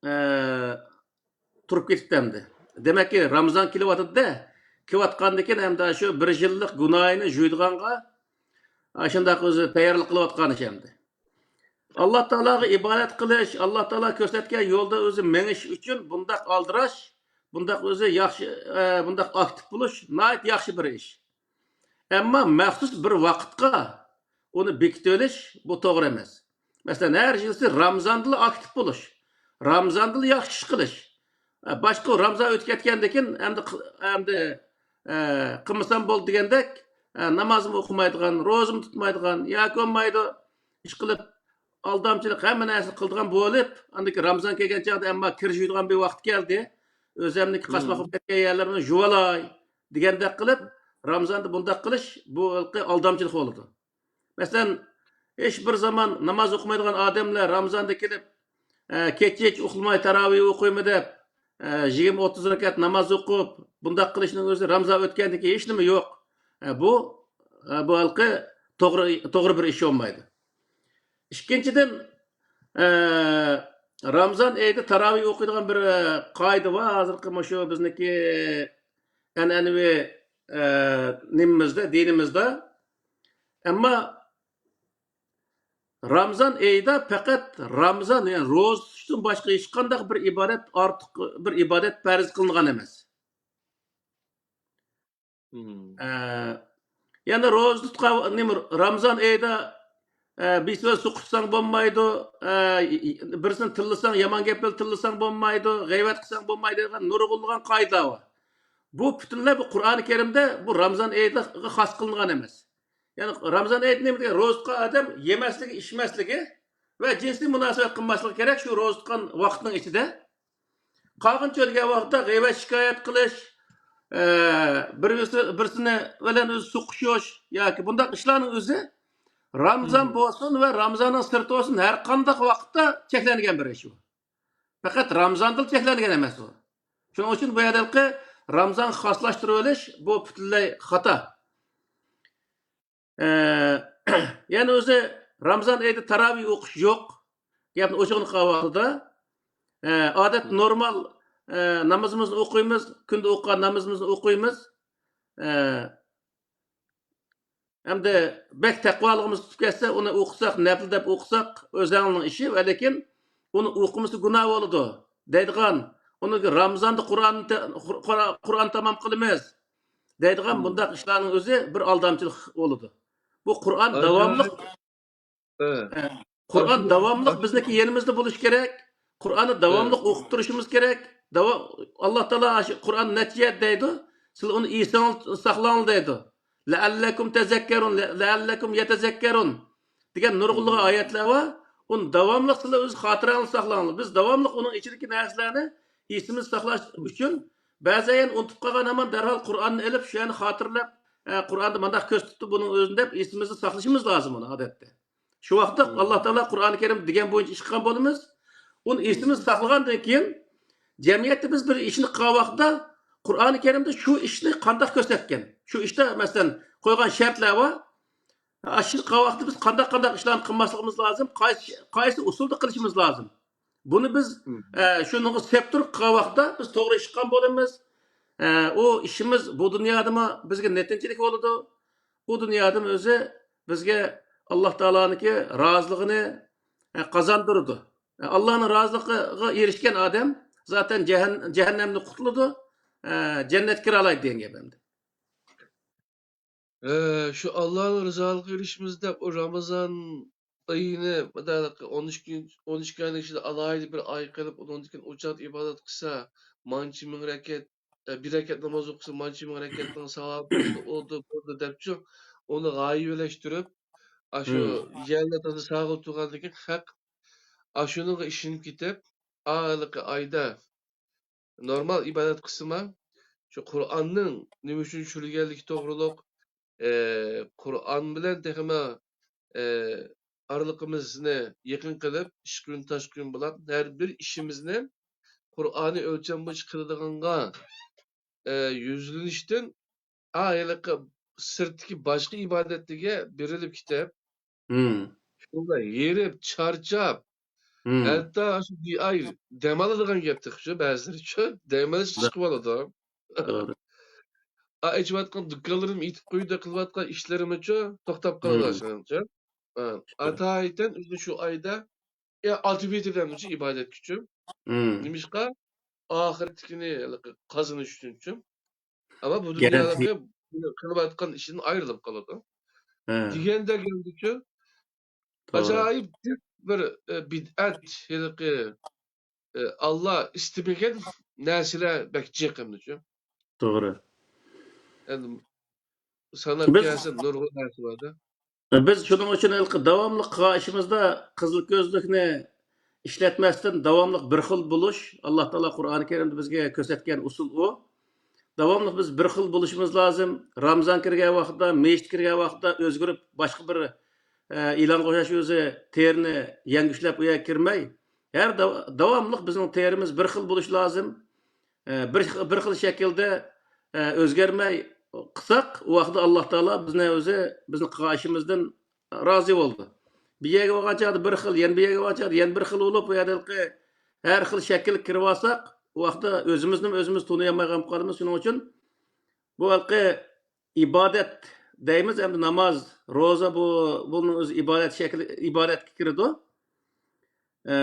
ئە، تۇرۇپ كېتىپتۇ ئەمدى. دېمەككى، رامىزان كېلىۋاتىدۇ-دە، كېلىۋاتقاندىكىن، ئەمدى شۇ بىر يىللىق گۇناھىنى يۇيىدىغانغا، ئاشۇنداق ئۆزى تەييارلىق قىلىۋاتقان ئىش ئەمدى. ئاللا تائالاغا ئىبادەت قىلىش، ئاللا تائالا كۆرسەتكەن يولدا ئۆزى مېڭىش ئۈچۈن بۇنداق ئالدىراش، بۇنداق ئۆزى ياخشى، ئە، بۇنداق ئاكتىپ بولۇش ناھايىتى ياخشى بىر ئىش. ئەمما مەخسۇس بىر ۋاقىتقا ئۇنى بېكىتىۋېلىش، بۇ توغرا ئەمەس. مەسىلەن، ھەر يىلسى رامىزاندىلا ئاكتىپ بولۇش، رامىزاندىلا ياخشى ئىش قىلىش. ئە، باشقا رامىزان ئۆتۈپ كەتكەندىن كېيىن ئەمدى، ئەمدى، ئە، قىلمىسام بولدى دېگەندەك، ئە، نامازمۇ ئوقۇمايدىغان، روزىمۇ تۇتمايدىغان ياكى بولمايدۇ، ئىشقىلىپ ئالدامچىلىق ھەممە نەرسىنى قىلىدىغان بولۇپ، ئاندىن كېيىن رامىزان كەلگەن چاغدا ئەمما كىر يۇيىدىغان بىر ۋاقىت كەلدى. ئۆزەمنىڭكى قاچماق بولۇپ كەتكەن يەرلىرىمنى يۇۋالاي دېگەندەك قىلىپ، رامىزاندا بۇنداق قىلىش، بۇ ھېلىقى ئالدامچىلىق بولىدۇ. مەسىلەن، ھېچ بىر زامان ناماز ئوقۇمايدىغان ئادەملەر رامىزاندا كېلىپ، ئە، كېچىچە ئۇخلىماي تاراۋىھ ئوقۇيمەن دەپ، ئە، يىگىرمە ئوتتۇز رەكەت ناماز ئوقۇپ، بۇنداق قىلىشنىڭ ئۆزى رامىزان ئۆتكەندىن كېيىن ھېچنېمە يوق. ئە، بۇ، ئە، بۇ ھېلىقى توغرا، توغرا بىر ئىش بولمايدۇ. ئىككىنچىدىن، ئە، رامىزان ئېيىدا تاراۋىھ ئوقۇيدىغان بىر، ئە، قائىدە بار. ھازىرقى مۇشۇ بىزنىڭكى ئەنئەنىۋى، ئە، نېمىمىزدە، دىنىمىزدا. ئەمما رامىزان ئېيىدا پەقەت رامىزان، يەنى روزا تۇتۇشتىن باشقا ھېچقانداق بىر ئىبادەت ئارتۇق، بىر ئىبادەت پەرز قىلىنغان ئەمەس. ئە، يەنە روزا تۇتقان، نېمە، رامىزان ئېيىدا، ئە، بىسىۋە سۇ قۇسساڭ بولمايدۇ، ئە، بىرسىنى تىللىساڭ، يامان گەپ بىلەن تىللىساڭ بولمايدۇ، غەيۋەت قىلساڭ بولمايدۇ دېگەن نۇرغۇنلىغان قائىدىلەر بار. بۇ پۈتۈنلەي بۇ قۇرئانى كەرىمدە بۇ رامىزان ئېيىغا خاس قىلىنغان ئەمەس. يەنى رامىزان ئېيىدا نېمە دېگەن؟ روزا تۇتقان ئادەم يېمەسلىكى، ئىچمەسلىكى ۋە جىنسىي مۇناسىۋەت قىلماسلىقى كېرەك شۇ روزا تۇتقان ۋاقىتنىڭ ئىچىدە. قالغىنى دېگەن ۋاقىتتا غەيۋەت شىكايەت قىلىش، ئە، بىر-، بىرسى، بىرسىنى بىلەن ئۆزى سوقۇشۇش ياكى بۇنداق ئىشلارنىڭ ئۆزى رامىزان بولسۇن ۋە رامىزاننىڭ سىرتى بولسۇن، ھەر قانداق ۋاقىتتا چەكلەنگەن بىر ئىش بۇ. پەقەت رامىزاندىلا چەكلەنگەن ئەمەس بۇ. شۇنىڭ ئۈچۈن بۇ يەردىكى رامىزانغا خاسلاشتۇرۇۋېلىش بۇ پۈتۈنلەي خاتا. ئە، يەنە ئۆزى رامىزان ئېيىدا تاراۋىھ ئوقۇش يوق. گەپنى ئوچۇقىنى قىلغان ۋاقتىدا، ئە، ئادەتتە نورمال، ئە، نامىزىمىزنى ئوقۇيمىز، كۈندە ئوقۇغان نامىزىمىزنى ئوقۇيمىز. ئە، ئەمدى بەك تەقۋالىقىمىز تۇتۇپ كەتسە، ئۇنى ئوقۇساق، نەپلى دەپ ئوقۇساق، ئۆزىنىڭ ئىشى، ۋە لېكىن ئۇنى ئوقۇمىسا گۇناھ بولىدۇ دەيدىغان، ئۇنى رامىزاندا قۇرئان، قۇرئان، قۇرئان تامام قىلىمىز دەيدىغان بۇنداق ئىشلارنىڭ ئۆزى بىر ئالدامچىلىق بولىدۇ. بۇ قۇرئان داۋاملىق، قۇرئان داۋاملىق بىزنىڭكى يېنىمىزدا بولۇشى كېرەك. قۇرئاننى داۋاملىق ئوقۇپ تۇرۇشىمىز كېرەك. داۋا-، ئاللا تائالا شۇ قۇرئان نەچچە ئايەت دەيدۇ. سىلەر ئۇنى ئېسىڭلار ساقلاڭلار دەيدۇ. لەئەللەكۇم تەزەككەرۇن، لە-، لەئەللەكۇم يەتەزەككەرۇن دېگەن نۇرغۇنلىغان ئايەتلەر بار. ئۇنى داۋاملىق سىلەر ئۆز خاتىرەڭلاردا ساقلاڭلار. بىز داۋاملىق ئۇنىڭ ئىچىدىكى نەرسىلەرنى ئېسىمىزدە ساقلاش ئۈچۈن بەزەن يەنە ئۇنتۇپ قالغان ھامان دەرھال قۇرئاننى ئېلىپ، شۇ يەرنى خاتىرىلەپ، ئە، قۇرئاندا مۇنداق كۆرسىتىپتۇ بۇنىڭ ئۆزىنى دەپ ئېسىمىزدە ساقلىشىمىز لازىم ئۇنى ئادەتتە. شۇ ۋاقىتتا ئاللا تائالا قۇرئانى كەرىم دېگەن بويىچە ئىش قىلغان بولىمىز. ئۇنى ئېسىمىزدە ساقلىغاندىن كېيىن، جەمئىيەتتە بىز بىر ئىشنى قىلغان ۋاقىتتا، قۇرئانى كەرىمدە شۇ ئىشنى قانداق كۆرسەتكەن، شۇ ئىشتا، مەسىلەن، قويغان شەرتلەر بار. ئاشۇ قىلغان ۋاقىتتا بىز قانداق، قانداق ئىشلارنى قىلماسلىقىمىز لازىم، قايسى، قايسى ئۇسۇلدا قىلىشىمىز لازىم. بۇنى بىز، ئە، شۇنىڭغا سەپ تۇرۇپ قىلغان ۋاقىتتا بىز توغرا ئىش قىلغان بولىمىز. ئە، ئۇ ئىشىمىز بۇ دۇنيادىمۇ بىزگە نەتىجىلىك بولىدۇ. ئۇ دۇنيادىمۇ ئۆزى بىزگە ئاللا تائالانىڭكى رازىلىقىنى، ئە، قازاندۇرىدۇ. ئە، ئاللانىڭ رازىلىقىغا ئېرىشكەن ئادەم زاتەن جەھەن-، جەھەننەمدىن قۇتۇلىدۇ، ئە، جەننەتكە كىرالايدۇ دېگەن گەپ ئەمدى. ئە، شۇ ئاللانىڭ رىزالىقىغا ئېرىشىمىز دەپ، ئۇ رامىزان ئېيىنى، مۇنداق ئون ئىككى، ئون ئىككى ئاينىڭ ئىچىدە ئالاھىدە بىر ئاي قىلىپ، ئۇنىڭدىن كېيىن ئۇ چاغدا ئىبادەت قىلسا، مانچە مىڭ رەكەت، ئە، بىر رەكەت ناماز ئوقۇسا، مانچە مىڭ رەكەتنىڭ ساۋابى بولىدۇ، ئۇدۇ، بۇدۇ دەپچۇ، ئۇنى غايىۋىلەشتۈرۈپ، ئاشۇ يەرلەر تازا ساغلىق تۇرغاندىن كېيىن خەق ئاشۇنىڭغا ئىشىنىپ كېتىپ، ھېلىقى ئايدا نورمال ئىبادەت قىلسىما، شۇ قۇرئاننىڭ نېمە ئۈچۈن چۈشۈرۈلگەنلىكى توغرۇلۇق، ئى، قۇرئان بىلەن تېخىمۇ، ئى، ئارىلىقىمىزنى يېقىن قىلىپ، ئىشقىيۇن تاشقىيۇن بولۇپ، ھەر بىر ئىشىمىزنى قۇرئانىي ئۆلچەم بويىچە قىلىدىغانغا، ئى، يۈزلىنىشتىن، ھېلىقى سىرتتىكى باشقا ئىبادەتلەرگە بېرىلىپ كېتىپ، شۇنداق ھېرىپ، چارچاپ، ھەتتا شۇ بىر ئاي دەم ئالىدىغان گەپ تېخىچۇ، بەزىلىرىچۇ دەم ئېلىش چىقىپ ئالىدۇ. توغرا. ئا، ئېچىۋاتقان دۇكانلىرىم، ئېتىپ قويدى قىلىۋاتقان ئىشلىرىمچۇ توختاپ قالىدۇ شۇنىڭچە. ئا، ئاتايىتەن ئۆزى شۇ ئايدا، ئە، ئالتە ۋىتىردەمچۇ ئىبادەتكىچۇ. نېمىشقا؟ ئاخىرەتتىكىنى قازىنىش ئۈچۈنچۇ. ئەمما بۇ دۇنيادىكى قىلىۋاتقان ئىشىدىن ئايرىلىپ قالىدۇ. دېگەندەك ئەمدىچۇ، ئاجايىپ جىق بىر، ئە، بىدئەت، ھېلىقى، ئە، ئاللا ئىستىمىگەن نەرسىلەر بەك جىق ئەمدىچۇ. توغرا. ئەمدى ساناپ كەلسە نۇرغۇن نەرسە بار-دە. بىز شۇنىڭ ئۈچۈن ھېلىقى داۋاملىق قىلغان ئىشىمىزدا قىزىل كۆزلۈكنى ئىشلەتمەستىن، داۋاملىق بىر خىل بولۇش، ئاللا تائالا قۇرئانى كەرىمدە بىزگە كۆرسەتكەن ئۇسۇل ئۇ. داۋاملىق بىز بىر خىل بولۇشىمىز لازىم. رامىزان كىرگەن ۋاقىتتا، مەسچىت كىرگەن ۋاقىتتا ئۆزگىرىپ، باشقا بىر، ئە، ئىلانغا ئوخشاش ئۆزى تېرىنى يەڭگۈشلەپ ئۇ يەرگە كىرمەي، ھەر داۋ-، داۋاملىق بىزنىڭ تېرىمىز بىر خىل بولۇشى لازىم. ئە، بىر، بىر خىل شەكىلدە، ئە، ئۆزگەرمەي قىلساق، ئۇ ۋاقىتتا ئاللا تائالا بىزنى ئۆزى، بىزنىڭ قىلغان ئىشىمىزدىن رازى بولىدۇ. بىر يەرگە بارغان چاغدا بىر خىل، يەنە بىر يەرگە بارغان چاغدا يەنە بىر خىل بولۇپ، بۇ يەردە ھېلىقى ھەر خىل شەكىلگە كىرىۋالساق، ئۇ ۋاقىتتا ئۆزىمىزنىمۇ ئۆزىمىز تونۇيالمايدىغان بولۇپ قالىمىز. شۇنىڭ ئۈچۈن بۇ ھېلىقى ئىبادەت دەيمىز، ئەمدى ناماز، روزا، بۇ، بۇنىڭ ئۆزى ئىبادەت شەكلى، ئىبادەتكە كىرىدۇ. ئە،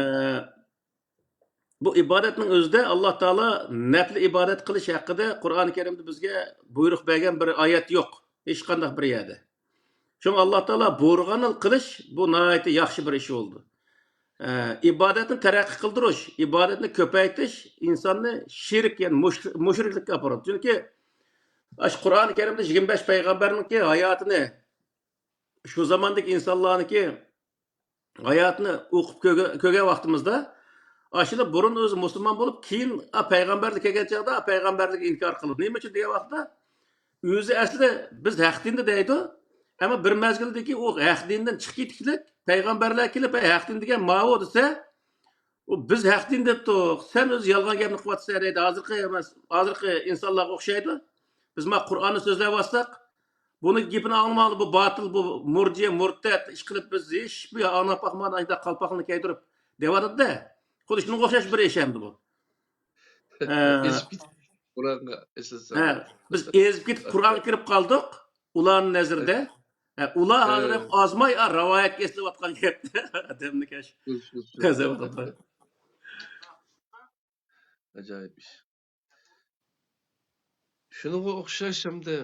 بۇ ئىبادەتنىڭ ئۆزىدە ئاللا تائالا نەپلى ئىبادەت قىلىش ھەققىدە قۇرئانى كەرىمدە بىزگە بۇيرۇق بەرگەن بىر ئايەت يوق، ھېچقانداق بىر يەردە. شۇڭا ئاللا تائالا بۇيرۇغاننى قىلىش، بۇ ناھايىتى ياخشى بىر ئىش بولدى. ئە، ئىبادەتنى تەرەققىي قىلدۇرۇش، ئىبادەتنى كۆپەيتىش ئىنساننى شىرك، يەنى مۇش-، مۇشرىكلىككە ئاپىرىدۇ. چۈنكى ئاشۇ قۇرئانى كەرىمدە يىگىرمە بەش پەيغەمبەرنىڭكى ھاياتىنى، شۇ زاماندىكى ئىنسانلارنىڭكى ھاياتىنى ئوقۇپ كۆرگە-، كۆرگەن ۋاقتىمىزدا، ئاشۇلار بۇرۇن ئۆزى مۇسۇلمان بولۇپ، كېيىن، ئا، پەيغەمبەرلىك كەلگەن چاغدا، پەيغەمبەرلىككە ئىنكار قىلىدۇ. نېمە ئۈچۈن دېگەن ۋاقىتتا، ئۆزى ئەسلى بىز ھەق دىندا دەيدۇ، ئەمما بىر مەزگىلدىكى ئۇ ھەق دىندىن چىقىپ كېتىشلىك، پەيغەمبەرلەر كېلىپ، ھەي، ھەق دىن دېگەن ماۋۇ دېسە، ئۇ بىز ھەق دىن دەپتۇق، سەن ئۆزى يالغان گەپنى قىلىۋاتىسەن دەيدۇ. ھازىرقى ئەمەس، ھازىرقى ئىنسانلارغا ئوخشايدۇ. بىز ما قۇرئاننى سۆزلەۋاتساق، بۇنىڭ گېپىنى ئاڭلىماڭلار، بۇ باتىل، بۇ مۇرجىئە، مۇرتەت، ئىشقىلىپ بىز ھېچبىر ئاڭلاپ باقمىغان ئاشۇنداق قالپاقنى كىيدۈرۈپ دەۋاتىدۇ-دە. خۇددى شۇنىڭغا ئوخشاش بىر ئىش ئەمدى بۇ. ئە، ئېزىپ كېتىپ، قۇرئانغا ئاساسەن. ھە، بىز ئېزىپ كېتىپ قۇرئانغا كىرىپ قالدۇق، ئۇلارنىڭ نەزىرىدە. ھە، ئۇلار ھازىر ھە. ئازماي، ئا، رىۋايەتكە ئېسىلىۋاتقان گەپ. ئادەمنى كەش. شۇ، شۇ، شۇ. قەزەپ قىلىپ. ئاجايىپ ئىش. شۇنىڭغا ئوخشاش ئەمدى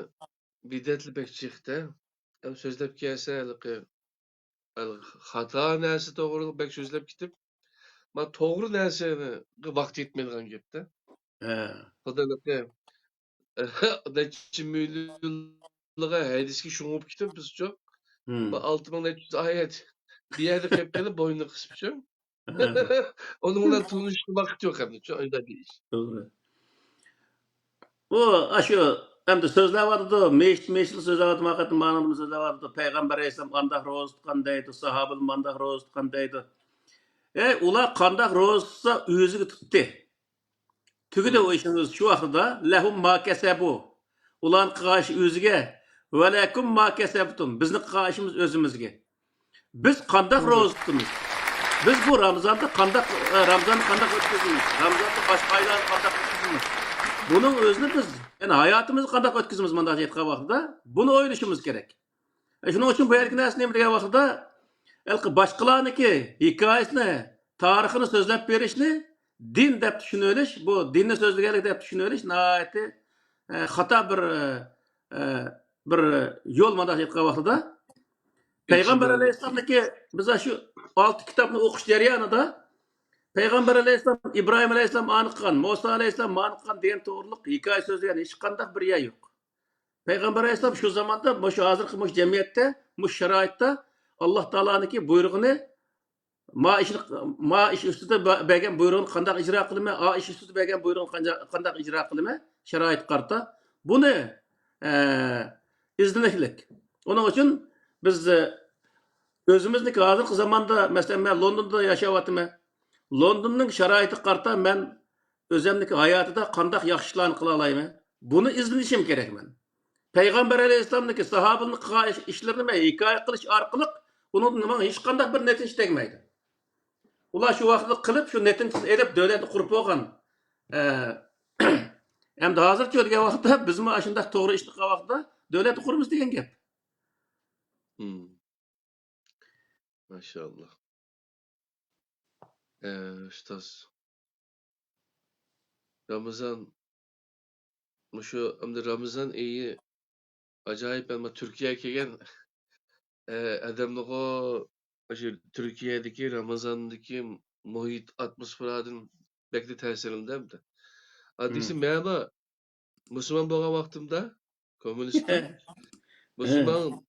بىدئەتلەر بەك جىق-دە. ئەمدى سۆزلەپ كەلسە ھېلىقى، ھېلىقى خاتا نەرسە توغرىلىق بەك سۆزلەپ كېتىپ، ما توغرا نەرسىگە ۋاقتى يەتمەيدىغان گەپ-دە. ھە. خۇددى ھېلىقى نەچچە مىليونلىغا ھەدىسكە شۇڭغۇپ كېتىپ بىزچۇ. مم. ما ئالتە مىڭ نەچچە يۈز ئايەت بىر يەردە قېلىپ قېلىپ بوينىنى قىسىپچۇ. ئۇنىڭ بىلەن تونۇشۇشقا ۋاقىت يوق ئەمدىچۇ، ئانداق بىر ئىش. توغرا. ئۇ، ئاشۇ، ئەمدى سۆزلەۋاتىدۇ، مىش-، مىشلا سۆزلەۋاتىدۇ، ماقەت مانىمۇ سۆزلەۋاتىدۇ. پەيغەمبەر ئەلەيھىسسالام ئانداق روزا تۇتقان دەيدۇ، ساھابىلار مانداق روزا تۇتقان دەيدۇ. ئەي، ئۇلار قانداق روزا تۇتسا، ئۆزىگە تۇتتى. تۈگىدى ئۇ ئىشىڭىز شۇ ۋاقتىدا. لەھۇم ما كەسەبۇ. ئۇلارنىڭ قىلغان ئىشى ئۆزىگە. ۋەلەكۇم ما كەسەبتۇم. بىزنىڭ قىلغان ئىشىمىز ئۆزىمىزگە. بىز قانداق روزا تۇتىمىز؟ بىز بۇ رامىزاندا قانداق، ئە، رامىزاننى قانداق ئۆتكۈزىمىز؟ رامىزاندا باشقا ئايلارنى قانداق ئۆتكۈزىمىز؟ بۇنىڭ ئۆزىنى بىز، يەنى ھاياتىمىزنى قانداق ئۆتكۈزىمىز مۇنداق ئېيتقان ۋاقتىدا؟ بۇنى ئويلىشىمىز كېرەك. ئە، شۇنىڭ ئۈچۈن بۇ يەردىكى نەرسە نېمە دېگەن ۋاقتىدا، ھېلىقى باشقىلارنىڭكى ھېكايىسىنى، تارىخىنى سۆزلەپ بېرىشنى دىن دەپ چۈشىنىۋېلىش، بۇ دىننى سۆزلىگەنلىك دەپ چۈشىنىۋېلىش ناھايىتى، ئە، خاتا بىر، ئە، بىر يول مانداق ئېيتقان ۋاقتىدا. پەيغەمبەر ئەلەيھىسسالامنىڭكى بىز شۇ ئالتە كىتابنى ئوقۇش جەريانىدا پەيغەمبەر ئەلەيھىسسالام، ئىبراھىم ئەلەيھىسسالام ئانى قىلغان، مۇسا ئەلەيھىسسالام مانى قىلغان دېگەن توغرۇلۇق ھېكايە سۆزلىگەن ھېچقانداق بىر يەر يوق. پەيغەمبەر ئەلەيھىسسالام شۇ زاماندا، مۇشۇ ھازىرقى مۇشۇ جەمئىيەتتە، مۇشۇ شارائىتتا ئاللا تائالانىڭكى بۇيرۇغىنى، ما ئىشنى، ما ئىش ئۈستىدە بە-، بەرگەن بۇيرۇغىنى قانداق ئىجرا قىلىمەن، ئا ئىش ئۈستىدە بەرگەن بۇيرۇغىنى قانجا-، قانداق ئىجرا قىلىمەن، شارائىتقا قارىتا. بۇنى، ئە، ئىزدىنىشلىك. ئۇنىڭ ئۈچۈن بىز، ئە، ئۆزىمىزنىڭكى ھازىرقى زاماندا، مەسىلەن، مەن لوندوندا ياشاۋاتىمەن. لوندوننىڭ شارائىتىغا قارىتا مەن ئۆزەمنىڭكى ھاياتىدا قانداق ياخشى ئىشلارنى قىلالايمەن؟ بۇنى ئىزدىنىشىم كېرەك مەن. پەيغەمبەر ئەلەيھىسسالامنىڭكى ساھابىلىرىنىڭ قىلغان ئىش-، ئىشلىرىنى مەن ھېكايە قىلىش ئارقىلىق ئۇنىڭدىن ماڭا ھېچقانداق بىر نەتىجە تەگمەيدۇ. ئۇلار شۇ ۋاقىتتا قىلىپ، شۇ نەتىجىسىنى ئېلىپ، دۆلەتنى قۇرۇپ بولغان، ئە، ئەمدى ھازىرچۇ دېگەن ۋاقىتتا بىزمۇ ئاشۇنداق توغرا ئىش قىلغان ۋاقىتتا دۆلەت قۇرىمىز دېگەن گەپ. مم. ماشائاللا. ئە، ئۇستاز. رامىزان، مۇشۇ ئەمدى رامىزان ئېيى ئاجايىپ، ئەمما تۈركىيەگە كەلگەن، ئە، ئادەمنىغۇ، مۇشۇ تۈركىيەدىكى رامىزاندىكى مۇھىت، ئاتموسفېرادىن بەكلا تەسىرلەندى ئەمدى. ئاددىيسى مەنمۇ مۇسۇلمان بولغان ۋاقتىمدا، كوممۇنىستتىن مۇسۇلمان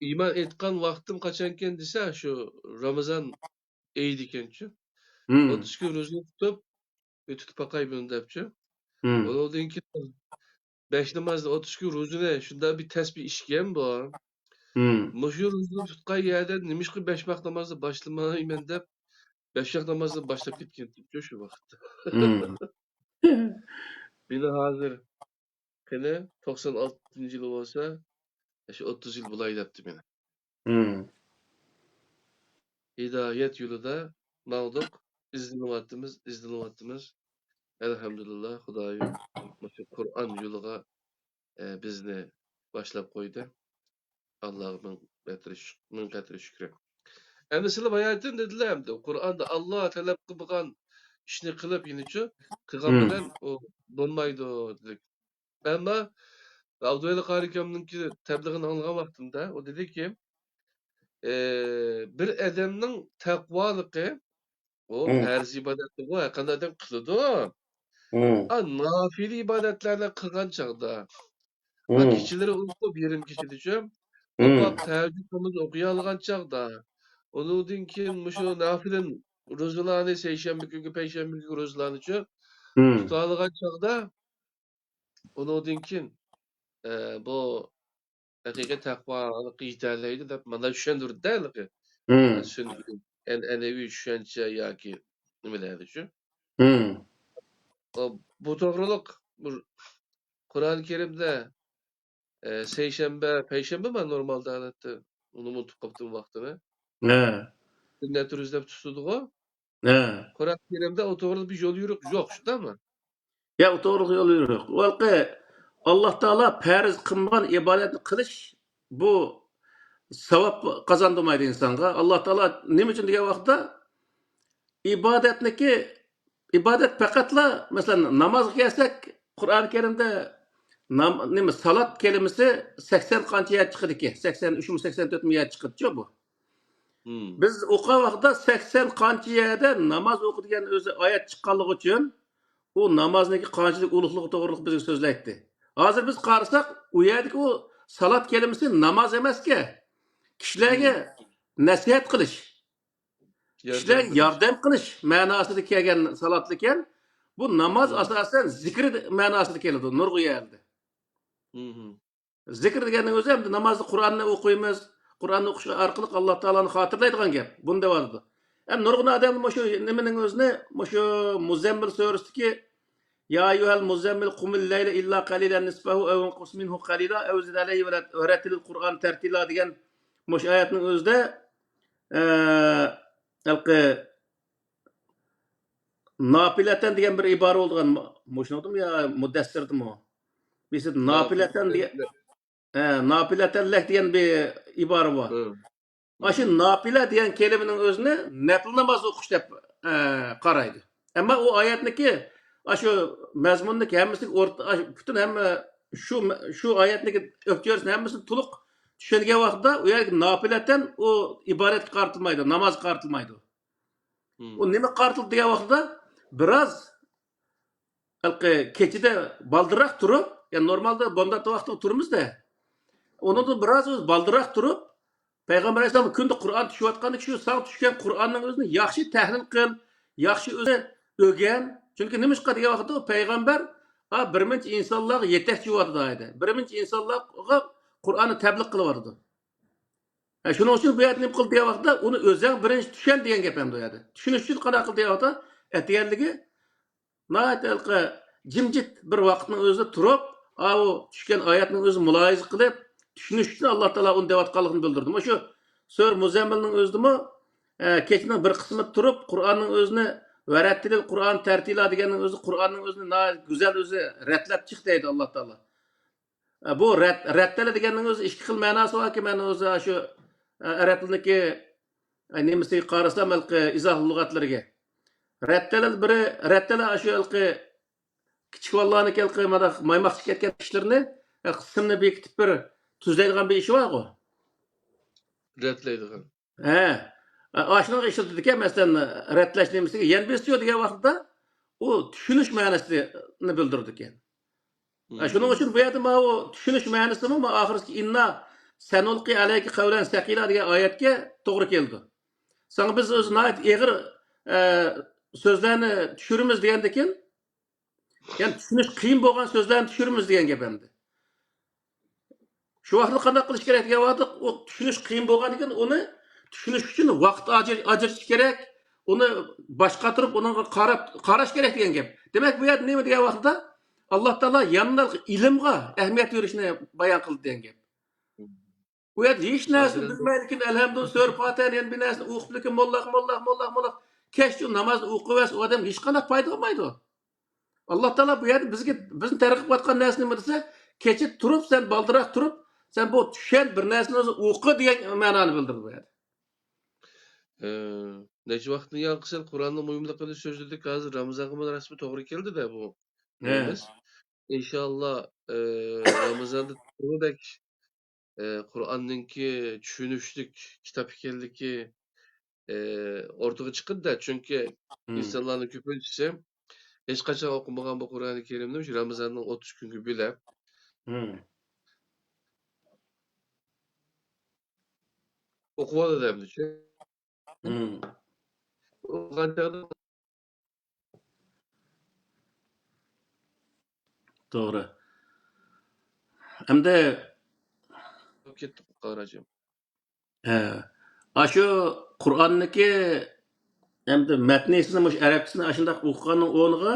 ئىمان ئېيتقان ۋاقتىم قاچانكەن دېسە، شۇ رامىزان ئېيىدىكەنچۇ. ئوتتۇز كۈن روزا تۇتۇپ، تۇتۇپ باقاي بۇنى دەپچۇ. ئۇنىڭدىن كېيىن بەش نامازدا ئوتتۇز كۈن روزىنى شۇنداق بىر تەس بىر ئىشكەن بۇ. مۇشۇ روزىنى تۇتقان يەردە نېمىشقا بەش ۋاق نامازنى باشلىمايمەن دەپ، بەش ۋاق نامازنى باشلاپ كەتكەنتىمچۇ شۇ ۋاقىتتا. مېنى ھازىر قېنى توقسان ئالتىنچى يىل بولسا، شۇ ئوتتۇز يىل بولاي دەپتۇ مېنى. ھىدايەت يولىدا ماڭدۇق، ئىزدىنىۋاتىمىز، ئىزدىنىۋاتىمىز. ئەلھەمدۇلىللا، خۇدايىم مۇشۇ قۇرئان يولىغا، ئە، بىزنى باشلاپ قويدى. ئاللاغا مىڭ قەترە شۈ-، مىڭ قەترە شۈكرى. ئەمدى سىلەر باياتىن دېدىلەر، ئەمدى قۇرئاندا ئاللا تەلەپ قىلمىغان ئىشنى قىلىپ يېنىچۇ قىلغان بىلەن ئۇ بولمايدۇ دېدۇق. ئەمما ئابدۇۋەلى قارى ئاكامنىڭكى تەبلىغىنى ئاڭلىغان ۋاقتىمدا ئۇ دېدىكى، ئى، بىر ئادەمنىڭ تەقۋالىقى ئۇ پەرز ئىبادەتنىغۇ ھەرقانداق ئادەم قىلىدۇ. ئا، نافىلە ئىبادەتلەرنى قىلغان چاغدا، ئا، كېچىلىرى ئوقۇپ، يېرىم كېچىدىچۇ ئوقۇپ، تەھەججۇد نامىزى ئوقۇيالىغان چاغدا، ئۇنىڭدىن كېيىن مۇشۇ نافىلە روزىلارنى، سەيشەنبە كۈنگە، پەيشەنبە كۈنگە روزىلارنىچۇ تۇتالىغان چاغدا، ئۇنىڭدىن كېيىن، ئە، بۇ ھەقىقىي تەقۋالىققا يېتەلەيدۇ دەپ مانا چۈشەندۈردى ھېلىقى. سۈنئىي، ئەنئەنىۋى چۈشەنچە ياكى نېمىلەردىچۇ. ئۇ، بۇ توغرىلىق بىر قۇرئان كەرىمدە، ئە، سەيشەنبە، پەيشەنبىما نورمالدا ھالەتتە؟ ئۇنى ئۇنتۇپ قاپتىمەن ۋاقتىنى. سۈننەت روزا دەپ تۇتىدىغۇ. قۇرئان كەرىمدە ئۇ توغرىلىق بىر يول يورۇق يوق، شۇنداقمۇ؟ يا، ئۇ توغرىلىق يول يورۇق. ئۇ ھېلىقى ئاللا تائالا پەرز قىلمىغان ئىبادەتنى قىلىش، بۇ ساۋاب قازاندۇرمايدۇ ئىنسانغا. ئاللا تائالا نېمە ئۈچۈن دېگەن ۋاقىتتا، ئىبادەتنىكى، ئىبادەت پەقەتلا، مەسىلەن، نامازغا كەلسەك، قۇرئان كەرىمدە نام-، نېمە، سالات كەلىمىسى سەكسەن قانچە يەر چىقىدىكەن، سەكسەن ئۈچمۇ، سەكسەن تۆتمۇ يەر چىقىدىچۇ بۇ. بىز ئوقۇغان ۋاقىتتا سەكسەن قانچە يەردە ناماز ئوقۇ دېگەن ئۆزى ئايەت چىققانلىقى ئۈچۈن، ئۇ نامازنىڭكى قانچىلىك ئۇلۇغلۇقى توغرىلىق بىزگە سۆزلەيتتى. ھازىر بىز قارىساق، ئۇ يەردىكى ئۇ سالات كەلىمىسى ناماز ئەمەسكەن. كىشىلەرگە نەسىھەت قىلىش، كىشىلەرگە ياردەم قىلىش مەناسىدا كەلگەن سالاتلىكەن. بۇ ناماز ئاساسەن زىكىر مەناسىدا كېلىدۇ نۇرغۇن يەردە. زىكىر دېگەننىڭ ئۆزى ئەمدى نامازدا قۇرئاننى ئوقۇيمىز. قۇرئاننى ئوقۇش ئارقىلىق ئاللا تائالانى خاتىرىلەيدىغان گەپ. بۇنى دەۋاتىدۇ. ئەمدى نۇرغۇن ئادەم مۇشۇ نېمىنىڭ ئۆزىنى، مۇشۇ مۇزەممىل سۈرىسىدىكى يا ئەييۇھەل مۇزەممىل قۇمىل لەيلە ئىللا قەلىلەن نىسفەھۇ ئەۋ ئىنقۇس مىنھۇ قەلىلا ئەۋ زىد ئەلەيھى ۋە رەتتىلىل قۇرئان تەرتىلا دېگەن مۇشۇ ئايەتنىڭ ئۆزىدە، ئە، ھېلىقى ناپىلەتەن دېگەن بىر ئىبارە بولىدىغان، مۇشۇنىڭدىمۇ يا مۇدەسسىردىمۇ؟ بىرسى ناپىلەتەن دېگەن، ھە، ناپىلەتەنلەك دېگەن بىر ئىبارە بار. ئاشۇ ناپىلە دېگەن كەلىمىنىڭ ئۆزىنى نەپلى ناماز ئوقۇش دەپ، ئە، قارايدۇ. ئەمما ئۇ ئايەتنىكى، ئاشۇ مەزمۇننىڭ ھەممىسىگە ئورتا-، ئاشۇ پۈتۈن ھەممە شۇ، شۇ ئايەتنىكى ئۆپچۆرىسىنى ھەممىسىنى تولۇق چۈشەنگەن ۋاقتىدا ئۇ يەرگە ناپىلەتەن ئۇ ئىبادەتكە قارىتىلمايدۇ، نامازغا قارىتىلمايدۇ. ئۇ نېمە قارىتىلدى دېگەن ۋاقتىدا، بىراز ھېلىقى كېچىدە بالدۇرراق تۇرۇپ، يەنى نورمالدا بومداتتا ۋاقتىدا تۇرىمىز-دە، ئۇنىڭدىن بىراز ئۆزى بالدۇرراق تۇرۇپ، پەيغەمبەر ئەلەيھىسسالام كۈندە قۇرئان چۈشۈۋاتقاندىكى شۇ ساڭا چۈشكەن قۇرئاننىڭ ئۆزىنى ياخشى تەھلىل قىل، ياخشى ئۆزى ئۆگەن. چۈنكى نېمىشقا دېگەن ۋاقىتتا ئۇ پەيغەمبەر، ئا، بىر مۇنچە ئىنسانلارغا يېتەكچى بولۇۋاتىدۇ ئايەتتە. بىر مۇنچە ئىنسانلارغا قۇرئاننى تەبلىغ قىلىۋاتىدۇ. ھە، شۇنىڭ ئۈچۈن بۇ يەردە نېمە قىلدى دېگەن ۋاقىتتا، ئۇنى ئۆزۈڭ بىرىنچى چۈشەن دېگەن گەپ ئەمدى ئۇ يەردە. چۈشىنىش ئۈچۈن قانداق قىل دېگەن ۋاقىتتا، ئەتىگەنلىكى ناھايىتى ھېلىقى جىمجىت بىر ۋاقىتنىڭ ئۆزىدە تۇرۇپ، ئاۋۇ چۈشكەن ئايەتنىڭ ئۆزىنى مۇلاھىزە قىلىپ، چۈشىنىش ئۈچۈن ئاللا تائالا ئۇنى دەۋاتقانلىقىنى بىلدۈردى. مۇشۇ سۈرە مۇزەممىلنىڭ ئۆزىدىمۇ، ئە، كېچىنىڭ بىر قىسمىدا تۇرۇپ، قۇرئاننىڭ ئۆزىنى ۋەرەتتىلىل قۇرئان تەرتىلا دېگەننىڭ ئۆزى قۇرئاننىڭ ئۆزىنى ناھايىتى گۈزەل ئۆزى رەتلەپ چىق دەيدۇ ئاللا تائالا. ئە، بۇ رەت-، رەتتەلە دېگەننىڭ ئۆزى ئىككى خىل مەناسى باركەن، مەن ئۆزى شۇ، ئە، ئەرەب تىلىنىڭكى، ئە، نېمىسىگە قارىسام، ھېلىقى ئىزاھ لۇغەتلىرىگە. رەتتەلە بىرى، رەتتەلە شۇ ھېلىقى كىچىك بالىلارنىڭكى ھېلىقى مانا مايماقچە كەتكەن ئىشلىرىنى، ئە، سىمنى بېكىتىپ بىر تۈزلەيدىغان بىر ئىشى بارغۇ. رەتلەيدىغان. ھە. ئاشۇنىڭغا ئىشلىتىدىكەن، مەسىلەن، رەتلەش نېمىسىگە يەنە بىرسى يوق دېگەن ۋاقىتتا ئۇ چۈشىنىش مەنىسىنى بىلدۈرىدىكەن. ھە، شۇنىڭ ئۈچۈن بۇ يەردە ماۋۇ چۈشىنىش مەنىسىمۇ، ما ئاخىرسىكى ئىننا سەنۇلقى ئەلەيكە قەۋلەن سەقىلا دېگەن ئايەتكە توغرا كېلىدۇ. ساڭا بىز ئۆزى ناھايىتى ئېغىر، ئە، سۆزلەرنى چۈشۈرىمىز دېگەندىكىن، يەنى چۈشىنىش قىيىن بولغان سۆزلەرنى چۈشۈرىمىز دېگەن گەپ ئەمدى. شۇ ۋاقىتتا قانداق قىلىش كېرەك دېگەن ۋاقىتتا، ئۇ چۈشىنىش قىيىن بولغاندىكىن، ئۇنى چۈشىنىش ئۈچۈن ۋاقىت ئاجر-، ئاجرىتىش كېرەك. ئۇنى باشقا تۇرۇپ، ئۇنىڭغا قاراپ، قاراش كېرەك دېگەن گەپ. دېمەك، بۇ يەردە نېمە دېگەن ۋاقىتتا، ئاللا تائالا يەنىلا ئىلىمغا ئەھمىيەت بېرىشنى بايان قىلدى دېگەن گەپ. بۇ يەردە ھېچ نەرسىنى بىلمەيدىكىن، ئەلھەمدۇ، سۈرە پاتىھەنى، يەنە بىر نەرسىنى ئوقۇپ، لېكىن موللا، موللا، موللا، موللا. كەچتە نامازنى ئوقۇۋەرسە، ئۇ ئادەمگە ھېچقانداق پايدا بولمايدۇ. ئاللا تائالا بۇ يەردە بىزگە، بىزنى تەرغىب قىلىۋاتقان نەرسە نېمە دېسە، كېچە تۇرۇپ، سەن بالدىراق تۇرۇپ، سەن بۇ چۈشەن، بىر نەرسىنى ئوقۇ دېگەن مەنانى بىلدۈردى بۇ يەردە. ئە، نەچچە ۋاقىتتىن يانقى سەن قۇرئاننىڭ مۇھىملىقىنى سۆزلىدۇك. ھازىر رامىزانغىمۇ رەسمىي توغرا كەلدى-دە بۇ. ھە. ئىنشاللا، ئە، رامىزاندا تۇرغۇدەك، ئە، قۇرئاننىڭكى چۈشىنىشلىك كىتاب ئىكەنلىكى، ئە، ئوتتۇرىغا چىقىدۇ-دە. چۈنكى ئىنسانلارنىڭ كۆپىنچىسى ھېچقاچان ئوقۇمىغان بۇ قۇرئانى كەرىمنى مۇشۇ رامىزاننىڭ ئوتتۇز كۈنگە بۆلەپ ئوقۇۋالىدۇ ئەمدىچۇ. ئوقۇغان چاغدا توغرا. ئەمدى كەتتۇق، قاراجىم. ھە. ئاشۇ قۇرئاننىكى ئەمدى مەتنىسىنى، مۇشۇ ئەرەبچىسىنى ئاشۇنداق ئوقۇغاننىڭ ئورنىغا،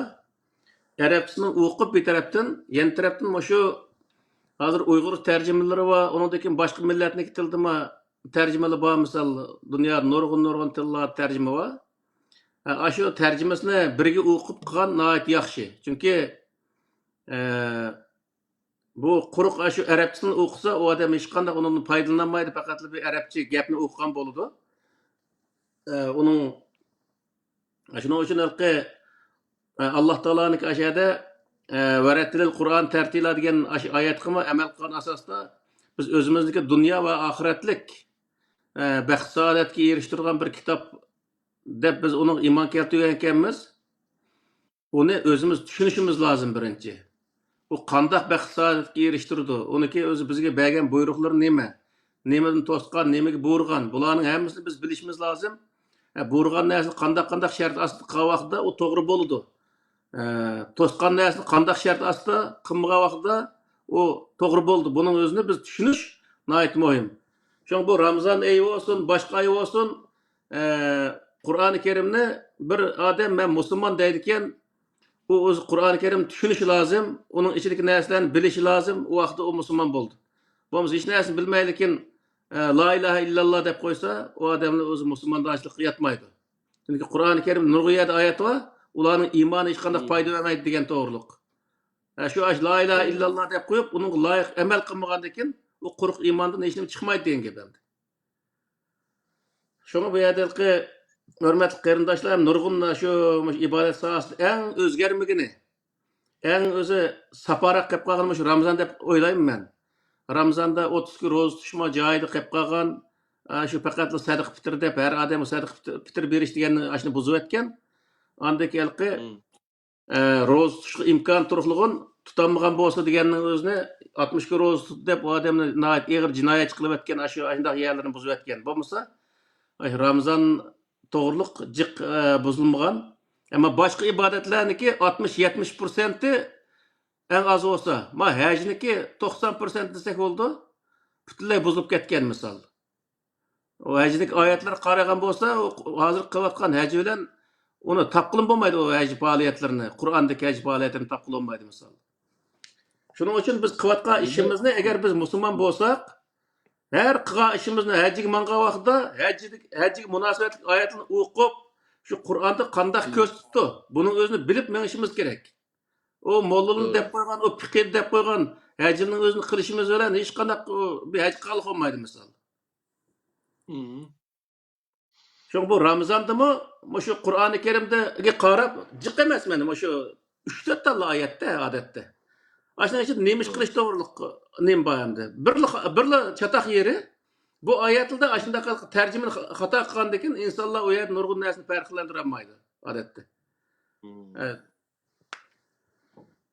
ئەرەبچىسىنى ئوقۇپ بىر تەرەپتىن، يەنە تەرەپتىن مۇشۇ ھازىر ئۇيغۇر تەرجىمىلىرى بار، ئۇنىڭدىن كېيىن باشقا مىللەتنىڭكى تىلىدىمۇ تەرجىمىلەر بار، مىسال، دۇنيادا نۇرغۇن، نۇرغۇن تىللاردا تەرجىمە بار. ھە، ئاشۇ تەرجىمىسىنى بىرگە ئوقۇپ قىلغان ناھايىتى ياخشى. چۈنكى، ئە، بۇ قۇرۇق ئاشۇ ئەرەبچىسىنى ئوقۇسا، ئۇ ئادەم ھېچقانداق ئۇنىڭدىن پايدىلىنالمايدۇ، پەقەتلا بىر ئەرەبچە گەپنى ئوقۇغان بولىدۇ. ئە، ئۇنىڭ، شۇنىڭ ئۈچۈن ھېلىقى، ئە، ئاللا تائالانىڭكى ئاشۇ يەردە، ئە، ۋەرەتتىلىل قۇرئان تەرتىلا دېگەن ئاشۇ ئايەتكىمۇ ئەمەل قىلغان ئاساستا بىز ئۆزىمىزنىڭكى دۇنيا ۋە ئاخىرەتلىك، ئە، بەخت سائادەتكە ئېرىشتۈرىدىغان بىر كىتاب دەپ بىز ئۇنىڭغا ئىمان كەلتۈرگەن ئىكەنمىز. ئۇنى ئۆزىمىز چۈشىنىشىمىز لازىم بىرىنچى. ئۇ قانداق بەخت سائادەتكە ئېرىشتۈرىدۇ؟ ئۇنىڭكى ئۆزى بىزگە بەرگەن بۇيرۇقلىرى نېمە؟ نېمىدىن توسقان، نېمىگە بۇيرۇغان؟ بۇلارنىڭ ھەممىسىنى بىز بىلىشىمىز لازىم. ھە، بۇيرۇغان نەرسىنى قانداق، قانداق شەرت ئاستىدا قىلغان ۋاقتىدا ئۇ توغرا بولىدۇ. ھە، توسقان نەرسىنى قانداق شەرت ئاستىدا قىلمىغان ۋاقتىدا ئۇ توغرا بولىدۇ. بۇنىڭ ئۆزىنى بىز چۈشىنىش ناھايىتى مۇھىم. شۇڭا بۇ رامىزان ئېيى بولسۇن، باشقا ئاي بولسۇن، ئە، قۇرئانى كەرىمنى بىر ئادەم مەن مۇسۇلمان دەيدىكەن، ئۇ ئۆزى قۇرئانى كەرىمنى چۈشىنىشى لازىم، ئۇنىڭ ئىچىدىكى نەرسىلەرنى بىلىشى لازىم، ئۇ ۋاقىتتا ئۇ مۇسۇلمان بولدى. بولمىسا ھېچ نەرسىنى بىلمەيدىكەن، ئە، لا ئىلاھە ئىللاللا دەپ قويسا، ئۇ ئادەمنى ئۆزى مۇسۇلماندارچىلىققا ياتمايدۇ. چۈنكى قۇرئانى كەرىمدە نۇرغۇن يەردە ئايەت بار، ئۇلارنىڭ ئىمانى ھېچقانداق پايدا بەرمەيدۇ دېگەن توغرۇلۇق. ئە، شۇ ئاش لا ئىلاھە ئىللاللا دەپ قويۇپ، ئۇنىڭغا لايىق ئەمەل قىلمىغاندىكىن، ئۇ قۇرۇق ئىماندىن ھېچنېمە چىقمايدۇ دېگەن گەپ ئەمدى. شۇڭا بۇ يەردىكى ھۆرمەتلىك قېرىنداشلار ھەم نۇرغۇن شۇ، مۇشۇ ئىبادەت ساھەسىدە ئەڭ ئۆزگەرمىگىنى، ئەڭ ئۆزى ساپاراق قېلىپ قالغىنى مۇشۇ رامىزان دەپ ئويلايمەن مەن. رامىزاندا ئوتتۇز كۈن روزا تۇتۇشمۇ جايىدا قېلىپ قالغان، ئا، شۇ پەقەتلا سەدىقە پىتىر دەپ، ھەر ئادەمگە سەدىقە پىتىر، پىتىر بېرىش دېگەننى ئاشۇنى بۇزۇۋەتكەن. ئاندىن كېيىن ھېلىقى ئە، روزا تۇتۇشقا ئىمكان تۇرۇقلۇقۇن تۇتالمىغان بولسا دېگەننىڭ ئۆزىنى، ئاتمىش كۈن روزا تۇتتى دەپ ئۇ ئادەمنى ناھايىتى ئېغىر جىنايەتچى قىلىۋەتكەن، ئاشۇ، ئاشۇنداق يەرلىرىنى بۇزۇۋەتكەن. بولمىسا، ئاشۇ رامىزان توغرۇلۇق جىق، ئە، بۇزۇلمىغان. ئەمما باشقا ئىبادەتلەرنىڭكى ئاتمىش، يەتمىش پىرسەنتى ئەڭ ئاز بولسا، ما ھەجنىڭكى توقسان پىرسەنت دېسەك بولىدۇ، پۈتۈنلەي بۇزۇلۇپ كەتكەن مىسال. ئۇ ھەجدىكى ئايەتلەرگە قارايدىغان بولسا، ئۇ ھازىر قىلىۋاتقان ھەج بىلەن ئۇنى تاپقىلىمۇ بولمايدۇ، ئۇ ھەج پائالىيەتلىرىنى، قۇرئاندىكى ھەج پائالىيەتلىرىنى تاپقىلى بولمايدۇ، مىسال. شۇنىڭ ئۈچۈن بىز قىلىۋاتقان ئىشىمىزنى، ئەگەر بىز مۇسۇلمان بولساق، ھەر قىلغان ئىشىمىزنى ھەجگە ماڭغان ۋاقتىدا ھەجدىكى، ھەجگە مۇناسىۋەتلىك ئايەتلەرنى ئوقۇپ، شۇ قۇرئاندا قانداق كۆرسىتىپتۇ، بۇنىڭ ئۆزىنى بىلىپ مېڭىشىمىز كېرەك. ئۇ موللىنى دەپ قويغان، ئۇ پېقىنى دەپ قويغان، ھەجىنىڭ ئۆزىنى قىلىشىمىز بىلەن ھېچقانداق، ئۇ، بىر ھەج قىلغىلى قالمايدۇ، مىسال. شۇڭا بۇ رامىزاندىمۇ مۇشۇ قۇرئانى كەرىمدىگە قاراپ، جىق ئەمەس، مانا مۇشۇ ئۈچ تۆت تاللا ئايەتتە ئادەتتە. ئاشۇنىڭ ئىچىدە نېمە ئىش قىلىش توغرۇلۇق نېمە بار ئەمدى؟ بىرلا، بىرلا چاتاق يېرى، بۇ ئايەتلەردە ئاشۇنداق تەرجىمىنى خاتا قىلغاندىن كېيىن ئىنسانلار ئۇ يەردە نۇرغۇن نەرسىنى پەرقلەندۈرەلمەيدۇ ئادەتتە.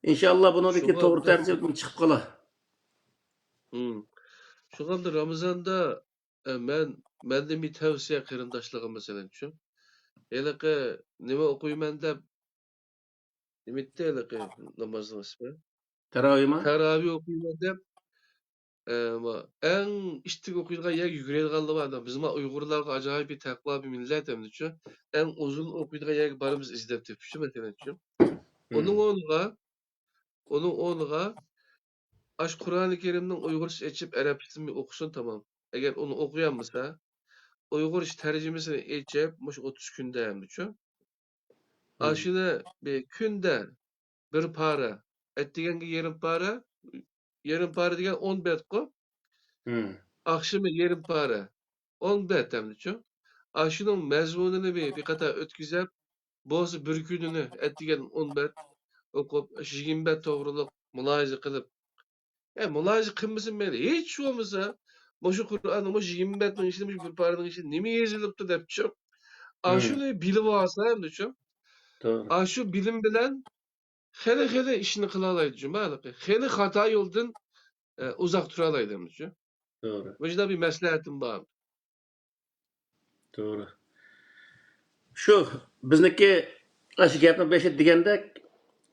ئىنشاللا بۇنىڭدىكى توغرا تەرجىمە چىقىپ قالار. شۇڭا ئەمدى رامىزاندا، ئە، مەن، مەندىن بىر تەۋسىيە قېرىنداشلارغا، مەسىلەنچۇ، ھېلىقى نېمە ئوقۇيمەن دەپ، نېمە ئىدى ھېلىقى نامازنىڭ ئىسمى؟ تاراۋىما؟ تاراۋى ئوقۇيمەن دەپ، ئە، ما-، ئەڭ ئىتتىك ئوقۇيدىغان يەرگە يۈگۈرەيدىغانلار بار. بىزمۇ ئۇيغۇرلارغا ئاجايىپ بىر تەقۋا بىر مىللەت ئەمدىچۇ. ئەڭ ئۇزۇن ئوقۇيدىغان يەرگە بارىمىز ئىزدەپ تېپىشچۇ، مەسىلەنچۇ. ئۇنىڭ ئورنىغا، ئۇنىڭ ئورنىغا ئاشۇ قۇرئانى كەرىمنىڭ ئۇيغۇرچىسى ئېچىپ ئەرەبچىسىنى ئوقۇسۇن، تامام. ئەگەر ئۇنى ئوقۇيالمىسا، ئۇيغۇرچە تەرجىمىسىنى ئېچىپ، مۇشۇ ئوتتۇز كۈندە ئەمدىچۇ. ئاشۇنى بىر كۈندە بىر پارە، ئەتىگەنگە يېرىم پارە، يېرىم پارە دېگەن ئون بەتقۇ. ئاخشىمى يېرىم پارە، ئون بەت ئەمدىچۇ. ئاشۇنىڭ مەزمۇنىنى بىر، بىر قاتار ئۆتكۈزۈپ، بولسا بىر كۈنىنى ئەتىگەن ئون بەت ئوقۇپ، ئاشۇ يىگىرمە بەت توغرۇلۇق مۇلاھىزە قىلىپ، ئە، مۇلاھىزە قىلمىسۇن مەيلى، ھېچ بولمىسا، مۇشۇ قۇرئاننىڭ مۇشۇ يىگىرمە بەتنىڭ ئىچىدە، مۇشۇ بىر پارىنىڭ ئىچىدە نېمە يېزىلىپتۇ دەپچۇ. ئاشۇنى بىلىۋالسا ئەمدىچۇ. ئاشۇ بىلىم بىلەن خېلى، خېلى ئىشنى قىلالايدۇ جۇما ھېلىقى. خېلى خاتا يولدىن، ئە، ئۇزاق تۇرالايدۇ ئەمدىچۇ. توغرا. مۇشۇنداق بىر مەسلىھەتىم بار. توغرا. شۇ بىزنىڭكى ئاشۇ گەپنىڭ بېشىدا دېگەندەك،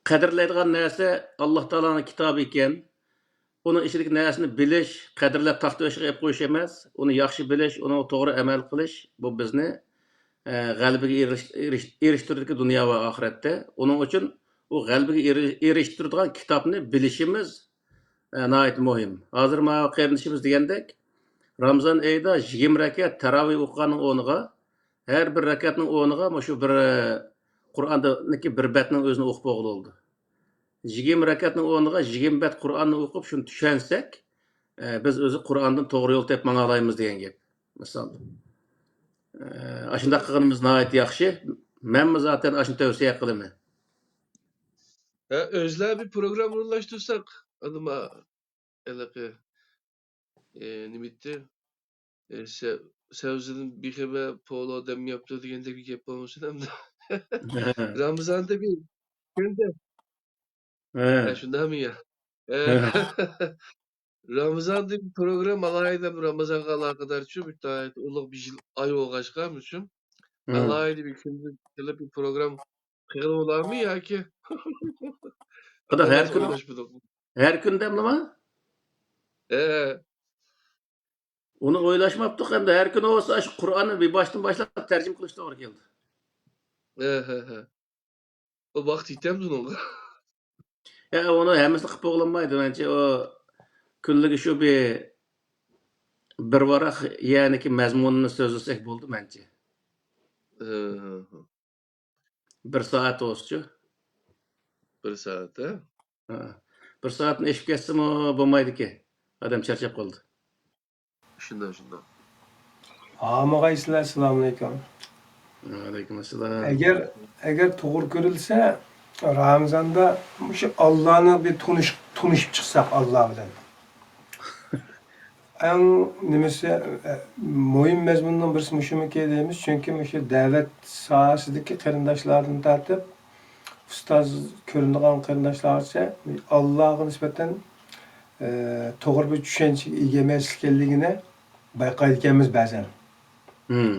قەدىرلەيدىغان نەرسە ئاللا تائالانىڭ كىتابى ئىكەن. ئۇنىڭ ئىچىدىكى نەرسىنى بىلىش، قەدىرلەپ تاختا بېشىغا ئېلىپ قويۇش ئەمەس، ئۇنى ياخشى بىلىش، ئۇنىڭغا توغرا ئەمەل قىلىش، بۇ بىزنى، ئە، غەلىبىگە ئېرىش-، ئېرىش-، ئېرىشتۈرىدىكى دۇنيا ۋە ئاخىرەتتە. ئۇنىڭ ئۈچۈن ئۇ غەلىبىگە ئېرى-، ئېرىشتۈرىدىغان كىتابنى بىلىشىمىز، ئە، ناھايىتى مۇھىم. ھازىر ماۋۇ قېرىندىشىمىز دېگەندەك، رامىزان ئېيىدا يىگىرمە رەكەت تاراۋىھ ئوقۇغاننىڭ ئورنىغا، ھەر بىر رەكەتنىڭ ئورنىغا مۇشۇ بىر، ئە، قۇرئاندىكى بىر بەتنىڭ ئۆزىنى ئوقۇپ بولغىلى بولىدۇ. يىگىرمە رەكەتنىڭ ئورنىغا يىگىرمە بەت قۇرئاننى ئوقۇپ، شۇنى چۈشەنسەك، ئە، بىز ئۆزى قۇرئاندىن توغرا يول تېپىپ ماڭالايمىز دېگەن گەپ. مىسال، ئە، ئاشۇنداق قىلغىنىمىز ناھايىتى ياخشى. مەنمۇ زاتەن ئاشۇنى تەۋسىيە قىلىمەن. ھە، ئۆزلەر بىر پروگرامما ئورۇنلاشتۇرساق، ئەمدى ما-، ھېلىقى، ئى، نېمە ئېيتتى؟ ئى، سە-، سەۋزىدىن بىخەۋەر پولۇ ئادەم ياپتۇ دېگەندەك گەپ بولمىسۇن ئەمدى. رامىزاندا بىر كۈندە. ھە. ھە، شۇنداقمۇ يا؟ ھە. ھە. رامىزاندىكى پروگرامما ئالاھىدە رامىزانغا ئالاقىدارچۇ، بىر ناھايىتى ئۇلۇغ بىر يىل ئاي بولغاچقا، شۇ ئالاھىدە بىر كۈندە قىلىپ بىر پروگرامما قىلغىلى بولارمۇ ياكى؟ قانداق، ھەر كۈنى، ھەر كۈندە ئەمدىما؟ ھە. ئۇنى ئويلاشماپتۇق ئەمدى. ھەر كۈنى بولسا شۇ قۇرئاننى بىر باشتىن باشلاپ تەرجىمە قىلىش توغرا كېلىدۇ. ھە، ھە، ھە. ئۇ ۋاقىت يېتەمدۇ ئۇنىڭغا؟ يا، ئۇنى ھەممىسىنى قىلىپ بولغىلى بولمايدۇ، مەنچە. ئۇ كۈنلۈكى شۇ بىر، بىر ۋاراق يەرنىكى مەزمۇنىنى سۆزلىسەك بولدى، مەنچە. ھە، ھە، ھە. بىر سائەت بولسىچۇ. بىر سائەت، ھە؟ ھە. بىر سائەتتىن ئېشىپ كەتسىمۇ بولمايدىكەن. ئادەم چارچاپ قالىدۇ. شۇنداق، شۇنداق. ھامىغايسىلەر، ئەسسالامۇئەلەيكۇم. ۋەئەلەيكۇم ئەسسالام. ئەگەر، ئەگەر توغرا كۆرۈلسە، رامىزاندا مۇشۇ ئاللانى بىر تونۇش-، تونۇشۇپ چىقساق ئاللا بىلەن. ئەڭ نېمىسى، ئە، مۇھىم مەزمۇننىڭ بىرسى مۇشۇمىكى دەيمىز، چۈنكى مۇشۇ دەۋەت ساھەسىدىكى قېرىنداشلاردىن تارتىپ، ئۇستاز كۆرۈنىدىغان قېرىنداشلارغىچە ئاللاغا نىسبەتەن، ئە، توغرا بىر چۈشەنچىگە ئىگە ئەمەس ئىكەنلىكىنى بايقايدىكەنمىز بەزەن. مم.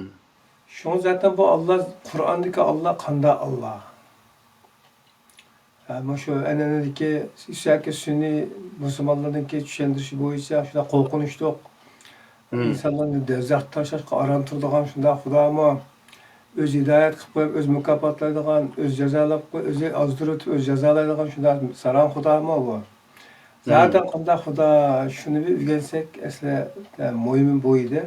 شۇڭا زاتەن بۇ ئاللا، قۇرئاندىكى ئاللا قانداق ئاللا؟ ھە، مۇشۇ ئەنئەنىدىكى ياكى سۈنئىي مۇسۇلمانلارنىڭكى چۈشەندۈرۈشى بويىچە شۇنداق قورقۇنچلۇق. مم. ئىنسانلارنى دوزاختا تاشلاشقا ئاران تۇرىدىغان شۇنداق خۇدامۇ؟ ئۆزى ھىدايەت قىلىپ قويۇپ، ئۆزى مۇكاپاتلايدىغان، ئۆزى جازالاپ قويۇپ، ئۆزى ئازدۇرۇۋېتىپ، ئۆزى جازالايدىغان شۇنداق ساراڭ خۇدامۇ بۇ؟ مم. زادى قانداق خۇدا؟ شۇنى بىر ئۆگەنسەك، ئەسلى، مۇھىمى بۇ ئىدى.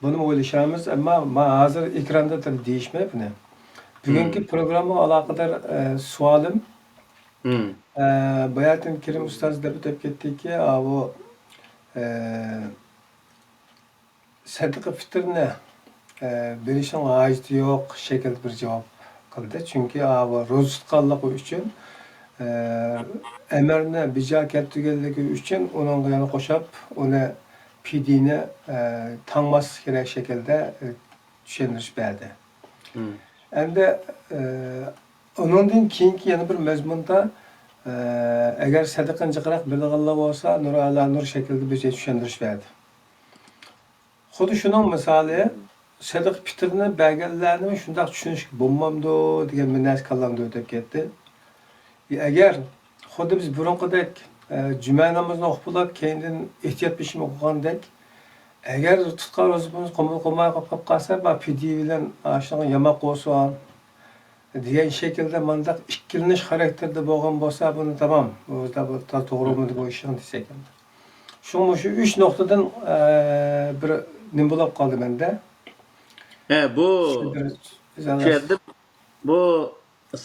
بۇنىمۇ ئويلىشارمىز، ئەمما ما ھازىر ئېكراندا تېخى دېيىشمەي بۇنى. بۈگۈنكى پروگراممىغا ئالاقىدار، ئە، سوئالىم، ئە، باياتىن كېرىم ئۇستاز دەپ ئۆتۈپ كەتتىكى، ئاۋۇ، ئە، سەدىقە پىتىرنى، ئە، بېرىشنىڭ ھاجىتى يوق شەكىلدە بىر جاۋاب قىلدى. چۈنكى ئاۋۇ روزا تۇتقانلىقى ئۈچۈن، ئە، ئەمرنى بىجا كەلتۈرگەنلىكى ئۈچۈن ئۇنىڭغا يەنە قوشاپ ئۇنى پىدىيىنى، ئە، تاڭماسلىق كېرەك شەكىلدە، ئە، چۈشەندۈرۈش بەردى. ئەمدى، ئە، ئۇنىڭدىن كېيىنكى يەنە بىر مەزمۇندا، ئە، ئەگەر سەدىقىنى جىقراق بىلىدىغانلار بولسا، نۇر ئەلا نۇر شەكلىدە بىزگە چۈشەندۈرۈش بەردى. خۇددى شۇنىڭ مىسالى، سەدىقە پىتىرنى بەرگەنلەرنىمۇ شۇنداق چۈشىنىشكە بولمامدۇ دېگەن بىر نەرسە كاللامدا ئۆتۈپ كەتتى. ئەگەر خۇددى بىز بۇرۇنقىدەك، ئە، جۈمە نامىزىنى ئوقۇپ بولۇپ، كەينىدىن ئېھتىيات بېشىم ئوقۇغاندەك، ئەگەر تۇتقان روزىمىز قوبۇل قىلماي قېلىپ قالسا، ما پىدىيە بىلەن ئاشۇنىڭ ياماق بولسۇن دېگەن شەكىلدە مانداق ئىككىلىنىش خاراكتېرىدە بولغان بولسا، بۇنى تامام، بۇ، بۇ تا-، توغرىمىدى بۇ ئىشنىڭ دېسەك ئەمدى. شۇڭا مۇشۇ ئۈچ نۇقتىدىن، ئە، بىر نېمە بولۇپ قالدى مەندە؟ ھە، بۇ شۇ بىر چۈشەندىم. بۇ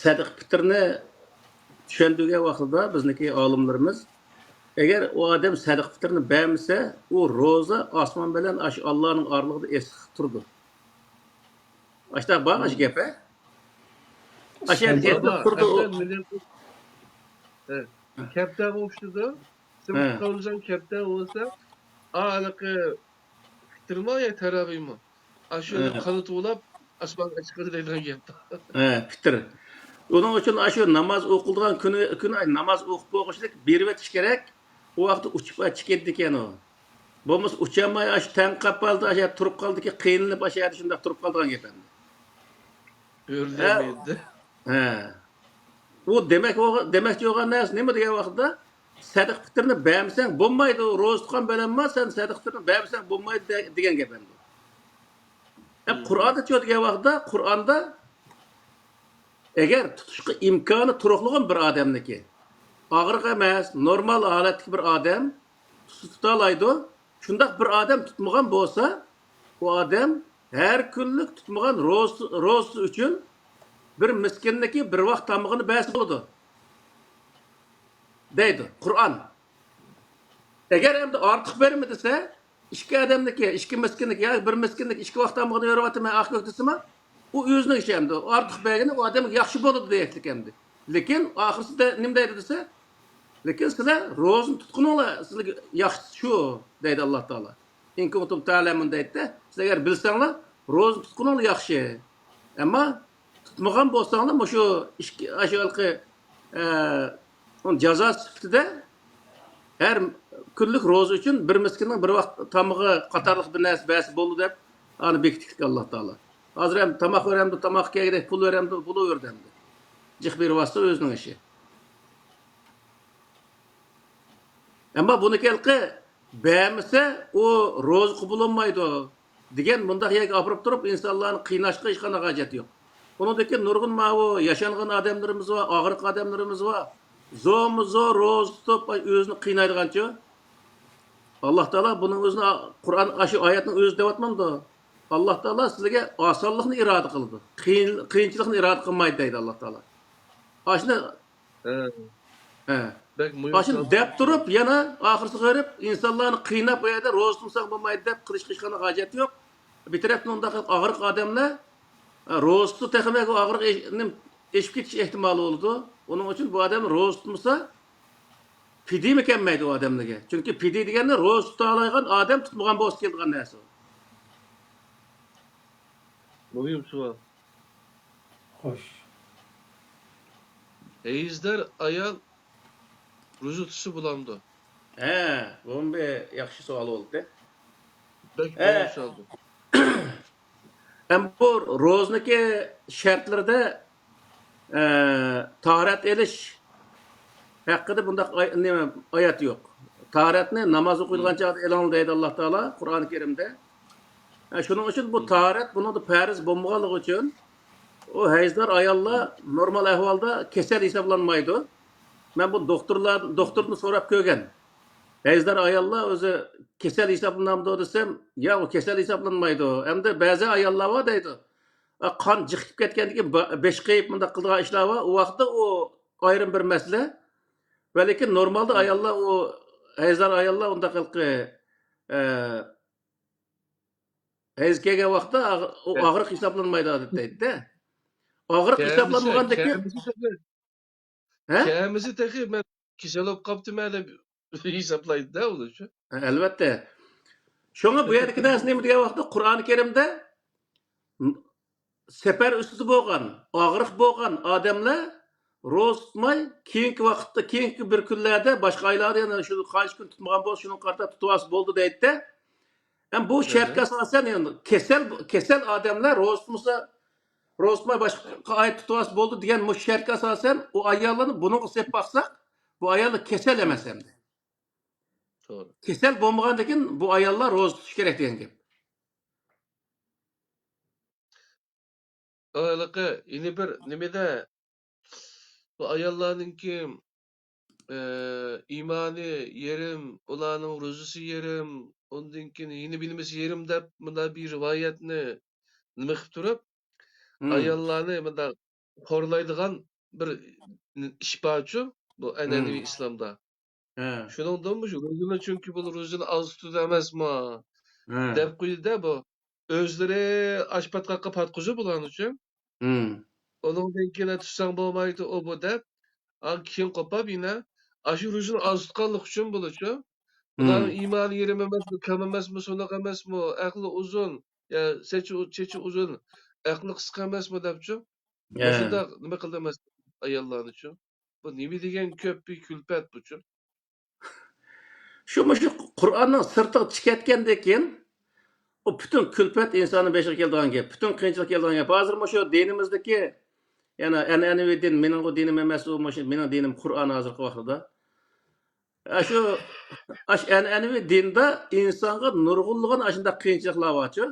سەدىقە پىتىرنى چۈشەندۈرگەن ۋاقتىدا بىزنىڭكى ئالىملىرىمىز، ئەگەر ئۇ ئادەم سەدىقە پىتىرنى بەرمىسە، ئۇ روزا ئاسمان بىلەن ئاشۇ ئاللانىڭ ئارىلىقىدا ئېسىق تۇرىدۇ. ئاشۇنداق بار ئاشۇ گەپ، ھە؟ ئاشۇ يەردە ئېسىق تۇرىدۇ. ئەسلى مىللەت، ھە، كەپتەرگە ئوخشىتىدۇ. سىمىق قاۋلىساڭ كەپتەر بولسا، ھېلىقى پىتىرمۇ يا تەراۋىھمۇ؟ ئاشۇ قانىتى بولاپ ئاسمانغا چىقىدۇ دەيدىغان گەپ. ھە، پىتىر. ئۇنىڭ ئۈچۈن ئاشۇ ناماز ئوقۇلىدىغان كۈنى، كۈنى ناماز ئوقۇپ بولغۇچىلىك بېرىۋېتىش كېرەك. ئۇ ۋاقىتتا ئۇچۇپ چىقىدىكەن ئۇ. بولمىسا ئۇچالماي ئاشۇ تەڭ قاپالدا ئاشۇ يەردە تۇرۇپ قالدىكەن، قىينىلىپ ئاشۇ يەردە شۇنداق تۇرۇپ قالىدىغان گەپ ئەمدى. ئۆرلەيمەيدۇ. ھە. ئۇ دېمەك بولغان، دېمەكچى بولغان نەرسە نېمە دېگەن ۋاقىتتا، سەدىقە پىتىرنى بەرمىسەڭ بولمايدۇ، روزا تۇتقان بىلەنمۇ سەن سەدىقە پىتىرنى بەرمىسەڭ بولمايدۇ دە-، دېگەن گەپ ئەمدى. ئە، قۇرئاندا چۇ دېگەن ۋاقىتتا، قۇرئاندا ئەگەر تۇتۇشقا ئىمكانى تۇرۇقلۇغان بىر ئادەمنىكى، ئاغرىق ئەمەس، نورمال ھالەتتىكى بىر ئادەم تۇتالايدۇ. شۇنداق بىر ئادەم تۇتمىغان بولسا، ئۇ ئادەم ھەر كۈنلۈك تۇتمىغان روزىسى، روزىسى ئۈچۈن بىر مىسكىننىكى بىر ۋاق تامىقىنى بەرسە بولىدۇ، دەيدۇ قۇرئان. ئەگەر ئەمدى ئارتۇق بەرمە دېسە، ئىككى ئادەمنىكى، ئىككى مىسكىننىكى، يا بىر مىسكىننىكى ئىككى ۋاق تامىقىنى بېرىۋاتىمەن ئاق كۆك دېسىمۇ، ئۇ ئۆزىنىڭ ئىشى ئەمدى. ئارتۇق بەرگىنى ئۇ ئادەمگە ياخشى بولىدۇ دېيەتلىك ئەمدى. لېكىن ئاخىرسىدا نېمە دەيدۇ دېسە، لېكىن سىلەر روزىنى تۇتقىنىڭلار سىلەرگە ياخشىسى شۇ، دەيدۇ ئاللا تائالا. ئىن كۇنتۇم تەلەمۇن دەيدۇ. سىلەر ئەگەر بىلسەڭلار، روزىنى تۇتقىنىڭلار ياخشى. ئەمما تۇتمىغان بولساڭلار، مۇشۇ ئىككى، ئاشۇ ھېلىقى، ئە، ئۇنىڭ جازاسى سۈپىتىدە ھەر كۈنلۈك روزا ئۈچۈن بىر مىسكىننىڭ بىر ۋاق تامىقى قاتارلىق بىر نەرسە بەرسە بولىدۇ دەپ، ئانى بېكىتىپتىكەن ئاللا تائالا. ھازىر ھەم تاماق بېرەمدۇ، تاماققا كەلگۈدەك پۇل بېرەمدۇ، بولۇۋېرىدۇ ئەمدى. جىق بېرىۋاتسا ئۆزىنىڭ ئىشى. ئەمما بۇنىڭكى ھېلىقى بەرمىسە، ئۇ روزا قوبۇل بولمايدۇ دېگەن مۇنداق يەرگە ئاپىرىپ تۇرۇپ، ئىنسانلارنى قىيناشقا ھېچقانداق ھاجەت يوق. ئۇنىڭدىن كېيىن نۇرغۇن ماۋۇ ياشانغان ئادەملىرىمىز بار، ئاغرىق ئادەملىرىمىز بار. زورمۇ زور روزا تۇتۇپ، ئۆزىنى قىينايدىغانچۇ؟ ئاللا تائالا بۇنىڭ ئۆزىنى، قۇرئان، ئاشۇ ئايەتنىڭ ئۆزى دەۋاتمامدۇ؟ ئاللا تائالا سىلەرگە ئاسانلىقنى ئىرادە قىلىدۇ. قىيىن، قىيىنچىلىقنى ئىرادە قىلمايدۇ دەيدۇ ئاللا تائالا. ئاشۇنى ھە. ھە. بەك مۇھىم ئاشۇنى سوئال. دەپ تۇرۇپ، يەنە ئاخىرسىغا بېرىپ، ئىنسانلارنى قىيناپ، ئۇ يەردە روزا تۇتساڭ بولمايدۇ دەپ قىلىشقا ھېچقانداق ھاجەت يوق. بىر تەرەپتىن ئۇنداق ئاغرىق ئادەملەر، ھە، روزىسى تېخىمۇ ئاغرىق ئېش-، نېمە، ئېشىپ كېتىش ئېھتىمالى بولىدۇ. ئۇنىڭ ئۈچۈن بۇ ئادەم روزا تۇتمىسا، پىدىيىمۇ كەلمەيدۇ ئۇ ئادەملەرگە. چۈنكى پىدىيە دېگەننى روزا تۇتالايدىغان ئادەم تۇتمىغان بولسا كېلىدىغان نەرسە ئۇ. مۇھىم سوئال. خوش. ھەيزدار ئايال روزا تۇتسا بولامدۇ؟ ھە، بۇمۇ بىر ياخشى سوئال بولدى. بەك ھە. مۇھىم سوئال بۇ. ھەم بۇ روزىنىڭكى شەرتلىرىدە، ئە، تاھارەت ئېلىش ھەققىدە بۇنداق ئاي-، نېمە، ئايەت يوق. تاھارەتنى ناماز ئوقۇيدىغان چاغدا ئېلىڭلار دەيدۇ ئاللا تائالا قۇرئان كەرىمدە. ھە، شۇنىڭ ئۈچۈن بۇ تاھارەت بۇنىڭدا پەرز بولمىغانلىقى ئۈچۈن، ئۇ ھەيزدار ئاياللار نورمال ئەھۋالدا كېسەل ھېسابلانمايدۇ. مەن بۇ دوختۇرلار، دوختۇردىن سوراپ كۆرگەن. ھەيزدار ئاياللار ئۆزى كېسەل ھېسابلىنامدۇ دېسەم، ياق، ئۇ كېسەل ھېسابلانمايدۇ. ئەمدى بەزى ئاياللار بار دەيدۇ، ئا، قان جىق كېلىپ كەتكەندىن كېيىن با-، بېشى قېيىپ مۇنداق قىلىدىغان ئىشلار بار. ئۇ ۋاقىتتا ئۇ ئايرىم بىر مەسىلە. ۋە لېكىن نورمالدا ئاياللار ئۇ ھەيزدار ئاياللار ئۇنداق ھېلىقى، ئە، ھەيز كەلگەن ۋاقىتتا ئاغ-، ئۇ ئاغرىق ھېسابلانمايدۇ ئادەتتە دەيدۇ-دە. ئاغرىق ھېسابلانمىغاندىكىن، كەمىسى تېخى، ھە؟ كەمىسى تېخى مەن كېسەل بولۇپ قاپتىمەن دەپ ھېسابلايدۇ-دە ئۇلار شۇ. ھە، ئەلۋەتتە. شۇڭا بۇ يەردىكى نەرسە نېمە دېگەن ۋاقىتتا قۇرئانى كەرىمدە سەپەر ئۈستىدە بولغان، ئاغرىق بولغان ئادەملەر روزا تۇتماي، كېيىنكى ۋاقىتتا، كېيىنكى بىر كۈنلەردە، باشقا ئايلاردا يەنە شۇ قانچە كۈن تۇتمىغان بولسا، شۇنىڭغا قارىتا تۇتۇۋالسا بولىدۇ دەيدۇ-دە. ھەم بۇ شەرتكە ئاساسەن، يەنى كېسەل، كېسەل ئادەملەر روزا تۇتمىسا، روزا تۇتماي باشقا ئايەت تۇتۇۋالسا بولىدۇ دېگەن مۇشۇ شەرتكە ئاساسەن، ئۇ ئاياللارنى بۇنىڭغا سېلىپ باقساق، بۇ ئاياللار كېسەل ئەمەس ئەمدى. توغرا. كېسەل بولمىغاندىكىن بۇ ئاياللار روزا تۇتۇشى كېرەك دېگەن گەپ. ھېلىقى يەنە بىر نېمىدە بۇ ئاياللارنىڭكى، ئە، ئىمانى يېرىم، ئۇلارنىڭ روزىسى يېرىم، ئۇندىن كېيىن يەنە بىر نېمىسى يېرىم دەپ مۇنداق بىر رىۋايەتنى نېمە قىلىپ تۇرۇپ، مم. ئاياللارنى مۇنداق خورلايدىغان بىر ئىش بارچۇ، بۇ ئەنئەنىۋى مم. ئىسلامدا. ھە. شۇنىڭدىنمۇ شۇ روزىنى، چۈنكى بۇ روزىنى ئاز تۇتىدۇ ئەمەسمۇ ھە. دەپ قويدى-دە بۇ. ئۆزلىرى ئاش پاتقاققا پاتقۇزۇ بۇلارنىچۇ. ھىم. ئۇنىڭدىن كېيىن تۇتساڭ بولمايدۇ ئۇ بۇ دەپ، ئا، كېيىن قوپاپ يەنە ئاشۇ روزىنى ئاز تۇتقانلىقى ئۈچۈن بولىچۇ. بۇلارنىڭ ھىم. ئىمانى يېرىم ئەمەسمۇ، كەم ئەمەسمۇ، سۇنۇق ئەمەسمۇ، ئەقلى ئۇزۇن، يا چېچى، چېچى ئۇزۇن، ئەقلى قىسقا ئەمەسمۇ دەپچۇ. ھە. مۇشۇنداق نېمە قىلدى ئەمەس ئاياللارنىچۇ. بۇ نېمە دېگەن كۆپ بىر كۈلپەت بۇچۇ. شۇ مۇشۇ قۇرئاننىڭ سىرتىغا چىقىۋەتكەندىن كېيىن، ئۇ پۈتۈن كۈلپەت ئىنساننىڭ بېشىغا كېلىدىغان گەپ، پۈتۈن قىيىنچىلىق كېلىدىغان گەپ. ھازىر مۇشۇ دىنىمىزدىكى، يەنى ئەنئەنىۋى دىن، مېنىڭغۇ دىنىم ئەمەس، ئۇ مۇشۇ مېنىڭ دىنىم قۇرئان ھازىرقى ۋاقىتتا. ئاشۇ، ئاشۇ ئەنئەنىۋى دىندا ئىنسانغا نۇرغۇنلىغان ئاشۇنداق قىيىنچىلىقلار بارچۇ.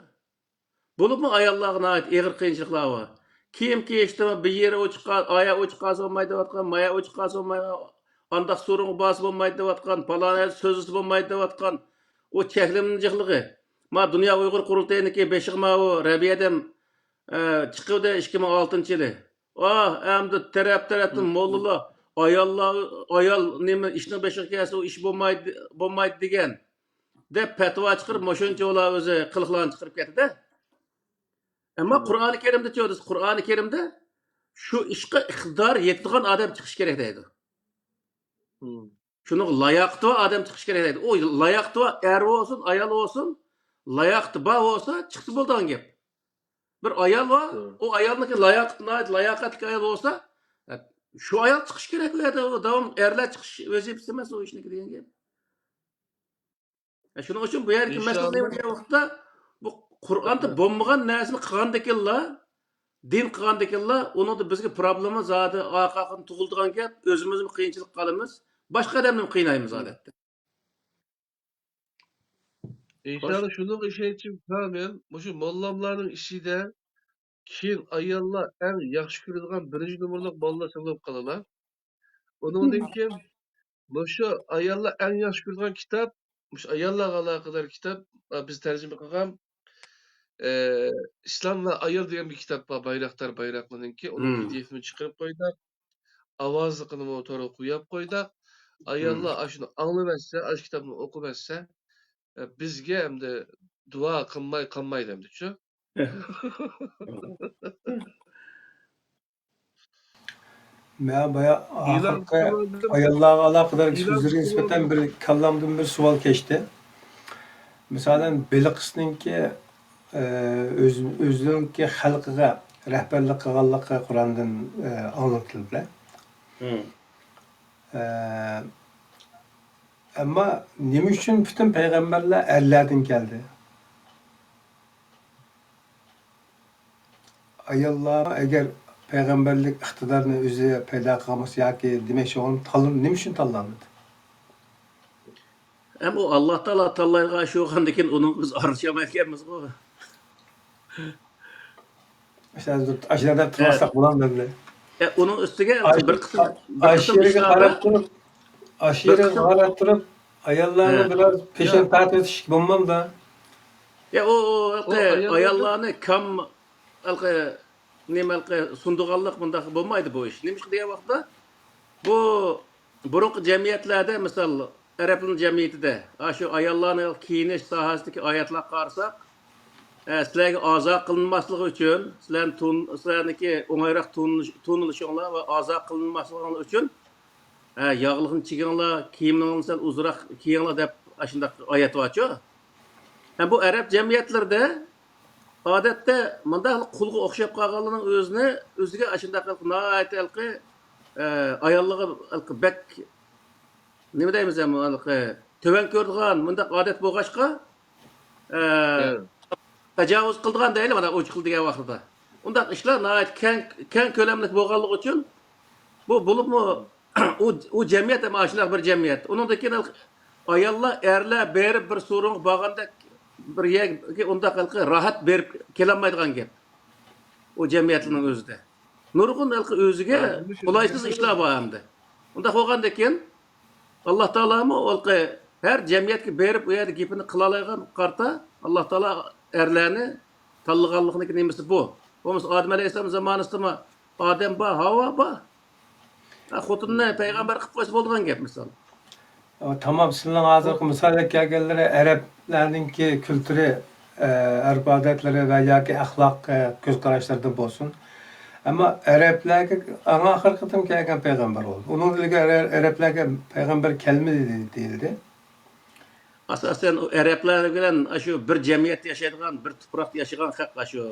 بولۇپمۇ ئاياللارغا ناھايىتى ئېغىر قىيىنچىلىقلار بار. كىيىم كىيىشتىمۇ بىر يېرى ئوچۇق قال-، ئايا ئوچۇق قالسا بولمايدىۋاتقان، مايا ئوچۇق قالسا بولمايدىغان، ئانداق سورۇنغا بارسا بولمايدىۋاتقان، پالان يەردە سۆزلىسە بولمايدىۋاتقان، ئۇ چەكلىمىنىڭ جىقلىقى. ما دۇنيا ئۇيغۇر قۇرۇلتىيىنىڭكى بېشىغا ماۋۇ رەبىيە دەم، ئە، چىقىۋىدى ئىككى مىڭ ئالتىنچى يىلى. ئاھ، ئەمدى تەرەپ-تەرەپتىن موللىلار، ئاياللار، ئايال نېمە ئىشنىڭ بېشىغا كەلسە، ئۇ ئىش بولمايدۇ، بولمايدۇ دېگەن. دەپ پەتىۋا چىقىرىپ، مۇشۇنچە ئۇلار ئۆزى قىلىقلارنى چىقىرىپ كەتتى-دە. ئەمما قۇرئانى كەرىمدىچۇ دېسە، قۇرئانى كەرىمدە شۇ ئىشقا ئىقتىدار يېتىدىغان ئادەم چىقىشى كېرەك دەيدۇ. شۇنىڭغا لاياقىتى بار ئادەم چىقىشى كېرەك دەيدۇ. ئۇ لاياقىتى بار ئەر بولسۇن، ئايال بولسۇن، لاياقىتى بار بولسا چىقسا بولىدىغان گەپ. بىر ئايال بار، ئۇ ئايالنىڭكى لاياقىتى، ناھايىتى لاياقەتلىك ئايال بولسا، شۇ ئايال چىقىشى كېرەك ئۇ يەردە، ئۇ داۋام ئەرلەر چىقىش ۋەزىپىسى ئەمەس ئۇ ئىشنىڭكى دېگەن گەپ. شۇنىڭ ئۈچۈن بۇ يەردىكى مەسىلە نېمە دېگەن ۋاقىتتا، بۇ قۇرئاندا بولمىغان نەرسىنى قىلغاندىكىنلا، دىن قىلغاندىكىنلا، ئۇنىڭدا بىزگە پروبلېما زادى ئارقا-ئارقىدىن تۇغۇلىدىغان گەپ، ئۆزىمىزمۇ قىيىنچىلىققا قالىمىز، باشقا ئادەمنىمۇ قىينايمىز ئادەتتە. ئىنشاللا شۇنىڭغا ئىشەنچىم كامىل، مۇشۇ موللاملارنىڭ ئىچىدە كېيىن ئاياللار ئەڭ ياخشى كۆرىدىغان بىرىنچى نومۇرلۇق موللا سىڭلىپ قالىلا. ئۇنىڭدىن كېيىن مۇشۇ ئاياللار ئەڭ ياخشى كۆرىدىغان كىتاب، مۇشۇ ئاياللارغا ئالاقىدار كىتاب، ئا، بىز تەرجىمە قىلغان، ئە، ئىسلام ۋە ئايال دېگەن بىر كىتاب بار، بايراقدار بايراقلىنىڭكى. ئۇنىڭ پى دى ئېفىنى چىقىرىپ قويدۇق. ئاۋازلىقىنىمۇ تورغا قويۇپ قويدۇق. ئاياللار ئاشۇنى ئاڭلىۋەتسە، ئاشۇ كىتابنى ئوقۇۋەتسە، ئە، بىزگە ئەمدى دۇئا قىلماي قالمايدۇ ئەمدىچۇ. مەن بايا ئاخىرقى ئاياللارغا ئالاقىدار سۆزلىرىگە نىسبەتەن بىر كاللامدىن بىر سوئال كەچتى. مىسالەن، بىلقىسنىڭكى، ئە، ئۆز-، ئۆزىنىڭكى خەلقىگە رەھبەرلىك قىلغانلىقى قۇرئاندىن، ئە، ئاڭلىتىلدى. ئە، ئەمما نېمە ئۈچۈن پۈتۈن پەيغەمبەرلەر ئەرلەردىن كەلدى؟ ئاياللار ئەگەر پەيغەمبەرلىك ئىقتىدارنى ئۆزى پەيدا قىلغان بولسا ياكى دېمەكچى بولغىنىم تاللىنىپ، نېمە ئۈچۈن تاللاندى؟ ھەم ئۇ ئاللا تائالا تاللايدىغان ئىش بولغاندىكىن ئۇنىڭغا بىز ئارىلىشالمايدىكەنمىزغۇ. ئاشۇ يەردە تۇرۇۋالساق بولامدۇ ئەمدى؟ ئە، ئۇنىڭ ئۈستىگە بىر قىسىم، بىر قىسىم ئىشلاردا قاراپ تۇرۇپ، ئاشۇ يەرگە قاراپ تۇرۇپ، ئاياللارنى بىراز پېشەن تارتىۋېتىش بولمامدا؟ يا، ئۇ، ئۇ، ئاياللارنى كام-، ھېلىقى نېمە، ھېلىقى سۇندۇرغانلىق، مۇنداق بولمايدۇ بۇ ئىش. نېمىشقا دېگەن ۋاقىتتا، بۇ بۇرۇنقى جەمئىيەتلەردە، مىسال، ئەرەبلەرنىڭ جەمئىيىتىدە، ئاشۇ ئاياللارنىڭ كىيىنىش ساھەسىدىكى ئايەتلەرگە قارىساق، ئە، سىلەرگە ئازا قىلىنماسلىقى ئۈچۈن، سىلەرنى تون-، سىلەرنىڭكى ئوڭايراق تونۇش-، تونۇلۇشۇڭلار ۋە ئازا قىلىنماسلىقىڭلار ئۈچۈن، ئە، ياغلىقنى چىگىڭلار، كىيىملىرىڭلارنى سەل ئۇزۇنراق كىيىڭلار دەپ ئاشۇنداق ئايەت بارچۇ. ھە، بۇ ئەرەب جەمئىيەتلىرىدە ئادەتتە مۇنداق قۇلغا ئوخشاپ قالغانلارنىڭ ئۆزىنى، ئۆزىگە ئاشۇنداق ناھايىتى ھېلىقى، ئە، ئاياللىرىغا ھېلىقى بەك، نېمە دەيمىز، ھېلىقى تۆۋەن كۆرىدىغان مۇنداق ئادەت بولغاچقا، ئە، تاجاۋۇز قىلىدىغان دەيلى، مانا ئوچۇقلا دېگەن ۋاقتىدا. ئۇنداق ئىشلار ناھايىتى كەڭ، كەڭ كۆلەملىك بولغانلىقى ئۈچۈن، بۇ بولۇپمۇ ئۇ، ئۇ جەمئىيەت ھەم ئاشۇنداق بىر جەمئىيەت. ئۇنىڭدىن كېيىن ئاياللار، ئەرلەر بېرىپ بىر سورۇنغا بارغاندەك بىر يەرگە ئۇنداق ھېلىقى راھەت بېرىپ كېلەلمەيدىغان گەپ. ئۇ جەمئىيەتنىڭ ئۆزىدە نۇرغۇن ھېلىقى ئۆزىگە قولايسىز ئىشلار بار ئەمدى. ئۇنداق بولغاندىن كېيىن، ئاللا تائالامۇ ھېلىقى ھەر جەمئىيەتكە بېرىپ، ئۇ يەردە گېپىنى قىلالايدىغان قارىتا، ئاللا تائالا ئەرلەرنى تاللىغانلىقىنىڭكى نېمىسى بۇ. بولمىسا ئادەم ئەلەيھىسسالام زامانىسىدىمۇ ئادەم بار، ھاۋا بار. ھە، خوتۇننى پەيغەمبەر قىلىپ قويسا بولىدىغان گەپ، مىسال. ئە، تامام، سىلەرنىڭ ھازىرقى مىسالغا كەلگەنلىرى ئەرەبلەرنىڭكى كۈلتۈرى، ئە، ئەرپ-ئادەتلىرى ۋە ياكى ئەخلاق، ئە، كۆز قاراشلىرىدىن بولسۇن. ئەمما ئەرەبلەرگە ئەڭ ئاخىرقى قېتىم كەلگەن پەيغەمبەر بولدى. ئۇنىڭدىن ئىلگىرى ئەرەبلەرگە پەيغەمبەر كەلمىدى دېيىلدى. ئاساسەن ئۇ ئەرەبلەر بىلەن ئاشۇ بىر جەمئىيەتتە ياشايدىغان، بىر تۇپراقتا ياشىغان خەق، ئاشۇ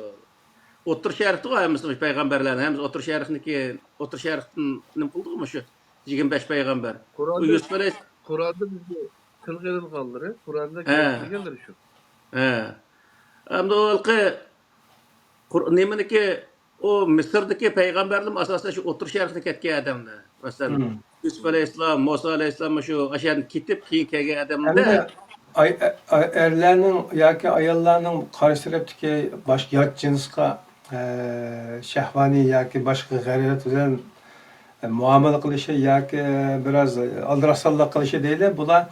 ئوتتۇرا شەرقتىغۇ ھەممىسى پەيغەمبەرلەرنى، ھەممىسى ئوتتۇرا شەرقنىڭكى، ئوتتۇرا شەرقتىن نېمە قىلدىغۇ مۇشۇ يىگىرمە بەش پەيغەمبەر. ئۇ قۇرئاندا، يۈسۈپ ئەلەيھىس-، قۇرئاندا بىزگە تىلغا ئېلىنغانلىرى، قۇرئاندا ھە. كەلتۈرگەنلىرى شۇ. ھە. ئەمدى ئۇ ھېلىقى قۇر-، نېمىنىكى، ئۇ مىسىردىكى پەيغەمبەرلىرىمۇ ئاساسەن شۇ ئوتتۇرا شەرقتىن كەتكەن ئادەملەر. مەسىلەن، مم. يۈسۈپ ئەلەيھىسسالام، مۇسا ئەلەيھىسسالام شۇ ئاشۇ يەردىن كېتىپ، كېيىن كەلگەن ئادەملەر. ئەمدى ئاي-، ئە-، ئە-، ئەرلەرنىڭ ياكى ئاياللارنىڭ قارشى تەرەپتىكى باشقا يات جىنسقا، ئە، شەھۋانىي ياكى باشقا غەرەز بىلەن، ئە، مۇئامىلە قىلىشى ياكى بىراز ئالدىراقسانلىق قىلىشى دەيلى، بۇلار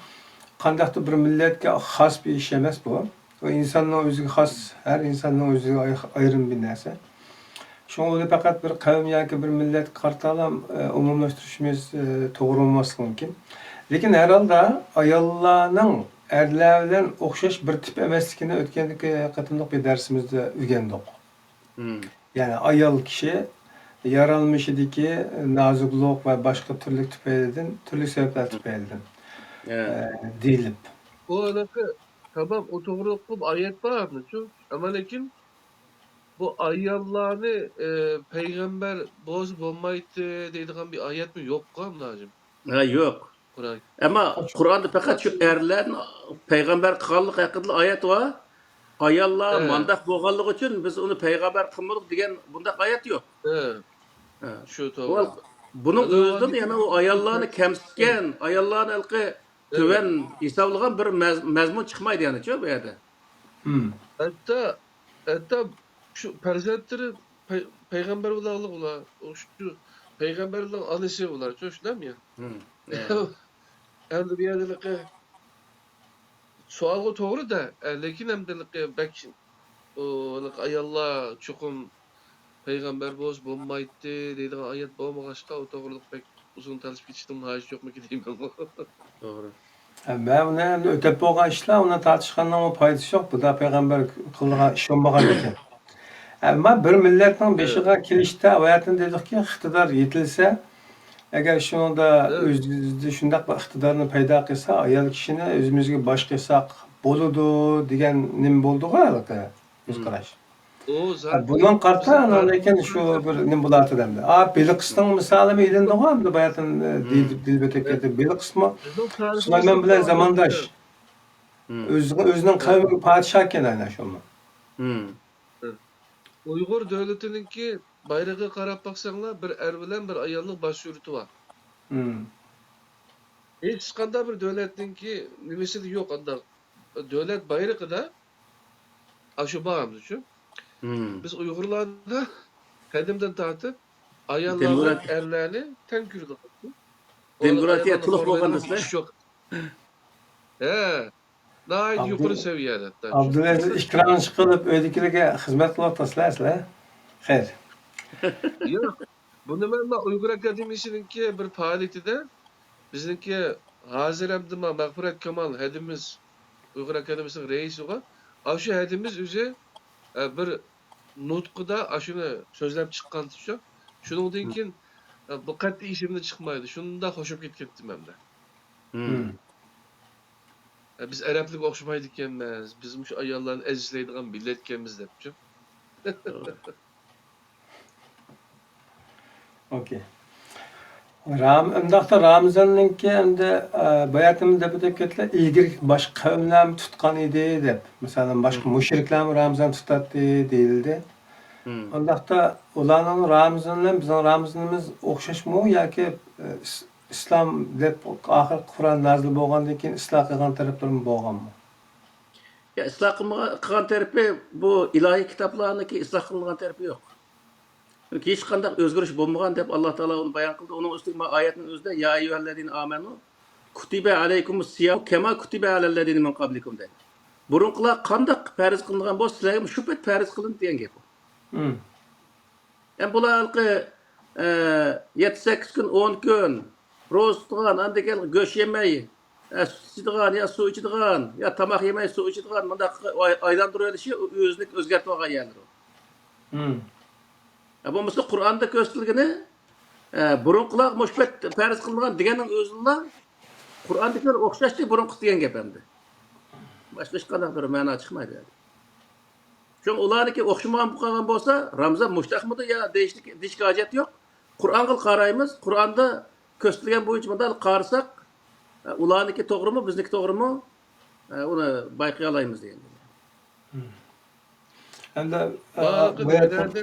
قانداقتۇر بىر مىللەتكە خاس بىر ئىش ئەمەس بۇ. ئۇ ئىنساننىڭ ئۆزىگە خاس، ھەر ئىنساننىڭ ئۆزىگە ئاي-، ئايرىم بىر نەرسە. شۇڭا ئۇنى پەقەت بىر قەۋم ياكى بىر مىللەتكە قارىتالام، ئە، ئومۇملاشتۇرۇشىمىز، ئە، توغرا بولماسلىقى مۇمكىن. لېكىن ھەر ھالدا ئاياللارنىڭ ئەرلەر بىلەن ئوخشاش بىر تىپ ئەمەسلىكىنى ئۆتكەنكى قېتىملىق بىر دەرسىمىزدە ئۆگەندۇق. مم. يەنى ئايال كىشى يارالمىشىدىكى نازۇكلۇق ۋە باشقا تۈرلۈك تۈپەيلىدىن، تۈرلۈك سەۋەبلەر تۈپەيلىدىن، ھە. ئە، دېيىلىپ. بۇ ھېلىقى، تامام، ئۇ توغرۇلۇق بىر ئايەت بار، ئەمما لېكىن بۇ ئاياللارنى، ئە، پەيغەمبەر بولسا بولمايتتى دەيدىغان بىر ئايەتمۇ يوققۇ، مۇلاجىم؟ ھە، يوق. قۇرئان. ئەمما قۇرئاندا پەقەت شۇ ئەرلەرنى پەيغەمبەر قىلغانلىق ھەققىدىلا ئايەت بار. ئاياللار ھە. مانداق بولغانلىقى ئۈچۈن بىز ئۇنى پەيغەمبەر قىلمىدۇق دېگەن بۇنداق ئايەت يوق. ھە. ھە. شۇ بۇ، توغرا. بۇنىڭ ئەمما ئۆزىدىن يەنە ئۇ ئاياللارنى كەمسىتكەن، ئاياللارنى ھېلىقى تۆۋەن ھېسابلىغان بىر مەز-، مەزمۇن چىقمايدۇ يەنىچۇ بۇ يەردە. ھىم. ھەتتا، ھەتتا شۇ پەرزەنتلىرى پەي-، پەيغەمبەر بولغانلىق ئۇلار. شۇ پەيغەمبەرنىڭ ئانىسى ئۇلارچۇ، شۇنداقمۇ يا؟ ھىم. ئەمدى بۇ يەردە ھېلىقى سوئالغۇ توغرا-دە، ئە، لېكىن ئەمدى ھېلىقى بەك، ئۇ، ھېلىقى ئاياللار چوقۇم پەيغەمبەر بولسا بولمايتتى دەيدىغان ئايەت بولمىغاچقا، ئۇ توغرىلىق بەك ئۇزۇن تارتىشىپ كېتىشنىڭ ھاجىتى يوقمىكىن دەيمەنغۇ. توغرا. ھە، مەن ئۇنى ئەمدى ئۆتۈپ بولغان ئىشلار، ئۇنى تارتىشقاننىڭمۇ پايدىسى يوق. بۇدا پەيغەمبەر قىلىدىغان ئىش بولمىغاندىكىن. ئەمما بىر مىللەتنىڭ بېشىغا كېلىشتە، ئايەتتىن دېدۇقكى، ئىقتىدار يېتىلسە، ئەگەر شۇنىڭدا ئۆزىدە شۇنداق بىر ئىقتىدارنى پەيدا قىلسا، ئايال كىشىنى ئۆزىمىزگە باش قىلساق بولىدۇ دېگەن نېمە بولدىغۇ ھېلىقى كۆز قاراش. ئۇ ھە، زادى بۇنىڭ قارىتا، ئاندىن كېيىن شۇ بىر نېمە بولاتتى ئەمدى. ئا، بېلقىستىڭ مىسالىمۇ ئېلىندىغۇ ئەمدى باياتىن، ئە، دېيىلىپ، دېيىلىپ ئۆتۈپ كەتتى. بېلقىسمۇ سۇلايمان بىلەن زامانداش. ئۆزىنىڭ، ئۆزىنىڭ قەۋمىگە پادىشاھ ئىكەن ئەنە شۇمۇ. ئۇيغۇر دۆلىتىنىڭكى بايرىقىغا قاراپ باقساڭلار، بىر ئەر بىلەن بىر ئايالنىڭ باش سۈرىتى بار. ھېچقانداق بىر دۆلەتنىڭكى نېمىسىدە يوق ئانداق. دۆلەت بايرىقىدا ئاشۇ بار ئەمدىچۇ. بىز ئۇيغۇرلاردا قەدىمدىن تارتىپ ئاياللار بىلەن ئەرلەرنى تەڭ كۆرىدىغان. دېموكراتىيە تولۇق بولغان دېسىلە. ھە. ناھايىتى يۇقىرى سەۋىيەدە. ئابدۇلئەزىز ئىكرامچى قىلىپ ئۆيدىكىلەرگە خىزمەت قىلىۋاتىسىلەر سىلەر. خەير. ياق، بۇنى مەن مانا ئۇيغۇر ئاكادېمىيىسىنىڭكى بىر پائالىيىتىدە، بىزنىڭكى ھازىر ئەمدى مانا مەغپىرەت كامال ھەدىمىز، ئۇيغۇر ئاكادېمىيىسىنىڭ رەئىسىغا، ئاشۇ ھەدىمىز ئۆزى، ئە، بىر نۇتقىدا ئاشۇنى سۆزلەپ چىققانتىچۇ. شۇنىڭدىن كېيىن، ئە، بۇ قەتئىي ئېسىمدىن چىقمايدۇ. شۇنداق خوش بولۇپ كەتكەنتىم ھەمدە. ئە، بىز ئەرەبلەرگە ئوخشىمايدىكەنمىز، بىز مۇشۇ ئاياللارنى ئەزىزلەيدىغان مىللەتكەنمىز دەپچۇ. ئوكەي. رام ئۇنداقتا رامىزاننىڭكى ئەمدى، ئە، باياتىمىز دەپ ئۆتۈپ كەتتى، ئىلگىرى باشقا قەۋملەرمۇ تۇتقان ئىدى دەپ، مىسالەن باشقا مۇشرىكلارمۇ رامىزان تۇتاتتى دېيىلدى. ئۇنداقتا ئۇلارنىڭ رامىزانى بىلەن بىزنىڭ رامىزىنىمىز ئوخشاشمۇ ياكى، ئە، ئىس- ئىسلام دەپ ئاخىرقى قۇرئان نازىل بولغاندىن كېيىن ئىسلاھ قىلغان تەرەپلىرىمۇ بولغانمۇ؟ يا، ئىسلاھ قىلمىغان، قىلغان تەرىپى، بۇ ئىلاھىي كىتابلارنىڭكى ئىسلاھ قىلىنغان تەرىپى يوق. چۈنكى ھېچقانداق ئۆزگىرىش بولمىغان دەپ ئاللا تائالا ئۇنى بايان قىلدى. ئۇنىڭ ئۈستىگە مانا ئايەتنىڭ ئۆزىدە، يا ئەييۇھەللەزىنە ئامەنۇ كۇتىبە ئەلەيكۇمۇس سىيامۇ كەما كۇتىبە ئەلەللەزىنە مىن قەبلىكۇم دەيدۇ. بۇرۇنقىلار قانداق پەرز قىلىنغان بولسا، سىلەرگە شۇ پەت پەرز قىلىندى دېگەن گەپ ئۇ. مم. ئەمما بۇلار ھېلىقى، ئە، يەتتە، سەككىز كۈن، ئون كۈن روزا تۇتىدىغان، ئاندىن كېيىن گۆش يېمەي، ئە، سۈت ئىچىدىغان يا سۇ ئىچىدىغان يا تاماق يېمەي سۇ ئىچىدىغان، مۇنداق ئاي-، ئايلاندۇرۇۋېلىشى ئۆزىنى ئۆزگەرتىۋالغان يەرلىرى. مم. ئە، بولمىسا قۇرئاندا كۆرسىتىلگىنى، ئە، بۇرۇنقىلارغا مۇشۇ پەت پەرز قىلىنغان دېگەننىڭ ئۆزىلا قۇرئاندىكىلەر ئوخشاشتى بۇرۇنقىسى دېگەن گەپ ئەمدى. باشقا ھېچقانداق بىر مەنا چىقمايدۇ. شۇڭا ئۇلارنىڭكى ئوخشىمىغان بولۇپ قالغان بولسا، رامزان مۇشتاقمىدۇ يا دېيىشلىك، دېيىشكە ھاجەت يوق. قۇرئانغا قارايمىز، قۇرئاندا كۆرسىتىلگەن بويىچە مۇنداق قارىساق، ئۇلارنىڭكى توغرىمۇ، بىزنىڭكى توغرىمۇ، ئۇنى بايقىيالايمىز دېگەن. ئەمدى، ئە، باقى بۇ يەردە دىنلەردە،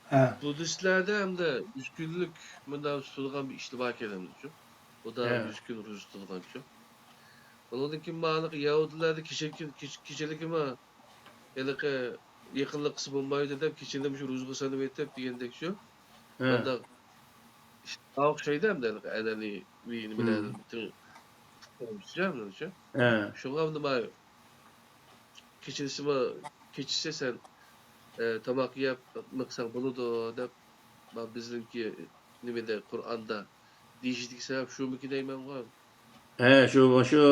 ھە. بۇددىستلەردە ئەمدى يۈز كۈنلۈك مۇنداق تۇتىدىغان بىر ئىشلار باركەن ئەمدىچۇ. ئۇدا ھە. يۈز كۈن روزا تۇتىدىغانچۇ. ئۇنىڭدىن كېيىن مانا يەھۇدىيلاردا كېچە-، كېچە-، كېچىلىكىمۇ ھېلىقى يېقىنلىق قىلسا بولمايدۇ دەپ، كېچىنى مۇشۇ روزىغا سانىۋېتىپ دېگەندەكچۇ. ھە. مۇنداق ئىشلارغا ئوخشايدۇ ئەمدى ھېلىقى ئەنئەنىۋى نېمىلەر مم. بۈتۈن ئىشلار ئەمدىچۇ. ھە. شۇڭا ئەمدى مانا كېچىسىمۇ، كېچىسى سەن، ئە، تاماق يەپ مىقساڭ بولىدۇ دەپ، مانا بىزنىڭكى نېمىدە، قۇرئاندا دېيىشىدىكى سەۋەب شۇمىكىن دەيمەنغۇ. ھە، شۇ، شۇ،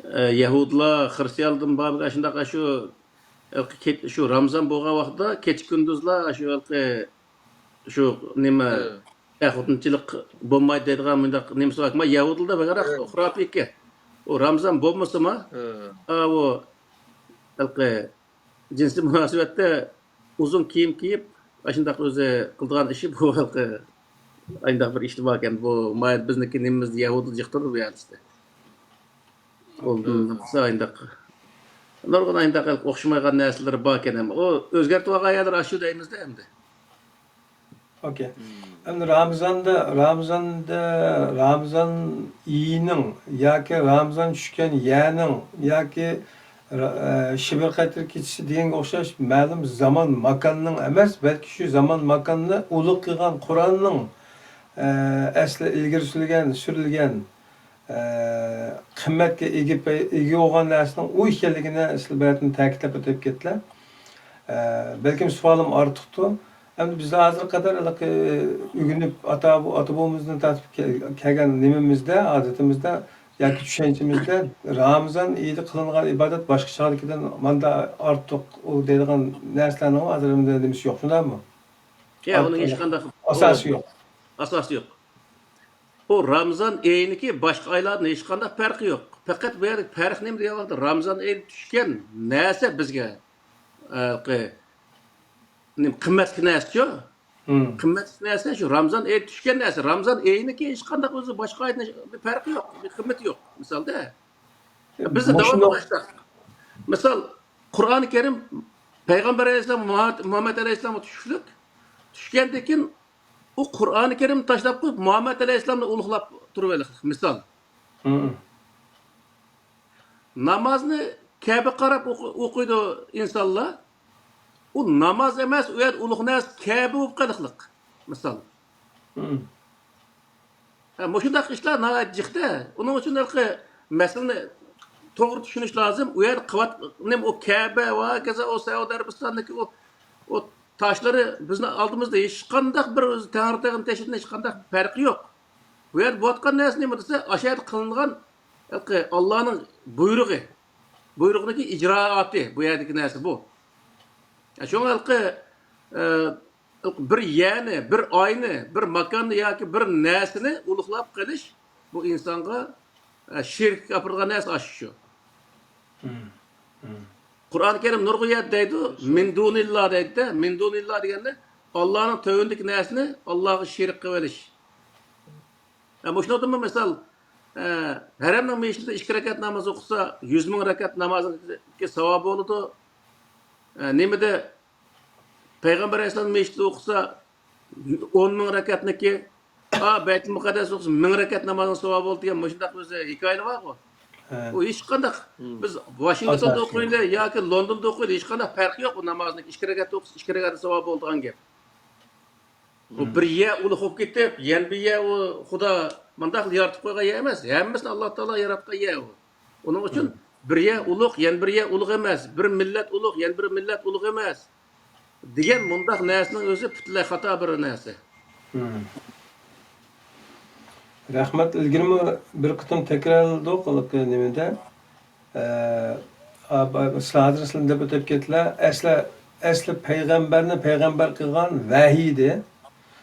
ئە، يەھۇدلار، خرىستىيانلاردىن بارمىكىن، ئاشۇنداق، شۇ، ھېلىقى كېچ-، شۇ رامزان بولغان ۋاقىتتا كېچە كۈندۈزلا شۇ ھېلىقى، شۇ نېمە، ھە. ئە، خوتۇنچىلىق بولمايدۇ دەيدىغان مۇنداق نېمىسى بار. ما يەھۇدلاردا بەكرەك ھە. خۇراپىي ئىكەن. ئۇ رامزان بولمىسىمۇ، ھە. ئا، ئۇ ھېلىقى جىنسىي مۇناسىۋەتتە ئۇزۇن كىيىم كىيىپ، ئاشۇنداق ئۆزى قىلىدىغان ئىشى بۇ ھېلىقى ئاينداق بىر ئىشتا باركەن. بۇ ما بىزنىڭكى نېمىمىزدە يەھۇدىي جىقتۇر بۇ يەردە. ئۇندىن قىلسا ئاينداق. نۇرغۇن ئاينداق ئوخشىمايدىغان نەرسىلىرى باركەن ئەمما. ئۇ ئۆزگەرتىۋالغان يەرلىرى ئاشۇ دەيمىزدە ئەمدى. ئوكەي. ئەمدى رامىزاندا، رامىزاندا، رامىزان ئېيىنىڭ ياكى رامىزان چۈشكەن يەرنىڭ ياكى را-، ئە، شېبە قەدىر كېچىسى دېگەنگە ئوخشاش مەلۇم زامان ماكاننىڭ ئەمەس، بەلكى شۇ زامان ماكاننى ئۇلۇغ قىلغان قۇرئاننىڭ، ئە، ئەسلى ئىلگىرى سۈرگەن، سۈرۈلگەن، ئە، قىممەتكە ئىگە پەي-، ئىگە بولغان نەرسىنىڭ ئۇ ئىكەنلىكىنى ئەسلى بەتىن تەكىتلەپ ئۆتۈپ كەتتىلە. ئە، بەلكىم سوئالىم ئارتۇقتۇ. ئەمدى بىزدە ھازىرغا قەدەر ھېلىقى ئۆگىنىپ، ئاتا، ئاتا بوۋىمىزدىن تارتىپ كەل-، كەلگەن نېمىمىزدە، ئادىتىمىزدە ياكى چۈشەنچىمىزدە رامىزان ئېيىدا قىلىنغان ئىبادەت باشقا چاغدىكىدىن ماندا ئارتۇق ئۇ دەيدىغان نەرسىلەرنىڭ ھازىر ئەمدى نېمىسى يوق، شۇنداقمۇ؟ يا، ئۇنىڭ ھېچقانداق ئاساسى يوق. ئاساسى يوق. بۇ رامىزان ئېيىنىڭكى باشقا ئايلاردىن ھېچقانداق پەرقى يوق. پەقەت بۇ يەردىكى پەرق نېمە دېگەن ۋاقىتتا، رامىزان ئېيىدا چۈشكەن نەرسە بىزگە، ئە، قى-، نېمە، قىممەتلىك نەرسىچۇ؟ قىممەتلىك نەرسە شۇ رامىزان ئېيىدا چۈشكەن نەرسە. رامىزان ئېيىنىڭكى ھېچقانداق ئۆزى باشقا ئايدىن بىر پەرقى يوق، بىر قىممىتى يوق. مىسالدا، بىزدە داۋاملىق ئاشۇنداق. مىسال، قۇرئانى كەرىم، پەيغەمبەر ئەلەيھىسسالام، مۇھەممەد ئەلەيھىسسالامغا چۈشلۈك، چۈشكەندىن كېيىن ئۇ قۇرئانى كەرىمنى تاشلاپ قويۇپ، مۇھەممەد ئەلەيھىسسالامنى ئۇلۇغلاپ تۇرۇۋېلىق، مىسال. نامازنى كەبە قاراپ ئوقۇ-، ئوقۇيدۇ ئىنسانلار. ئۇ ناماز ئەمەس، ئۇ يەردە ئۇلۇغ نەرسە كەبە بولۇپ قېلىقلىق، مىسال. ھە، مۇشۇنداق ئىشلار ناھايىتى جىقتە. ئۇنىڭ ئۈچۈن ھېلىقى مەسىلىنى توغرا چۈشىنىش لازىم. ئۇ يەردە قىلىۋاتقىنىم ئۇ كەبە ۋە ھاكازا ئۇ سەئۇدى ئەرەبىستاندىكى ئۇ ئۇ تاشلىرى بىزنىڭ ئالدىمىزدا ھېچقانداق بىر ئۆزى تەڭرىتاغنىڭ تېشىدىن ھېچقانداق پەرقى يوق. بۇ يەردە بولۇۋاتقان نەرسە نېمە دېسە، ئاشۇ يەردە قىلىنغان ھېلىقى ئاللانىڭ بۇيرۇقى، بۇيرۇقىنىڭكى ئىجرائاتى، بۇ يەردىكى نەرسە بۇ. شۇڭا ھېلىقى، ئە، بىر يەرنى، بىر ئاينى، بىر ماكاننى ياكى بىر نەرسىنى ئۇلۇغلاپ قېلىش، بۇ ئىنسانغا، ئە، شىرككە ئاپىرىدىغان نەرسە ئاشۇ شۇ. مم. مم. قۇرئان كەرىم نۇرغۇن يەردە دەيدۇ، مىن دۇنىللا دەيدۇ-دە، مىن دۇنىللا دېگەندە ئاللانىڭ تۆۋىنىدىكى نەرسىنى ئاللاغا شېرىك قىلىۋېلىش. ھە، مۇشۇنىڭدىنمۇ مىسال، ھە، ھەرەمنىڭ مەسچىتىدە ئىككى رەكەت ناماز ئوقۇسا، يۈز مىڭ رەكەت نامازنىڭكى ساۋابى بولىدۇ. ھە، نېمىدە پەيغەمبەر ئەلەيھىسسالام مەسچىتىدە ئوقۇسا، ئون مىڭ رەكەتنىكى، ئا، بەيتۇل مۇقەددەس ئوقۇسا، مىڭ رەكەت نامازنىڭ ساۋابى بولىدۇ دېگەن مۇشۇنداق بىز ھېكايىلەر بارغۇ. ھە. ئۇ ھېچقانداق، مم، بىز ۋاشىنگتوندا ئاساسىي ئوقۇيلى ياكى لوندوندا ئوقۇيلى، ھېچقانداق پەرقى يوق ئۇ نامازنىڭ. ئىككى رەكەت ئوقۇسا، ئىككى رەكەت ساۋابى بولىدىغان گەپ. ئۇ، مم، بىر يەر ئۇلۇغ بولۇپ كېتىپ، يەنە بىر يەر ئۇ خۇدا مۇنداق يارىتىپ قويغان يەر ئەمەس. ھەممىسىنى ئاللا تائالا ياراتقان يەر ئۇ. ئۇنىڭ ئۈچۈن، مم، بىر يەر ئۇلۇغ، يەنە بىر يەر ئۇلۇغ ئەمەس. بىر مىللەت ئۇلۇغ، يەنە بىر مىللەت ئۇلۇغ ئەمەس. دېگەن مۇنداق نەرسىنىڭ ئۆزى پۈتۈنلەي خاتا بىر نەرسە. مم. رەھمەت، ئىلگىرىمۇ بىر قېتىم تەكرارلىدۇق، ھېلىقى نېمىدە. ئە، ئا، با-، سىلەر ھازىر سىلەر دەپ ئۆتۈپ كەتتىلەر. ئەسلى، ئەسلى پەيغەمبەرنى پەيغەمبەر قىلغان ۋەھىيدى.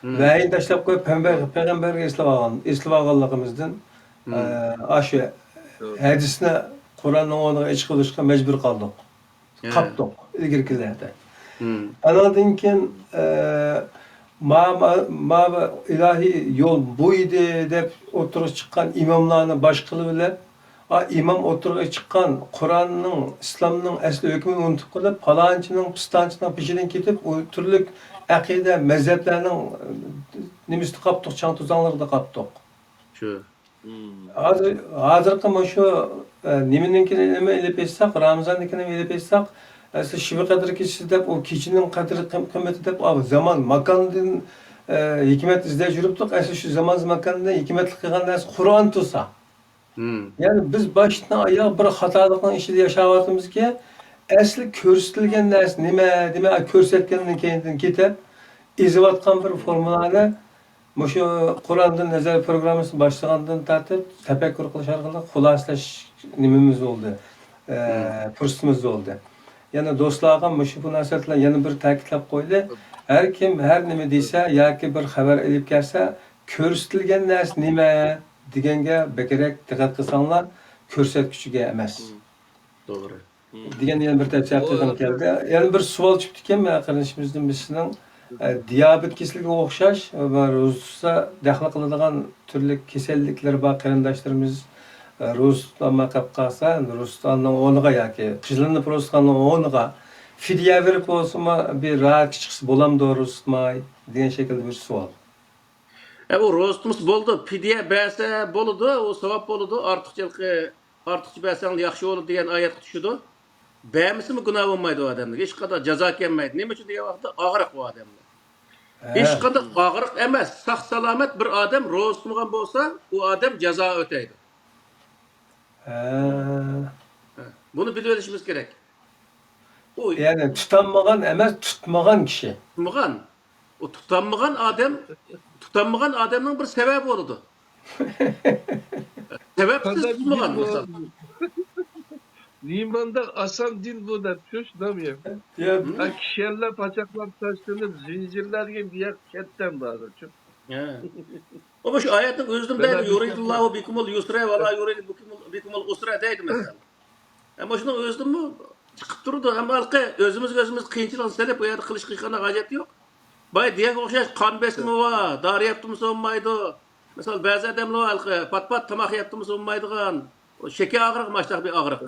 مم. ۋەھىينى تاشلاپ قويۇپ، پەيغەمبەر-، پەيغەمبەرگە ئېسىلىۋالغان، ئېسىلىۋالغانلىقىمىزدىن، مم، ئە، ئاشۇ، توغرا، ھەدىسنى قۇرئاننىڭ ئورنىغا ئېچىقىۋېلىشقا مەجبۇر قالدۇق. ھە. قاپتۇق ئىلگىرىكىلەردە. مم. ئانىڭدىن كېيىن، ئە، ما، ما، ما ئىلاھىي يول بۇ ئىدى دەپ ئوتتۇرىغا چىققان ئىماملارنى باش قىلىۋېلىپ، ئا، ئىمام ئوتتۇرىغا چىققان قۇرئاننىڭ، ئىسلامنىڭ ئەسلى ھۆكمىنى ئۇنتۇپ قېلىپ، پالانچىنىڭ، پىستانچىنىڭ پېشىدىن كېتىپ، ئۇ تۈرلۈك ئەقىدە، مەزھەپلەرنىڭ، ئە، نېمىسىدە قاپتۇق، چاڭ-توزانلىرىدا قاپتۇق. شۇ. مم. ھازىر، ھازىرقى مۇشۇ، ئە، نېمىنىڭكىنى نېمە ئېلىپ ئېيتساق، رامىزاننىڭكىنى ئېلىپ ئېيتساق، ئەسلى شېبە قەدرى كېچىسى دەپ، ئۇ كېچىنىڭ قەدرى قىم-، قىممىتى دەپ، ئا، زامان، ماكاندىن، ئە، ھېكمەت ئىزدەپ يۈرۈپتۇق. ئەسلى شۇ زامان، ماكاندا ھېكمەتلىك قىلغان نەرسە قۇرئان تۇرسا. مم. يەنى بىز باشتىن ئاياغ بىر خاتالىقنىڭ ئىچىدە ياشاۋاتىمىزكى، ئەسلى كۆرسىتىلگەن نەرسە نېمە؟ دېمەك، كۆرسەتكەندىن كېيىندىن كېتىپ، ئېزىۋاتقان بىر فورمۇلانى مۇشۇ قۇرئاندىن نەزەر پروگراممىسىنى باشلىغاندىن تارتىپ تەپەككۇر قىلىش ئارقىلىق خۇلاسىلەش نېمىمىز بولدى، ئە، مم، پۇرسىتىمىز بولدى. يەنە دوستلارغا مۇشۇ مۇناسىۋەت بىلەن يەنە بىر تەكىتلەپ قويىلى. ھەر كىم ھەر نېمە دېسە ياكى بىر خەۋەر ئېلىپ كەلسە، كۆرسىتىلگەن نەرسە نېمە دېگەنگە بەكرەك دىققەت قىلساڭلار، كۆرسەتكۈچىگە ئەمەس. مم. توغرا. مم. دېگەن يەنە بىر تەۋسىيە قىلغۇم كەلدى. يەنە بىر سوئال چۈشۈپتىكەن، قېرىندىشىمىزدىن بىرسىنىڭ، ئە، دىيابېت كېسىلىگە ئوخشاش، ئە، روزا تۇتسا دەخلى قىلىدىغان تۈرلۈك كېسەللىكلىرى بار قېرىنداشلىرىمىز، ئە، روزا تۇتالماي قېلىپ قالسا، روزا تۇتقاننىڭ ئورنىغا ياكى قىلىنىپ روزا تۇتقاننىڭ ئورنىغا فىدىيە بېرىپ بولسىمۇ بىر راھەتكە چىقسا بولامدۇ روزا تۇتماي دېگەن شەكىلدە بىر سوئال. ئە، ئۇ روزا تۇتمىسا بولىدۇ، پىدىيە بەرسە بولىدۇ، ئۇ ساۋاب بولىدۇ، ئارتۇقچىلىقى، ئارتۇقچە بەرسەڭ ياخشى بولىدۇ دېگەن ئايەتكە چۈشىدۇ. بەرمىسىمۇ گۇناھ بولمايدۇ ئادەمگە، ھېچقانداق جازا كەلمەيدۇ. نېمە ئۈچۈن دېگەن ۋاقىتتا ئاغرىق ئۇ ئادەمدە. ھە. ھېچقانداق ئاغرىق ئەمەس، ساق-سالامەت بىر ئادەم روزا تۇتمىغان بولسا، ئۇ ئادەم جازا ئۆتەيدۇ. ھە. ھە. بۇنى بىلىۋېلىشىمىز كېرەك. ئۇ يەنى تۇتالمىغان ئەمەس، تۇتمىغان كىشى. تۇتمىغان. ئۇ تۇتالمىغان ئادەم، تۇتالمىغان ئادەمنىڭ بىر سەۋەبى بولىدۇ. سەۋەبسىز تۇتمىغان، مىسال. نېمانداق ئاسان دىن بۇ دەپ چۈشىنەم يا. يا. ھە، كىشەنلەر پاچاقلاپ تاشلىنىپ، زىنجىرلەرگە بىياق كەتتەم بارىدۇ. ھە. ئۇ مۇشۇ ئايەتنىڭ ئۆزىدىن بەلكى، يۇرىدۇللاھۇ بىكۇمۇل يۇسرا ۋەلا يۇرىدۇ بىكۇمۇل، بىكۇمۇل ئۇسرا دەيدۇ، مەسىلەن. ئەمما شۇنىڭ ئۆزىدىنمۇ چىقىپ تۇرىدۇ. ئەمما ھېلىقى ئۆزىمىزگە ئۆزىمىز قىيىنچىلىقنى سېلىپ، بۇ يەردە قىلىشقا ھېچقانداق ھاجەت يوق. بايا دېگەنگە ئوخشاش قان بېسىمى بار، دارى يەپ تۇرمىسا بولمايدۇ. مىسال، بەزى ئادەملەر بار، ھېلىقى پات-پات تاماق يەپ تۇرمىسا بولمايدىغان، شېكەر ئاغرىقى، ماشۇنداق بىر ئاغرىق.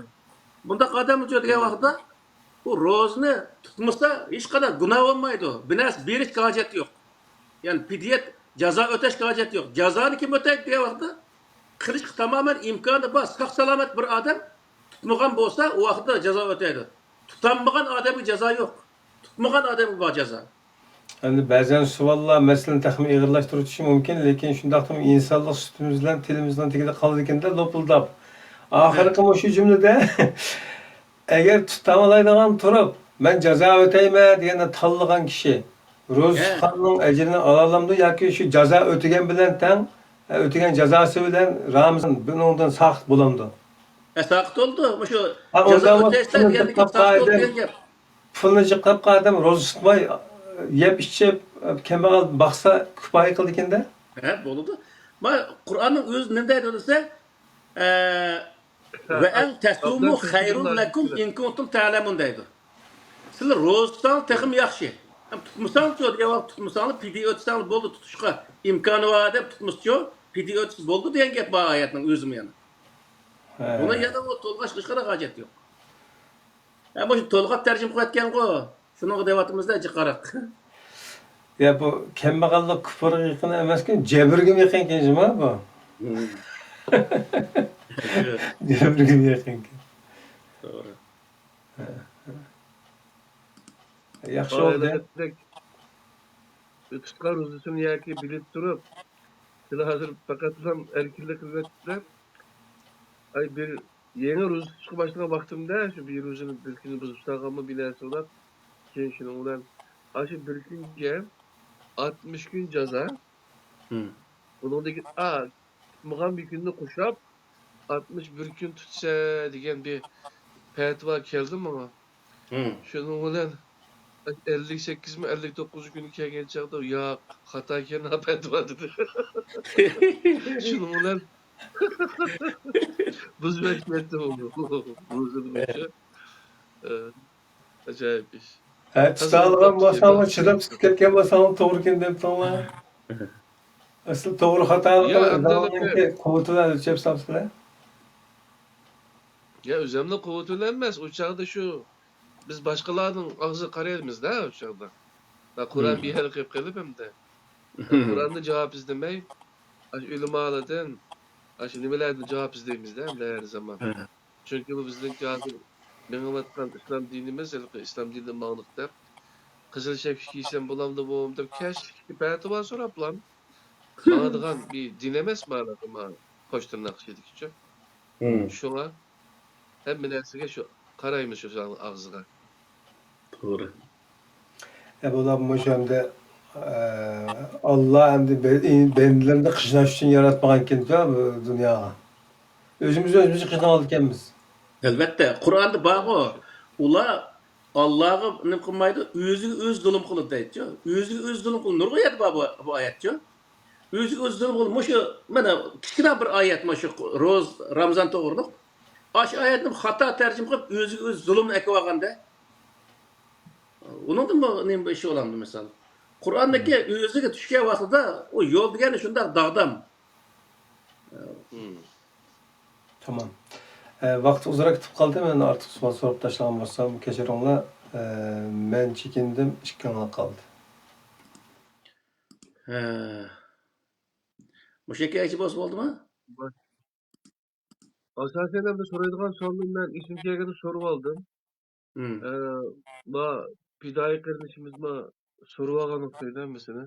بۇنداق ئادەملەر دېگەن ۋاقىتتا، ئۇ روزىنى تۇتمىسا، ھېچقانداق گۇناھ بولمايدۇ. بىر نەرسە بېرىشكە ھاجەت يوق. يەنى پىدىيە، جازا ئۆتەشكە ھاجەت يوق. جازانى كىم ئۆتەيدۇ دېگەن ۋاقىتتا، قىلىشقا تامامەن ئىمكانى بار، ساق-سالامەت بىر ئادەم تۇتمىغان بولسا، ئۇ ۋاقىتتا جازا ئۆتەيدۇ. تۇتالمىغان ئادەمگە جازا يوق. تۇتمىغان ئادەمگە بار جازا. ئەمدى بەزەن سوئاللار مەسىلىنى تېخىمۇ ئېغىرلاشتۇرۇۋېتىشى مۇمكىن، لېكىن شۇنداقتىمۇ ئىنسانلىق سۈپىتىمىز بىلەن تىلىمىزنىڭ تېگىدە قالىدىكەن-دە لوپۇلداپ. ئاخىرقى مۇشۇ جۈملىدە، ئەگەر تۇتالمايدىغان تۇرۇپ، مەن جازا ئۆتەيمەن دېگەندە تاللىغان كىشى روزا تۇتقاننىڭ ئەجرىنى ئالالامدۇ ياكى شۇ جازا ئۆتىگەن بىلەن تەڭ، ئە، ئۆتىگەن جازاسى بىلەن رامىزان بۇنىڭدىن ساقىت بولامدۇ؟ ئە، ساقىت بولىدۇ. مۇشۇ ھە، جازا ئۇنداق ئۆتەيسىلەر دېگەندىكىن ساقىت بولىدۇ دېگەن گەپ. پۇلنى جىقلاپ قالدىم، روزا تۇتماي، يەپ ئىچىپ، كەمبەغەل باقسا كۇپايە قىلىدىكەن-دە. ھە، بولىدۇ. ما، قۇرئاننىڭ ئۆزى نېمە دەيدۇ دېسە، ئە، ۋە ئەن تەسۇمۇ خەيرۇن لەكۇم ئىن كۇنتۇم تەلەمۇن دەيدۇ. سىلەر روزا تۇتساڭلار تېخىمۇ ياخشى. ھەم تۇتمىساڭلارچۇ دېگەن ۋاقىت، تۇتمىساڭلار پىدىيە ئۆتسەڭلار بولدى، تۇتۇشقا ئىمكانى بار دەپ تۇتمىسىچۇ، پىدىيە ئۆتسە بولدى دېگەن گەپ بار ئايەتنىڭ ئۆزىمۇ يەنە. ھە. بۇنى يەنە ئۇ تولغاش قىلىشقا ھاجەت يوق. ھە، مۇشۇ تولغاپ تەرجىمە قىلىۋەتكەنغۇ. شۇنىڭغا دەۋاتىمىز-دە، جىقاراق. يا، بۇ كەمبەغەللىك كۇپۇرغا يېقىن ئەمەسكەن، جەبرىگىمۇ يېقىنكەن جۇما بۇ. جەبرىگىمۇ يېقىنكەن. توغرا. ياخشى بولدى. ئىپتار روزىسىنى ياكى بىلىپ تۇرۇپ، سىلەر ھازىر پەقەتلا ئەركىنلىك قىلىۋەتتىلەر. ئاي، بىر يېڭى روزا تۇتۇشقا باشلىغان ۋاقتىمدا شۇ بىر روزىنى بىر كۈنى بۇزۇپ سالغانمۇ بىر نەرسە بولۇپ، كېيىن شۇنىڭ بىلەن ئاشۇ بىر كۈنگە ئاتمىش كۈن جازا. بۇنىڭدىكى، ئا، تۇتمىغان بىر كۈننى قوشاپ، ئاتمىش بىر كۈن تۇتسا دېگەن بىر پەتىۋا كەلدى ماڭا. شۇنىڭ بىلەن ئەللىك سەككىزمۇ، ئەللىك توققۇزىنچى كۈنى كەلگەن چاغدا، ياق، خاتا ئىكەن ھا پەتىۋا دېدى. شۇنىڭ بىلەن بۇزۇۋەتتىم روزىنى. ئە، ئاجايىپ ئىش. ھە، تۇتالىغان بولساڭلار، چىداپ تۇتۇپ كەتكەن بولساڭلار توغرىكەن دەپتىڭلار. ئەسلى توغرا خاتا قۇۋۋىتى بىلەن ئۆلچەپ سالسىلەر. يا، ئۆزۈمنىڭ قۇۋۋىتى بىلەن ئەمەس، ئۇ چاغدا شۇ بىز باشقىلارنىڭ ئاغزىغا قارايمىز-دە ئۇ چاغدا. قۇرئان بىر يەرگە قېلىپ قېلىپ ئەمدى. قۇرئاندىن جاۋاب ئىزدىمەي، ئاشۇ ئۆلىمالاردىن، ئاشۇ نېمىلەردىن جاۋاب ئىزدەيمىز-دە ئەمدى ھەر زامان. چۈنكى بۇ بىزنىڭكى ھازىر مېڭىۋاتقان ئىسلام دىنىمىز، ھېلىقى ئىسلام دىنىدىن ماڭدۇق دەپ، قىزىل شەپكە كىيسەم بولامدۇ، بولمامدۇ دەپ كەچلىك پەتىۋا سوراپلا ماڭىدىغان بىر دىن ئەمەس مانا، قوش تىرناق ئىچىدىكىچۇ. شۇڭا ھەممە نەرسىگە شۇ قارايمىز شۇ ئاغزىغا. توغرا. ئە، بۇلار مۇشۇ ئەمدى، ئە، ئاللا ئەمدى بە-، بەندىلىرىنى قىيناش ئۈچۈن ياراتمىغانكەن بۇ دۇنياغا. ئۆزىمىز ئۆزىمىزگە قىيناۋالىدىكەنمىز. ئەلۋەتتە، قۇرئاندا بارغۇ، ئۇلار ئاللاغا نېمە قىلمايدۇ، ئۆزىگە ئۆزى زۇلۇم قىلىدۇ دەيدىچۇ. ئۆزىگە ئۆزى زۇلۇم قىلىدۇ. نۇرغۇن يەردە بار بۇ، بۇ ئايەتچۇ. ئۆزىگە ئۆزى زۇلۇم قىلىدۇ. مۇشۇ، مانا، كىچىككىنە بىر ئايەت، مانا شۇ روز-، رامىزان توغرۇلۇق. ئاشۇ ئايەتنى خاتا تەرجىمە قىلىپ، ئۆزىگە ئۆزى زۇلۇمنى ئەكىۋالغاندا. ئۇنىڭدىن بۇ نېمە ئىش بولامدۇ، مىسال؟ قۇرئاندىكى ئۆزىگە چۈشكەن ۋاقتىدا ئۇ يول دېگەن شۇنداق داغدام. تامام. ئە، ۋاقىت ئۇزۇنراق كېتىپ قالدى. مەن ئارتۇق سوئال سوراپ تاشلىغان بولسام، كەچۈرۈڭلار. ئە، مەن چېكىندىم، ئىككىڭلار قالدى. ھە. مۇشۇ يەرگىچە بولسا بولدىمۇ؟ ئاساسەن ئەمدى سورايدىغان سوئالنى مەن ئېسىمگە كەلگەندە سورىۋالدىم. ئە، ما پىدائىي قېرىندىشىمىزمۇ سورىۋالغان ئوخشايدۇ ھەممىسىنى.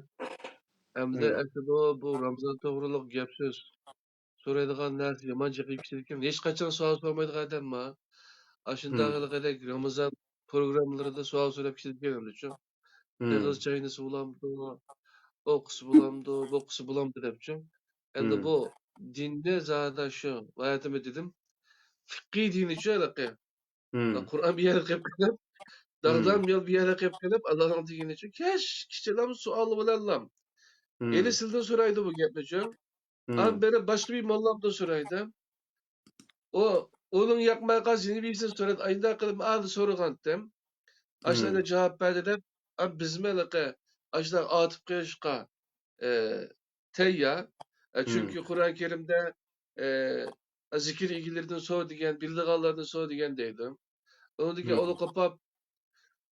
ئەمدى ئەسلىدە بۇ رامىزان توغرۇلۇق گەپ سۆز سورايدىغان نەرسە يامان جىق كېتىدىكەن. ھېچقاچان سوئال سورىمايدىغان ئادەم بار. ئاشۇنداق ھېلىقىدەك رامىزان پروگراممىلىرىدا سوئال سوراپ كېتىدىكەن ئەمدىچۇ. ئېغىز چاينىسا بولامدۇ، ئوقۇسا بولامدۇ، بوقۇسا بولامدۇ دەپچۇ. ئەمدى بۇ دىننى زادى شۇ باياتىنمۇ دېدىم، فىقھىي دىنىچۇ ھېلىقى. قۇرئان بىر يەرگە قېلىپ قېلىپ، داغدام يول بىر يەرگە قېلىپ قېلىپ، ئاللانىڭ دېگىنىچۇ كەچ كېچىلەم سوئال بىلەنلا. يەنە سىلدىن سورايدۇ بۇ گەپنىچۇ. ئاندىن بېرىپ باشقا بىر موللامدىن سورايدۇ. ئۇ، ئۇنىڭ ياقماي قالسا يەنە بىرسىدىن سورايدۇ. ئاينداق قىلىپ ئاندىن سورىغانتىم. ئاشۇلارغا جاۋاب بەردى دەپ، ئا، بىزمۇ ھېلىقى ئاشۇنداق ئاتىپ قېلىشقا، ئە، تەييار. ئە، چۈنكى قۇرئان كەرىمدە، ئە، زىكىر ئىگىلىرىدىن سور دېگەن، بىلىدىغانلاردىن سور دېگەن دەيدۇ. ئۇنىڭدىن كېيىن ئۇنى قوپاپ،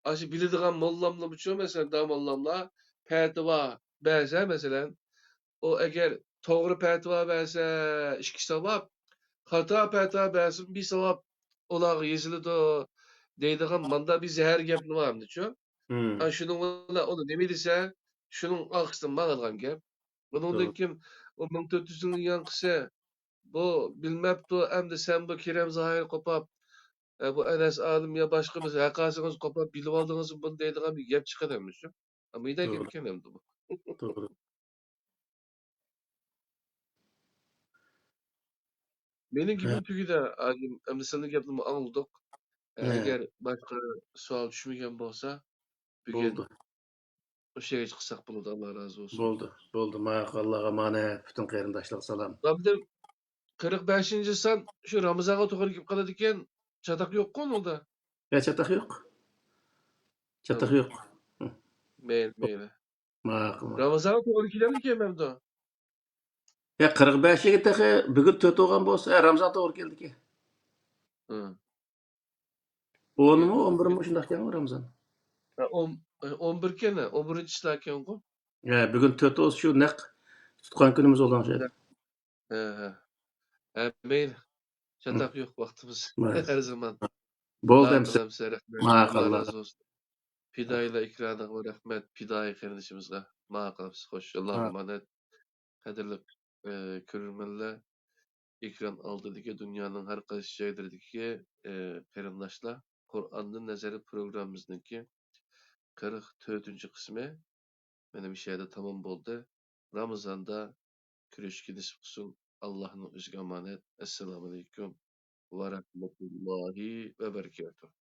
ئاشۇ بىلىدىغان موللاملىمۇچۇ، مەسىلەن، داموللاملار پەتىۋا بەرسە، مەسىلەن، ئۇ ئەگەر توغرا پەتىۋا بەرسە، ئىككى ساۋاب، خاتا پەتىۋا بەرسىمۇ بىر ساۋاب ئۇلارغا يېزىلىدۇ دەيدىغان ماندا بىر زەھەر گەپنى بار ئەمدىچۇ. ئا، شۇنىڭ بىلەن ئۇنى نېمە دېسە، شۇنىڭ ئارقىسىدىن ماڭىدىغان گەپ. بۇنىڭدىن كېيىن ئۇ مىڭ تۆت يۈز يىلنىڭ ياڭقىسى، بۇ بىلمەپتۇ، ئەمدى سەن بۇ كېرەم زاھىر قوپاپ، ئە، بۇ ئەنەس ئالىم يا باشقا بىر ھەققاسىڭىز قوپاپ بىلىۋالدىڭىزمۇ بۇنى دەيدىغان بىر گەپ چىقىدۇ ئەمىسە. ئەمما ئىدە گەپ ئىكەن ئەمدى بۇ. توغرا. مېنىڭ گېپىم تۈگىدى، ھاجىم. ئەمدى سىلىنىڭ گەپلىرىنى ئاڭلىدۇق. ئە، ئەگەر باشقا سوئال چۈشمىگەن بولسا، بۈگۈن بولدى. مۇشۇ يەرگىچە قىلساق بولىدۇ، ئاللا رازى بولسۇن. بولدى، بولدى. ماقۇل، ئاللاغا ئامانەت، پۈتۈن قېرىنداشلارغا سالام. ئەمدى قىرىق بەشىنچى سان شۇ رامىزانغا توغرا كېلىپ قالىدىكەن، چاتاق يوققۇ ئۇنىڭدا؟ يا، چاتاق يوق. چاتاق يوق. مەيلى، مەيلى. ماقۇل. رامىزانغا توغرا كېلەمدىكەن مەمدۇ؟ يا، قىرىق بەشىگە تېخى بۈگۈن تۆت بولغان بولسا، ھە، رامىزان توغرا كېلىدىكەن. ھە. ئونمۇ، ئون بىرمۇ شۇنداق ئىكەنغۇ رامىزان؟ ھە، ئون، ئون بىركەن، ئون بىرىنچى چىسلاكەنغۇ. ھە، بۈگۈن تۆت بولسا شۇ نەق تۇتقان كۈنىمىز بولغان شۇ. ھە، ھە. ھە، مەيلى. چاتاق يوق، ۋاقتىمىز ھەر زامان. بولدى ئەمىسە. رەھمەت. ئاللا رازى بولسۇن. پىدائىيلار ئېكرانىغا رەھمەت، پىدائىي قېرىندىشىمىزغا. ماقۇل، خوش، ئاللاغا ئامانەت. قەدىرلىك، ئە، كۆرۈرمەنلەر، ئېكران ئالدىدىكى دۇنيانىڭ ھەر قايسى جايلىرىدىكى، ئە، قېرىنداشلار، قۇرئاندىن نەزەر پروگراممىمىزنىڭكى قىرىق تۆتىنچى قىسمى مانا مۇشۇ يەردە تامام بولدى. رامىزاندا كۆرۈشكە نېسىپ قىلسۇن. ئاللاھنىڭ ئۆزىگە ئامانەت. ئەسسالامۇئەلەيكۇم ۋە رەھمەتۇللاھى ۋە بەرىكاتۇھ.